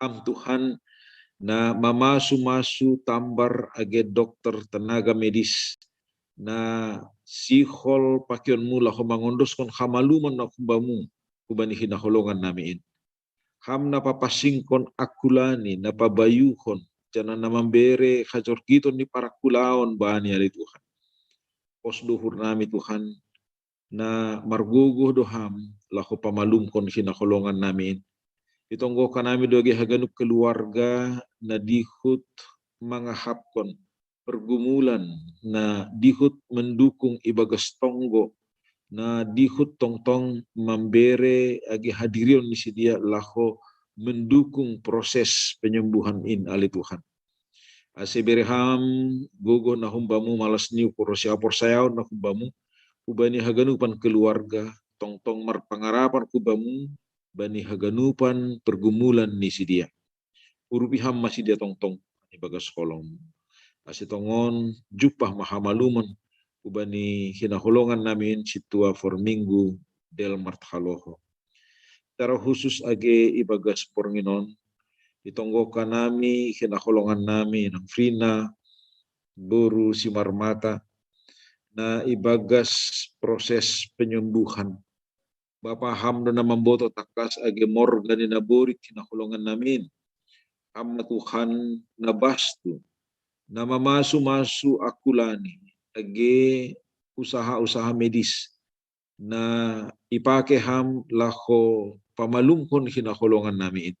Ham Tuhan, na mamasu-masu tambar age dokter, tenaga medis, na sihol pakeonmu laho mangondoskon hamalumon na humbamu hubani hinaholongan nami in. Ham na papasingkon angkulani, na pabayuhon, janah na mambere hajorgiton ni parangkulaon bani ale Tuhan. Pos do uhur nami Tuhan, na margogoh do ham laho pamalumkon hinaholongan nami in. I tonggohkan nami do age haganup keluarga na dihut mangahapkon pergumulan, na dihut mendukung ibagas tonggo, na dihut tongtong mambere age hadirion ni sidia laho mendukung proses penyembuhan in ale Tuhan. Ase bere ham gogoh na humbamu, malas ni ukur ro si haporsayaon na humbamu, hubani haganupan keluarga, tongtong marpangarapan humbamu bani haganupan pergumulan ni sidia. Urupi ham ma sidia tongtong ibagas holong. Ase tongon jumpah ma hamalumon hubani hinaholongan nami in Sintua Forminggu Delmart Haloho. Secara khusus age ibagas borngin on, i tonggohkan nami hinaholongan nami nang Frina boru Simarmata, na ibagas proses penyembuhan. Bapa, ham do na mamboto tangkas age morga ni na borit hinaholongan nami in. Ham ma Tuhan na bastu, na mamasu-masu angkulani age usaha-usaha medis, na ipake ham laho pamalumkon hinaholongan nami in.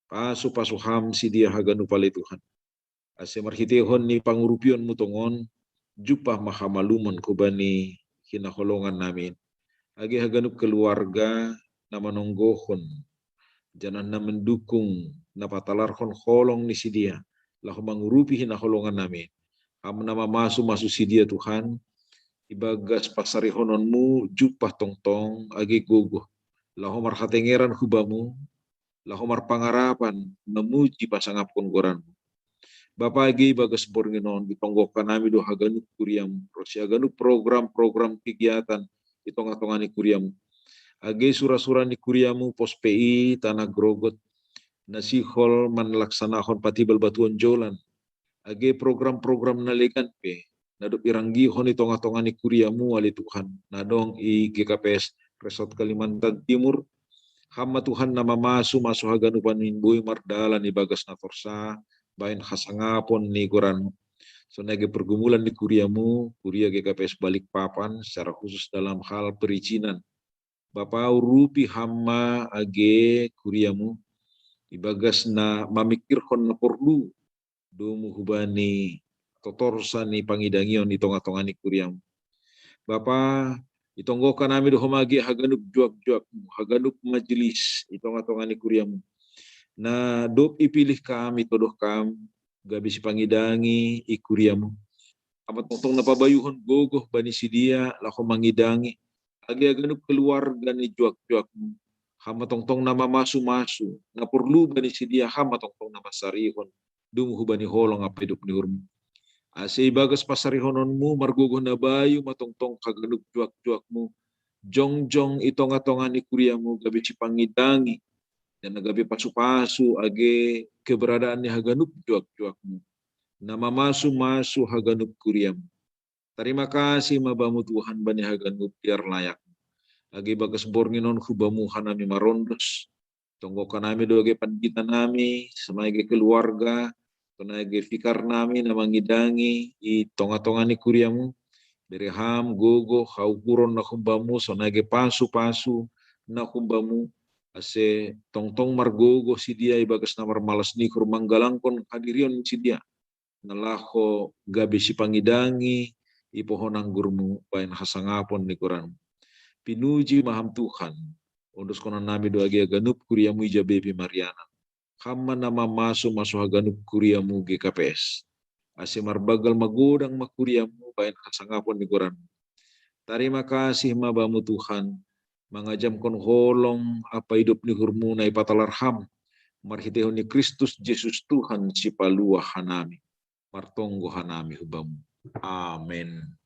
Pasu-pasu ham sidia haganup ale Tuhan. Ase marhiteihon ni pangurupionmu tongon, jumpah ma hamalumon hubani hinaholongan nami in. Age haganup keluarga na manonggohon, janah na mendukung, na patalarhon holong ni sidia laho mangurupi hinaholongan nami in. Ham na mamasu-masu sidia Tuhan, ibagas pasarihononmu jumpa tongtong age gogoh, laho marhatengeran hu Bamu, laho marpangarapan mamuji pasangapkon goranmu. Bapa, age ibagas borngin on, itonggohkan hami do haganup kuriamu, ro si haganup program-program kegiatan i tongah-tongah ni kuriamu. Age sura-sura ni kuriamu, pos pe i tanah grogot, na sihol manlaksanahon patibal batuon jolan, age program-program na legan pe, na dob iranggihon i tongah-tongah ni kuriamu ale Tuhan, na adong i G K P S Resort Kalimantan Timur. Ham ma Tuhan na mamasu-masu haganupan i boi mardalan ibagas na torsa, bahen hasangapon ni goranmu. Sonai age pergumulan ni kuriamu, kuria G K P S Balikpapan, secara khusus dalam hal perizinan. Bapa, urupi Ham ma age kuriamu, ibagas na mamikirhon na porlu, domu hubani totorsa ni pangidangion i tongah-tongah ni kuriamu. Bapa, itonggohkan hami do Ho ma age haganup juak-juakmu, haganup majelis i tongah-tongah ni kuriamu, na dob ipilih Kam, itodoh Kam, gabe sipangidangi i kuriamu. Ham ma tongtong na pabayuhon gogoh bani sidea laho mangidangi, age haganup keluarga ni juak-juakmu. Ham ma tongtong na mamasu-masu, na porlu bani sidea, Ham ma tongtong na mansarihon, domu hubani holong ampa idop ni uhurmu. Ase ibagas pasarihononmu margogoh na bayu ma tongtong haganup juak-juakmu jongjong i tongah-tongah ni kuriamu, gabe sipangidangi, dan na gabe pasu-pasu age keberadaan ni haganup juak-juakmu, na mamasu-masu haganup kuriamu. Tarima kasih ma Bamu Tuhan bani haganup piar layakmu. Age ibagas borngin on hu Bamu hanami marondos. Tonggohkan hami do age pandita nami, sonai age keluarga, sonai age fikar nami na mangidangi i tongah-tongah ni kuriamu. Bere Ham gogoh, hauhuron na hum Bamu, sonai age pasu-pasu na hum Bamu, ase tongtong margogoh sidea ibagas na marmalas ni uhur manggalangkon hadirion ni sidea, na laho gabe sipangidangi i pohon anggurmu bahen hasangapon ni goranmu. Pinuji ma Ham Tuhan, ondoskonon nami do age haganup kuriamu i jabei pe marianan. Ham ma na mamasu-masu haganup kuriamu G K P S, ase marbanggal magodang ma kuriamu bahen hasangapon ni goranmu. Tarima kasih ma Bamu Tuhan, mangajamkon holong ampa idop ni uhurmu na ipatalar Ham, marhiteihon ni Kristus Jesus Tuhan Sipaluah hanami. Martonggo hanami hu Bamu. Amen.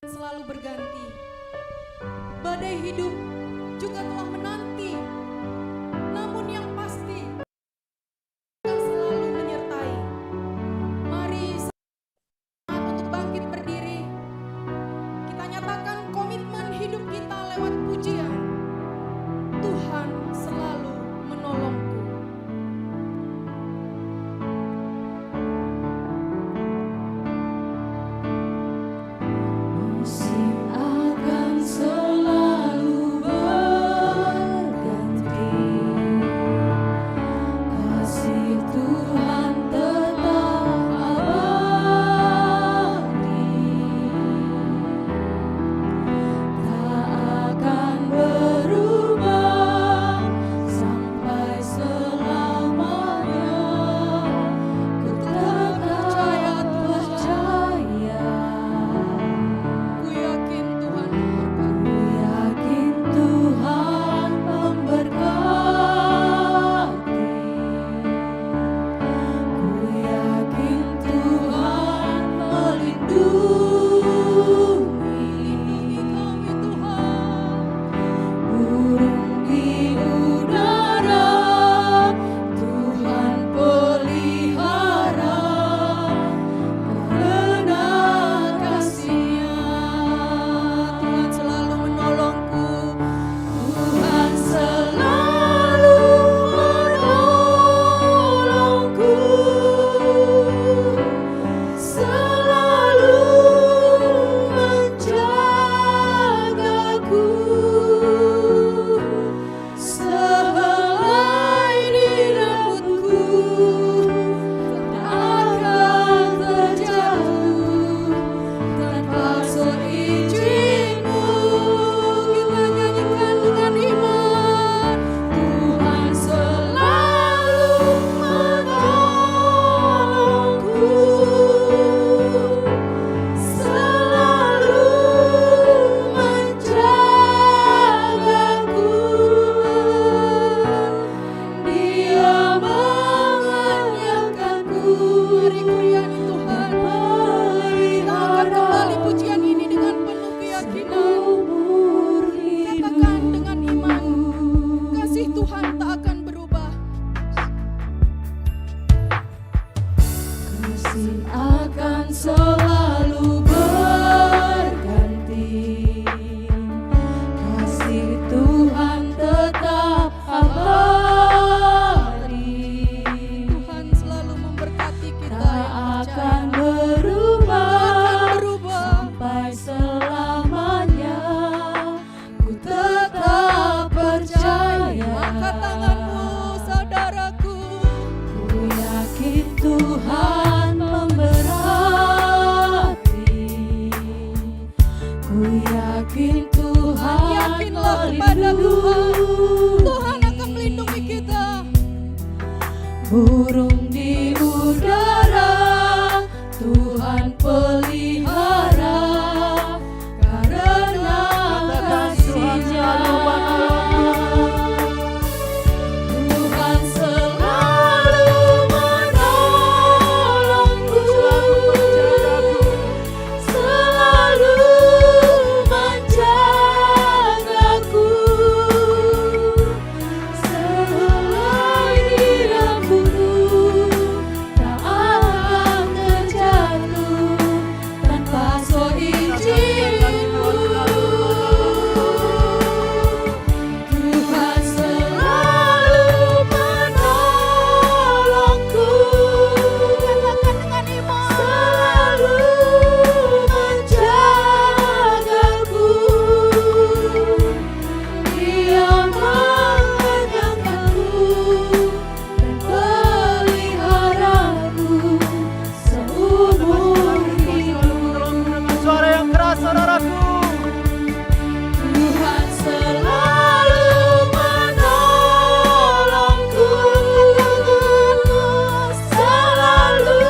Selalu berganti. Badai hidup juga telah menanti, namun yang pasti akan selalu menyertai. Mari, saat untuk bangkit berdiri, kita nyatakan komitmen hidup kita lewat pujian. Tuhan selalu menolongku. Musim akan selalu ber- Akan selalu berganti. Kasih Tuhan tetap abadi. Tuhan selalu memberkati kita. Tak akan berubah. Akan berubah. Sampai selamanya. Ku tetap percaya. Angkat tanganmu, saudaraku. Ku yakin Tuhan memberkati. Ku yakin Tuhan. Yakinlah kepada Tuhan. Tuhan akan melindungi kita. Burung di udara Tuhan pelihara, karena kasihnya. Tuhan selalu menolongku, selalu menjagaku. Selain di gunung, tak akan terjatuh tanpa seizin-Mu. Tuhan selalu menolongku. Katakan dengan iman. Selalu menjagaku. Dia mengenyangkanku dan peliharaku seumur hidup. Suara yang keras, saudaraku. Tuhan selalu menolongku, selalu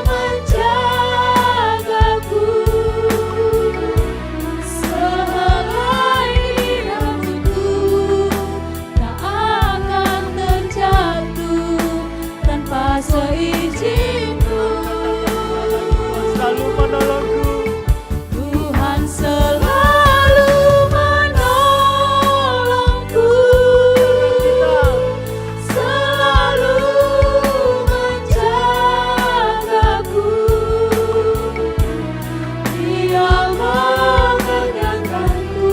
menjagaku. Selain di gunung, tak akan terjatuh tanpa seizin-Mu. Selalu menolongku. Tuhan selalu menolongku, selalu menjagaku. Dia mengenyangkanku.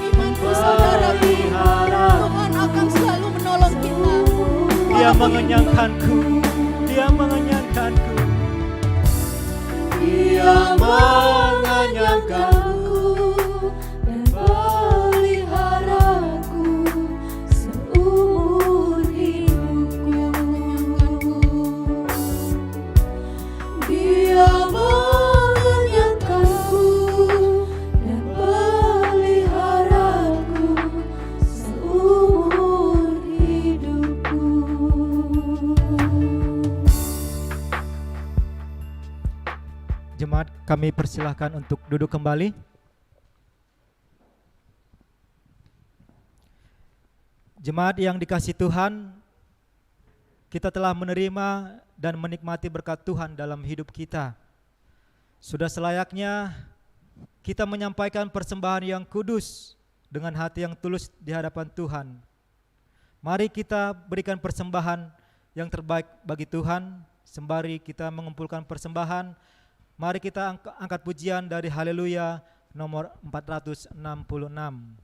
Imanku, saudara, Tuhan akan selalu menolong kita. Dia mengenyangkanku. Dia mengenyangkanku. Dia mengenyangkanku dan peliharaku seumur hidupku. Dia mengenyangkanku dan peliharaku seumur hidupku. Jemaat, kami persilahkan untuk duduk kembali. Jemaat yang dikasihi Tuhan, kita telah menerima dan menikmati berkat Tuhan dalam hidup kita. Sudah selayaknya kita menyampaikan persembahan yang kudus dengan hati yang tulus di hadapan Tuhan. Mari kita berikan persembahan yang terbaik bagi Tuhan. Sembari kita mengumpulkan persembahan, mari kita angk-, angkat pujian dari Haleluya nomor empat ratus enam puluh enam.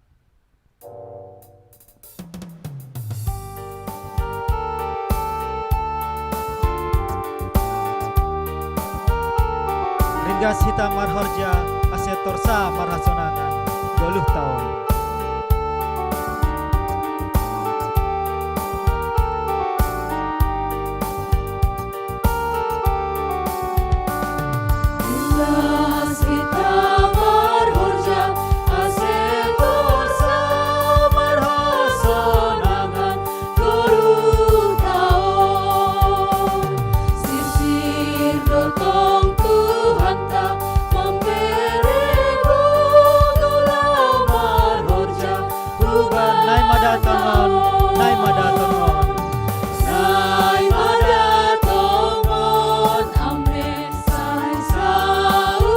Ringgas hita marhorja, ase torsa marhasonangan, dua puluh tahun. Ringgas hita marhorja, ase torsa marhasonangan, dua puluh tahun. Sirsir dotong Tuhanta mambere gugula marhorja. Nai mada tongon, nai mada tongon. Nai mada tongon, amen sai sau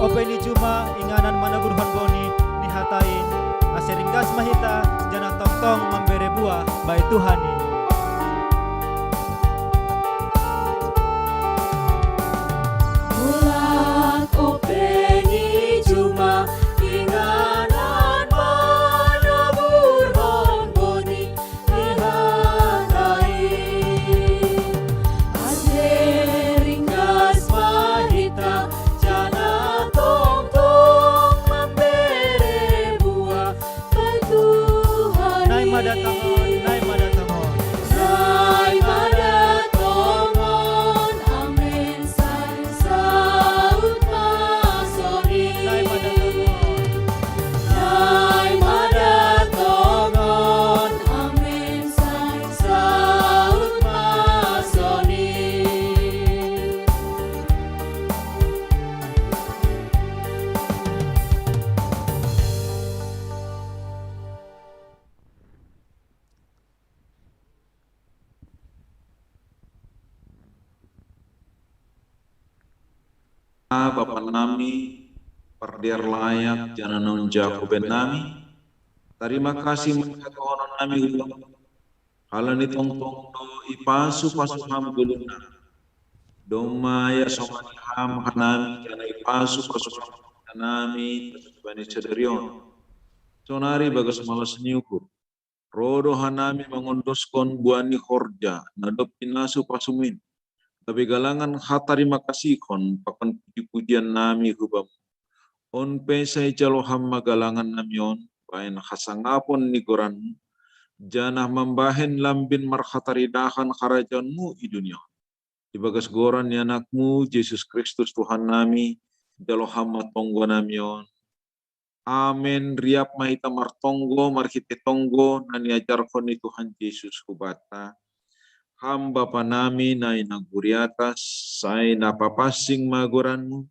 Ope ni juma inganan manaburhon boni ni hata in, ase ringgas ma hita janah tongtong mambere buah bai Tuhan in. Mulak ope ni juma inganan manaburhon boni ni hata in, ase ringgas ma hita janah tongtong mambere buah bai Tuhan. Nai ma da tongon, nai ma da tongon. Nai ma da tongon, amen. Sai saud ma songon i. Nai ma da tongon. Nai ma da tongon, amen. Sai saud ma songon i. Bapa nami, pardear layak, janah naung jaku bennami, tarima kasih ma hatohonon nami hu Bapa, halani tongtong do ipasu-pasu Ham goluh nami. Domma iasomani Ham hanami janah ipasu-pasu Ham hanami bani sadari on. Sonari bagas malas ni uhur, roh do hanami mangondoskon buah ni horja na dob pinasu-pasum in, gabe galangan hatarima kasihon pakon puji-pujian nami hu Bam. On pe sai jalo Ham ma galangan nami on, bahen hasangapon ni goranMu, janah mambahen lambin marhataridahan harajaonMu i dunia on. Ibagas goran ni AnakMu, Jesus Kristus Tuhan nami, jalo Ham ma tonggo nami on. Amen. Riap ma hita martonggo marhitei tonggo na niajarhon ni Tuhan Jesus hubanta. Ham Bapa nami na i nagori atas, sai na papansing ma goranMu,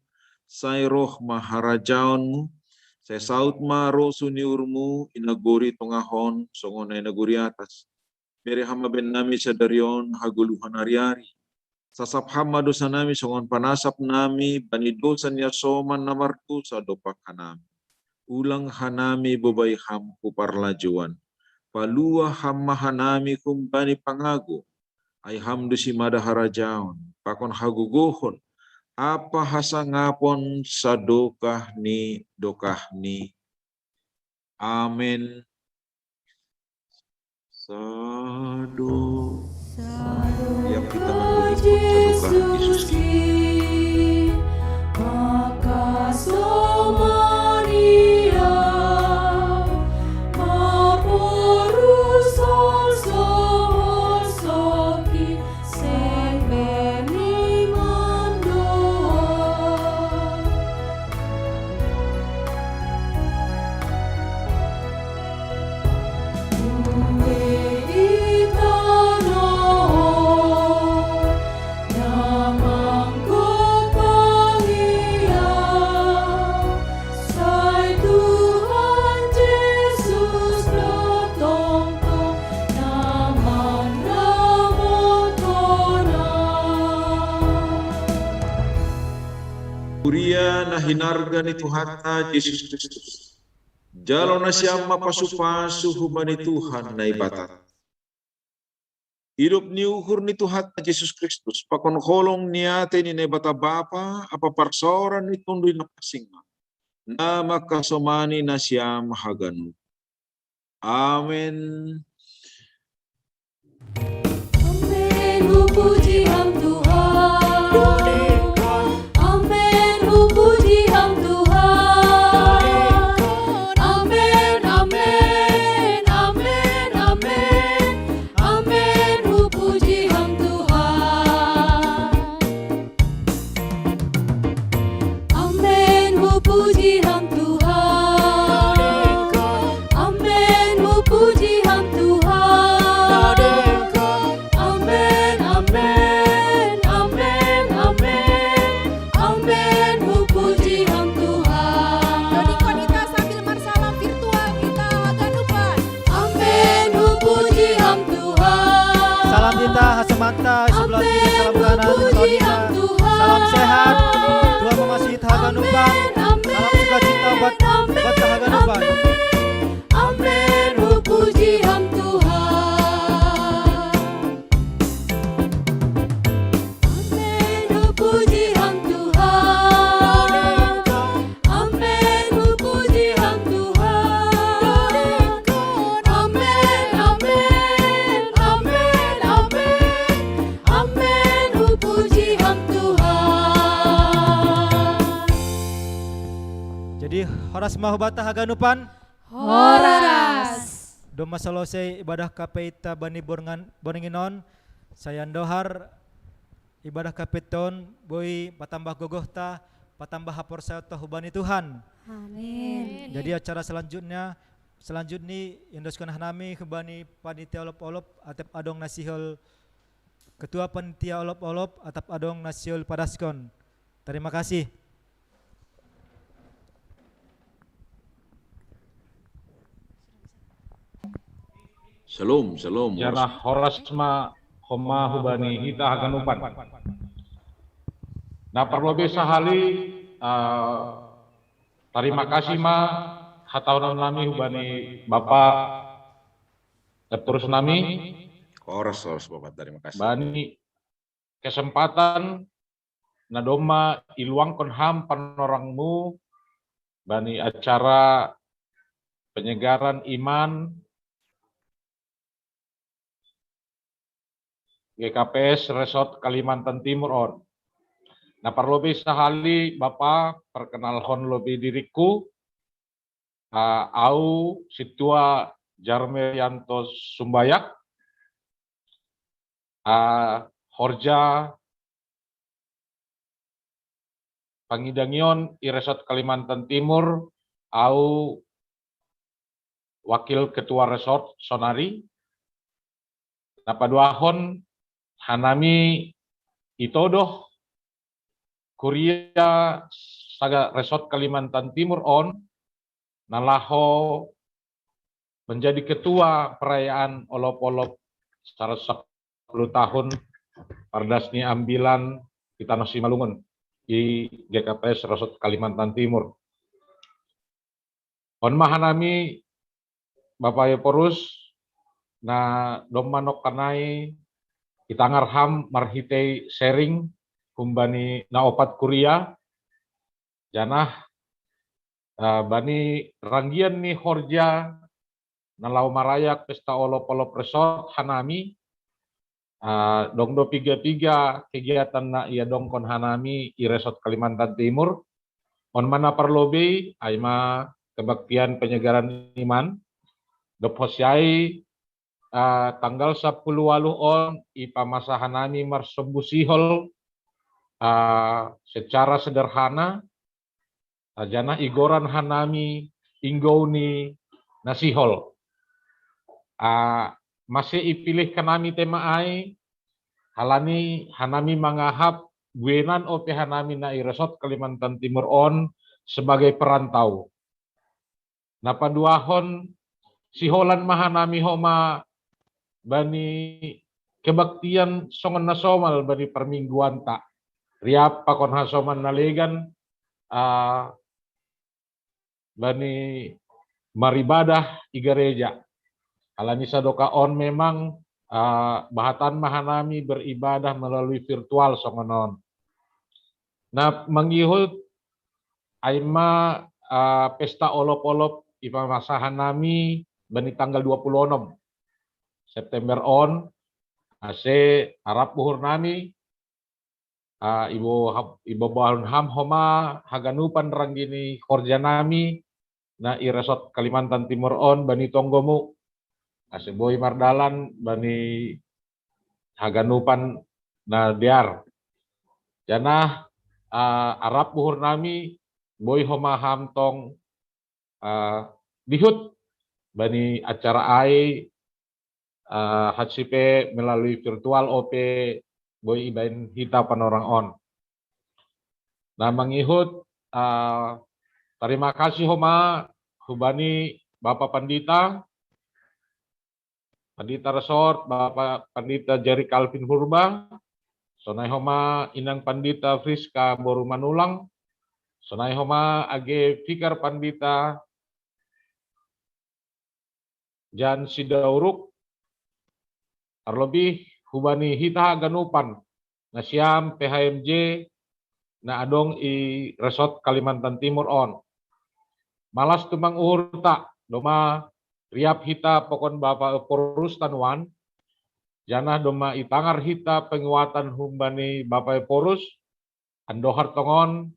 sai roh ma harajaonMu, sai saud ma rosu ni uhurMu i nagori tongah on songon na i nagori atas. Bere Ham ma bennami sadari on hagoluhan ari-ari. Sasap Ham ma dousa nami songon panasap nami bani dousa ni hasoman na mardousa dompak hanami. Ulang hanami bobai Ham hu parlajouan. Palua Ham ma hanami humbani pangago. Ai Ham do simada harajaon, pakon hagogohon, ampa hasangapon sadokah ni dokahni. Amen. Sadokah. Sadokah. Tiap kita mandiri sadokah Jesus. Maka somania maporus sol sol soki seng beni mandoa. Ue i tanoh na mangkot pangian, sai Tuhan Jesus do tongtong na manramot hona. Huria na hinarga ni Tuhanta Jesus Kristus, jalo nasiam ma pasu-pasu hubani Tuhan Naibata. Idop ni uhur ni Tuhanta Jesus Kristus, pakon holong ni atei ni Naibata Bapa, ampa parsaoran ni Tonduy Na Pansing Maon, na mangkasomani nasiam haganup. Amen. Amen, hupuji Ham Tuhan. Amen, hupuji Ham Tuhan. Amen, amen, amen, amen. Amen, hupuji Ham Tuhan. Amen, hupuji Ham Tuhan. Amen, hupuji Ham Tuhan. Amen, amen, amen, amen. Amen, hupuji Ham Tuhan. Dodikon hita sambil marsalam virtual hita haganupan. Amen, hupuji Ham Tuhan. Salam hita hasomanta, sebelah kiri, salam kanan, hupuji Ham Tuhan. Salam sehat. Tuhan mengasihi hita haganupan. Amen, Horas ma hubata haganupan. Horas. Domma salosei ibadah kapeitta bani borngan-, borngin on, sai andohar ibadah kapeitta on boi patambah gogohta, patambah haporsayaonta hubani Tuhan. Amin. Jadi acara selanjutnya, selanjutnya iendoskon hanami hubani panitia olop-olop, atap adong na sihol, ketua panitia olop-olop, atap adong na sihol padaskon. Terima kasih. Shalom, shalom. Jana horas ma homa hubani hita haganupan. Na parlobei sahali, eh, tarima kasih ma hatahonon nami hubani Bapa Ephorus nami. Horas, horas Bapa, terima kasih. Bani kesempatan na domma iluangkon ham panorangmu bani acara penyegaran iman G K P S Resort Kalimantan Timur on. Na parlobei sahali Bapa perkenalhon lobei diriku, ah, au sintua Jarmerianto Sumbayak, ah, horja pangidangion i Resort Kalimantan Timur, au wakil ketua resort sonari. Na paduahon hanami itodoh kuria saga Resort Kalimantan Timur on na laho menjadi ketua perayaan olop-olop saratus sapuluh tahun Pardas ni Ambilan di Tano Simalungun i G K P S Resort Kalimantan Timur. On ma hanami Bapa Ephorus na domma nongkanai itangar ham marhitei sharing humbani na opat kuria, janah, eh, bani ranggian ni horja na laho marayak pesta olop-olop resort hanami, ah, dong do piga-piga kegiatan na iadongkon hanami i Resort Kalimantan Timur. On ma na parlobei, ai ma kebaktian penyegaran iman. Dob hosiai, ah, tanggal sapuluh waluh on ipamasa hanami marsombu sihol, ah, secara sederhana, ah, janah igoran hanami Inggou ni na sihol. Ah, mase ipilih hanami tema ai, halani hanami mangahap buenan ope hanami na i Resort Kalimantan Timur on sebagai perantau. Na paduahon, siholan ma hanami homa bani kebaktian songon na somal bani parmingguanta. Riap pakon hasoman na legan, ah, bani maribadah i gareja. Halani sadoka on memang, ah, bahatan ma hanami beribadah melalui virtual songon on. Na mangihut ai ma, ah, pesta olop-olop ipamasa hanami bani tanggal dua puluh onom September on, ase arap uhur nami, ah, ibo-, ibobaon ham homa haganupan ranggi ni horja nami na i Resort Kalimantan Timur on bani tonggomu, ase boi mardalan bani haganupan na dear. Janah, ah, arap uhur nami boi homa ham tong, ah, dihut bani acara ai, ah, hansi pe melalui virtual ope boi ibaen hita panorang on. Na mangihut, ah, tarima kasih homa hubani Bapa Pandita, Pandita Resort, Bapa Pandita Jerry Calvin Hurba, sonai homa Inang Pandita Friska boru Manulang, sonai homa age Fikar Pandita Jan Sidauruk, tarlobih hubani hita haganupan nasiam P H M J na adong i Resort Kalimantan Timur on. Malas tumang uhurta, domma riap hita pakon Bapa Ephorus tanuan, janah domma itangar hita penguatan humbani Bapa Ephorus, andohar tongon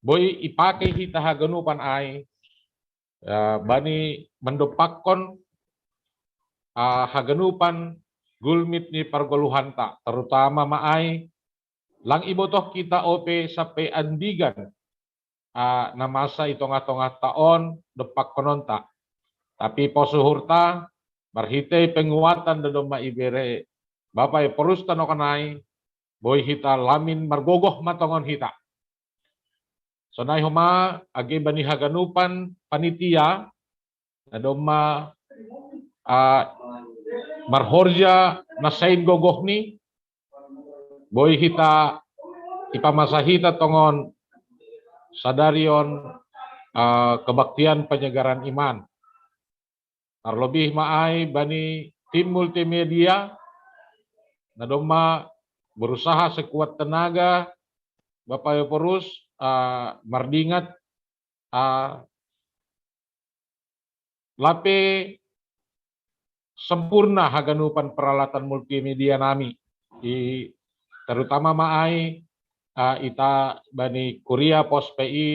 boi ipake hita haganupan ai, eh, bani mandopakkon, ah, haganupan gulmit ni pargoluhanta, terutama ma ai, lang ibotoh hita ope sampe andigan, ah, na masa i tongah-tongahta on dopakkononta. Tapi pos uhurta, marhitei penguatan na domma ibere Bapa Ephorus tanokan ai, boi hita lamin margogoh ma tongon hita. Sonai homa age bani haganupan panitia, na domma, ah, marhorja na sain gogohni, boi hita ipamasa hita tongon sadari on, ah, kebaktian penyegaran iman. Tarlobih ma ai bani tim multimedia, na domma berusaha sekuat tenaga, Bapa Ephorus, ah, mardingat, ah, lape sempurna haganupan peralatan multimedia nami. I, terutama ma ai, ah, ita bani Kuria Pos P I,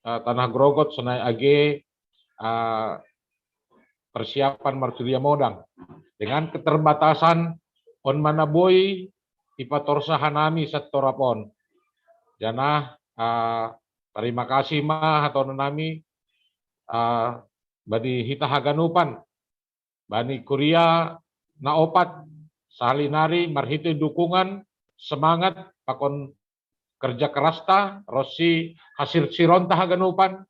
ah, Tanah Grogot sonai age, ah, persiapan marturia modang. Dengan keterbatasan on ma na boi ipatorsa hanami santorap on. Janah, ah, tarima kasih ma hatonon nami, ah, bani hita haganupan, bani kuria na opat, sahali nari marhitei dukungan, semangat, pakon kerja kerasta, ronsi hasirsironta haganupan,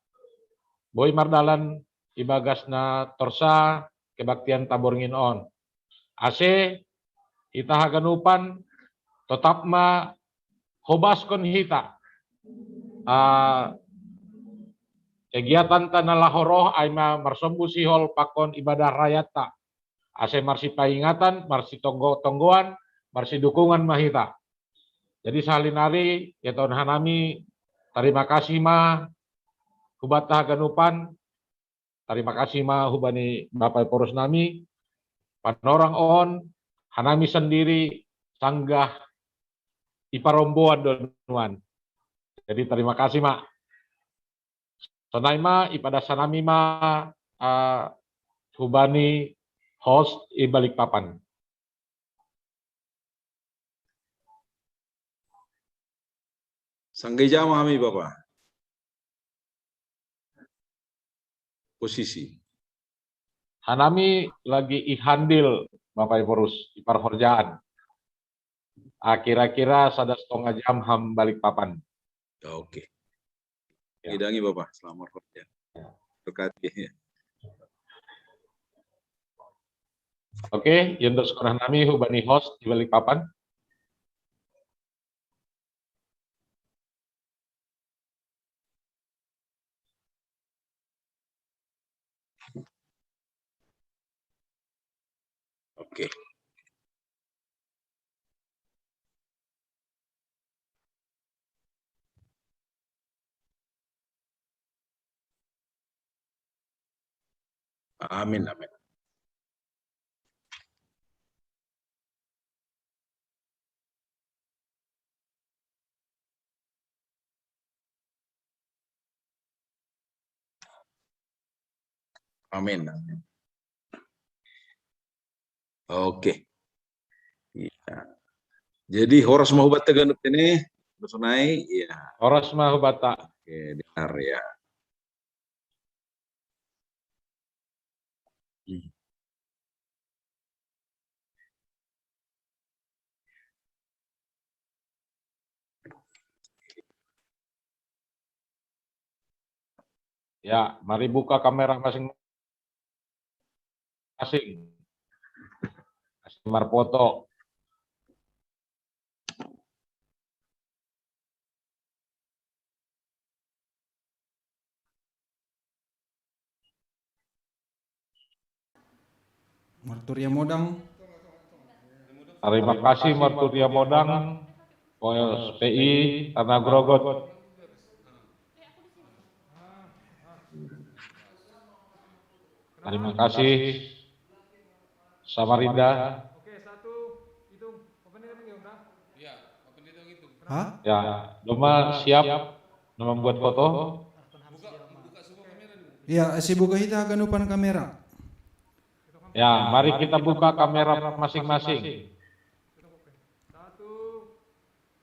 boi mardalan ibagas na torsa kebaktian taborngin on. Ase hita haganupan totap ma hobaskon hita, ah, kegiatanta na laho roh ai ma marsombu sihol pakon ibadah rayatta. Ase marsipaingatan, marsitonggo-tonggoan, marsidukungan ma hita. Jadi sahali nari, ia tong hanami, tarima kasih ma hubanta haganupan, tarima kasih ma hubani Bapa Ephorus nami, panorang on, hanami sendiri sanggah iparomboan do nuan. Jadi tarima kasih ma. Sonai ma, ipadas hanami ma, ah, hubani host i Balikpapan. Sanggah ija ma hami, Bapa? Posisi. Hanami lagi i Handil, Bapa Ephorus, i parhorjaan. Ah, kira-kira sada setengah jam ham Balikpapan. Oke. Ya. Idangi, Bapa, selamat kerja. Ya. Berkati. Oke, ia tong songon hanami hubani host i Balikpapan. Oke. Amin, amin. Amin, amin. Oke. Iya. Jadi horas ma hubanta ganup ini, terus naik, iya. Horas ma hubanta. Oke, dengar ya. Hmm. Ya, mari buka kamera masing-masing. Masing marpoto. Marturia modang. Terima kasih, marturia modang, P O S P I Tanah Grogot. Terima kasih, Samarinda. Hah? Ya, domma siap. membuat foto? Ya, si buka hita haganupan kamera. Ya, mari kita buka kamera masing-masing.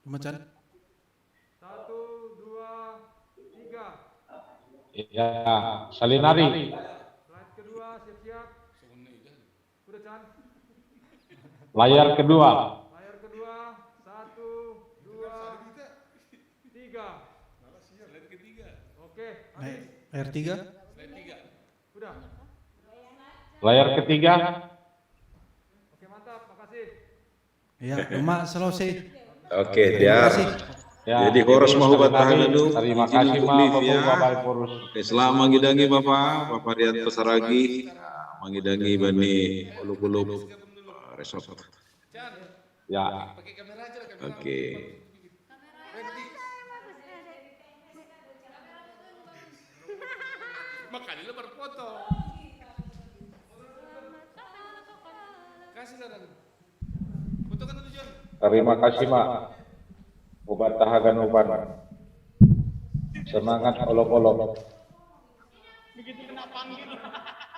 Macan. Satu, dua, tiga. Ya, salinari. Slide kedua, siap-siap. Udah, Can. Layar kedua. Layar kedua, satu, dua, tiga. Slide ketiga. Oke, habis. Layar tiga. Slide tiga. Udah. Layar ketiga. Oke, mantap. Makasih. Ya, Mak, selesai. Oke, terima kasih. Ya, jadi horas mau buat tahan dulu. Terima kasih, Mak, Bapak, Bapak, Purus. Oke, selamat ngidangi Bapak, Bapak Rian Pasaragi. Nah, mangidangi bani uluk-uluk, eh, resort. Ya. Oke. Makanya lu berfoto. Kasih, Saran. Foto kan tujuan. Terima kasih, Mak. Ubat tahagan uban. Semangat olok-olok.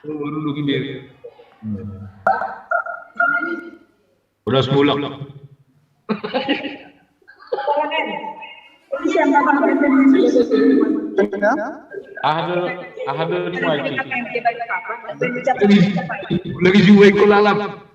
Baru lu gini. Udah sepuluh. Ahadul, ahadul muaji. Lagi, lagi jual kolalap.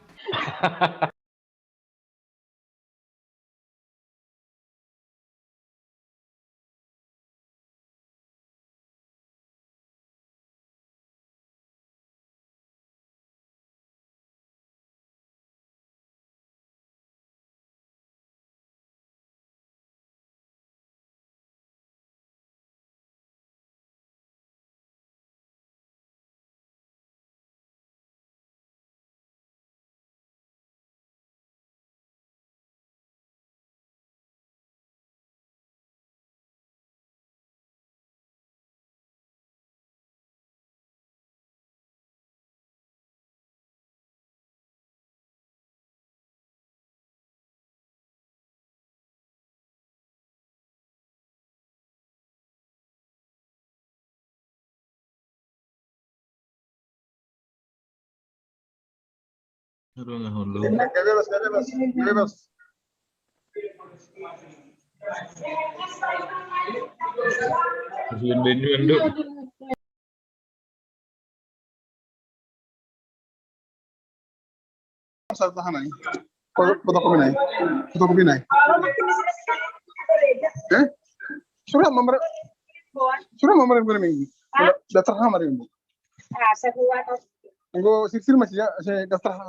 Aduh, nggak hulu. Bebas. Belum benyuan, Dok. Sa tahanay. Foto-, fotokopi na eh. Fotokopi na eh. Eh? Sura mamar-, sura mamarin ko namin. Datar ha marin. Ang go sixteen mas ya, si datar ha.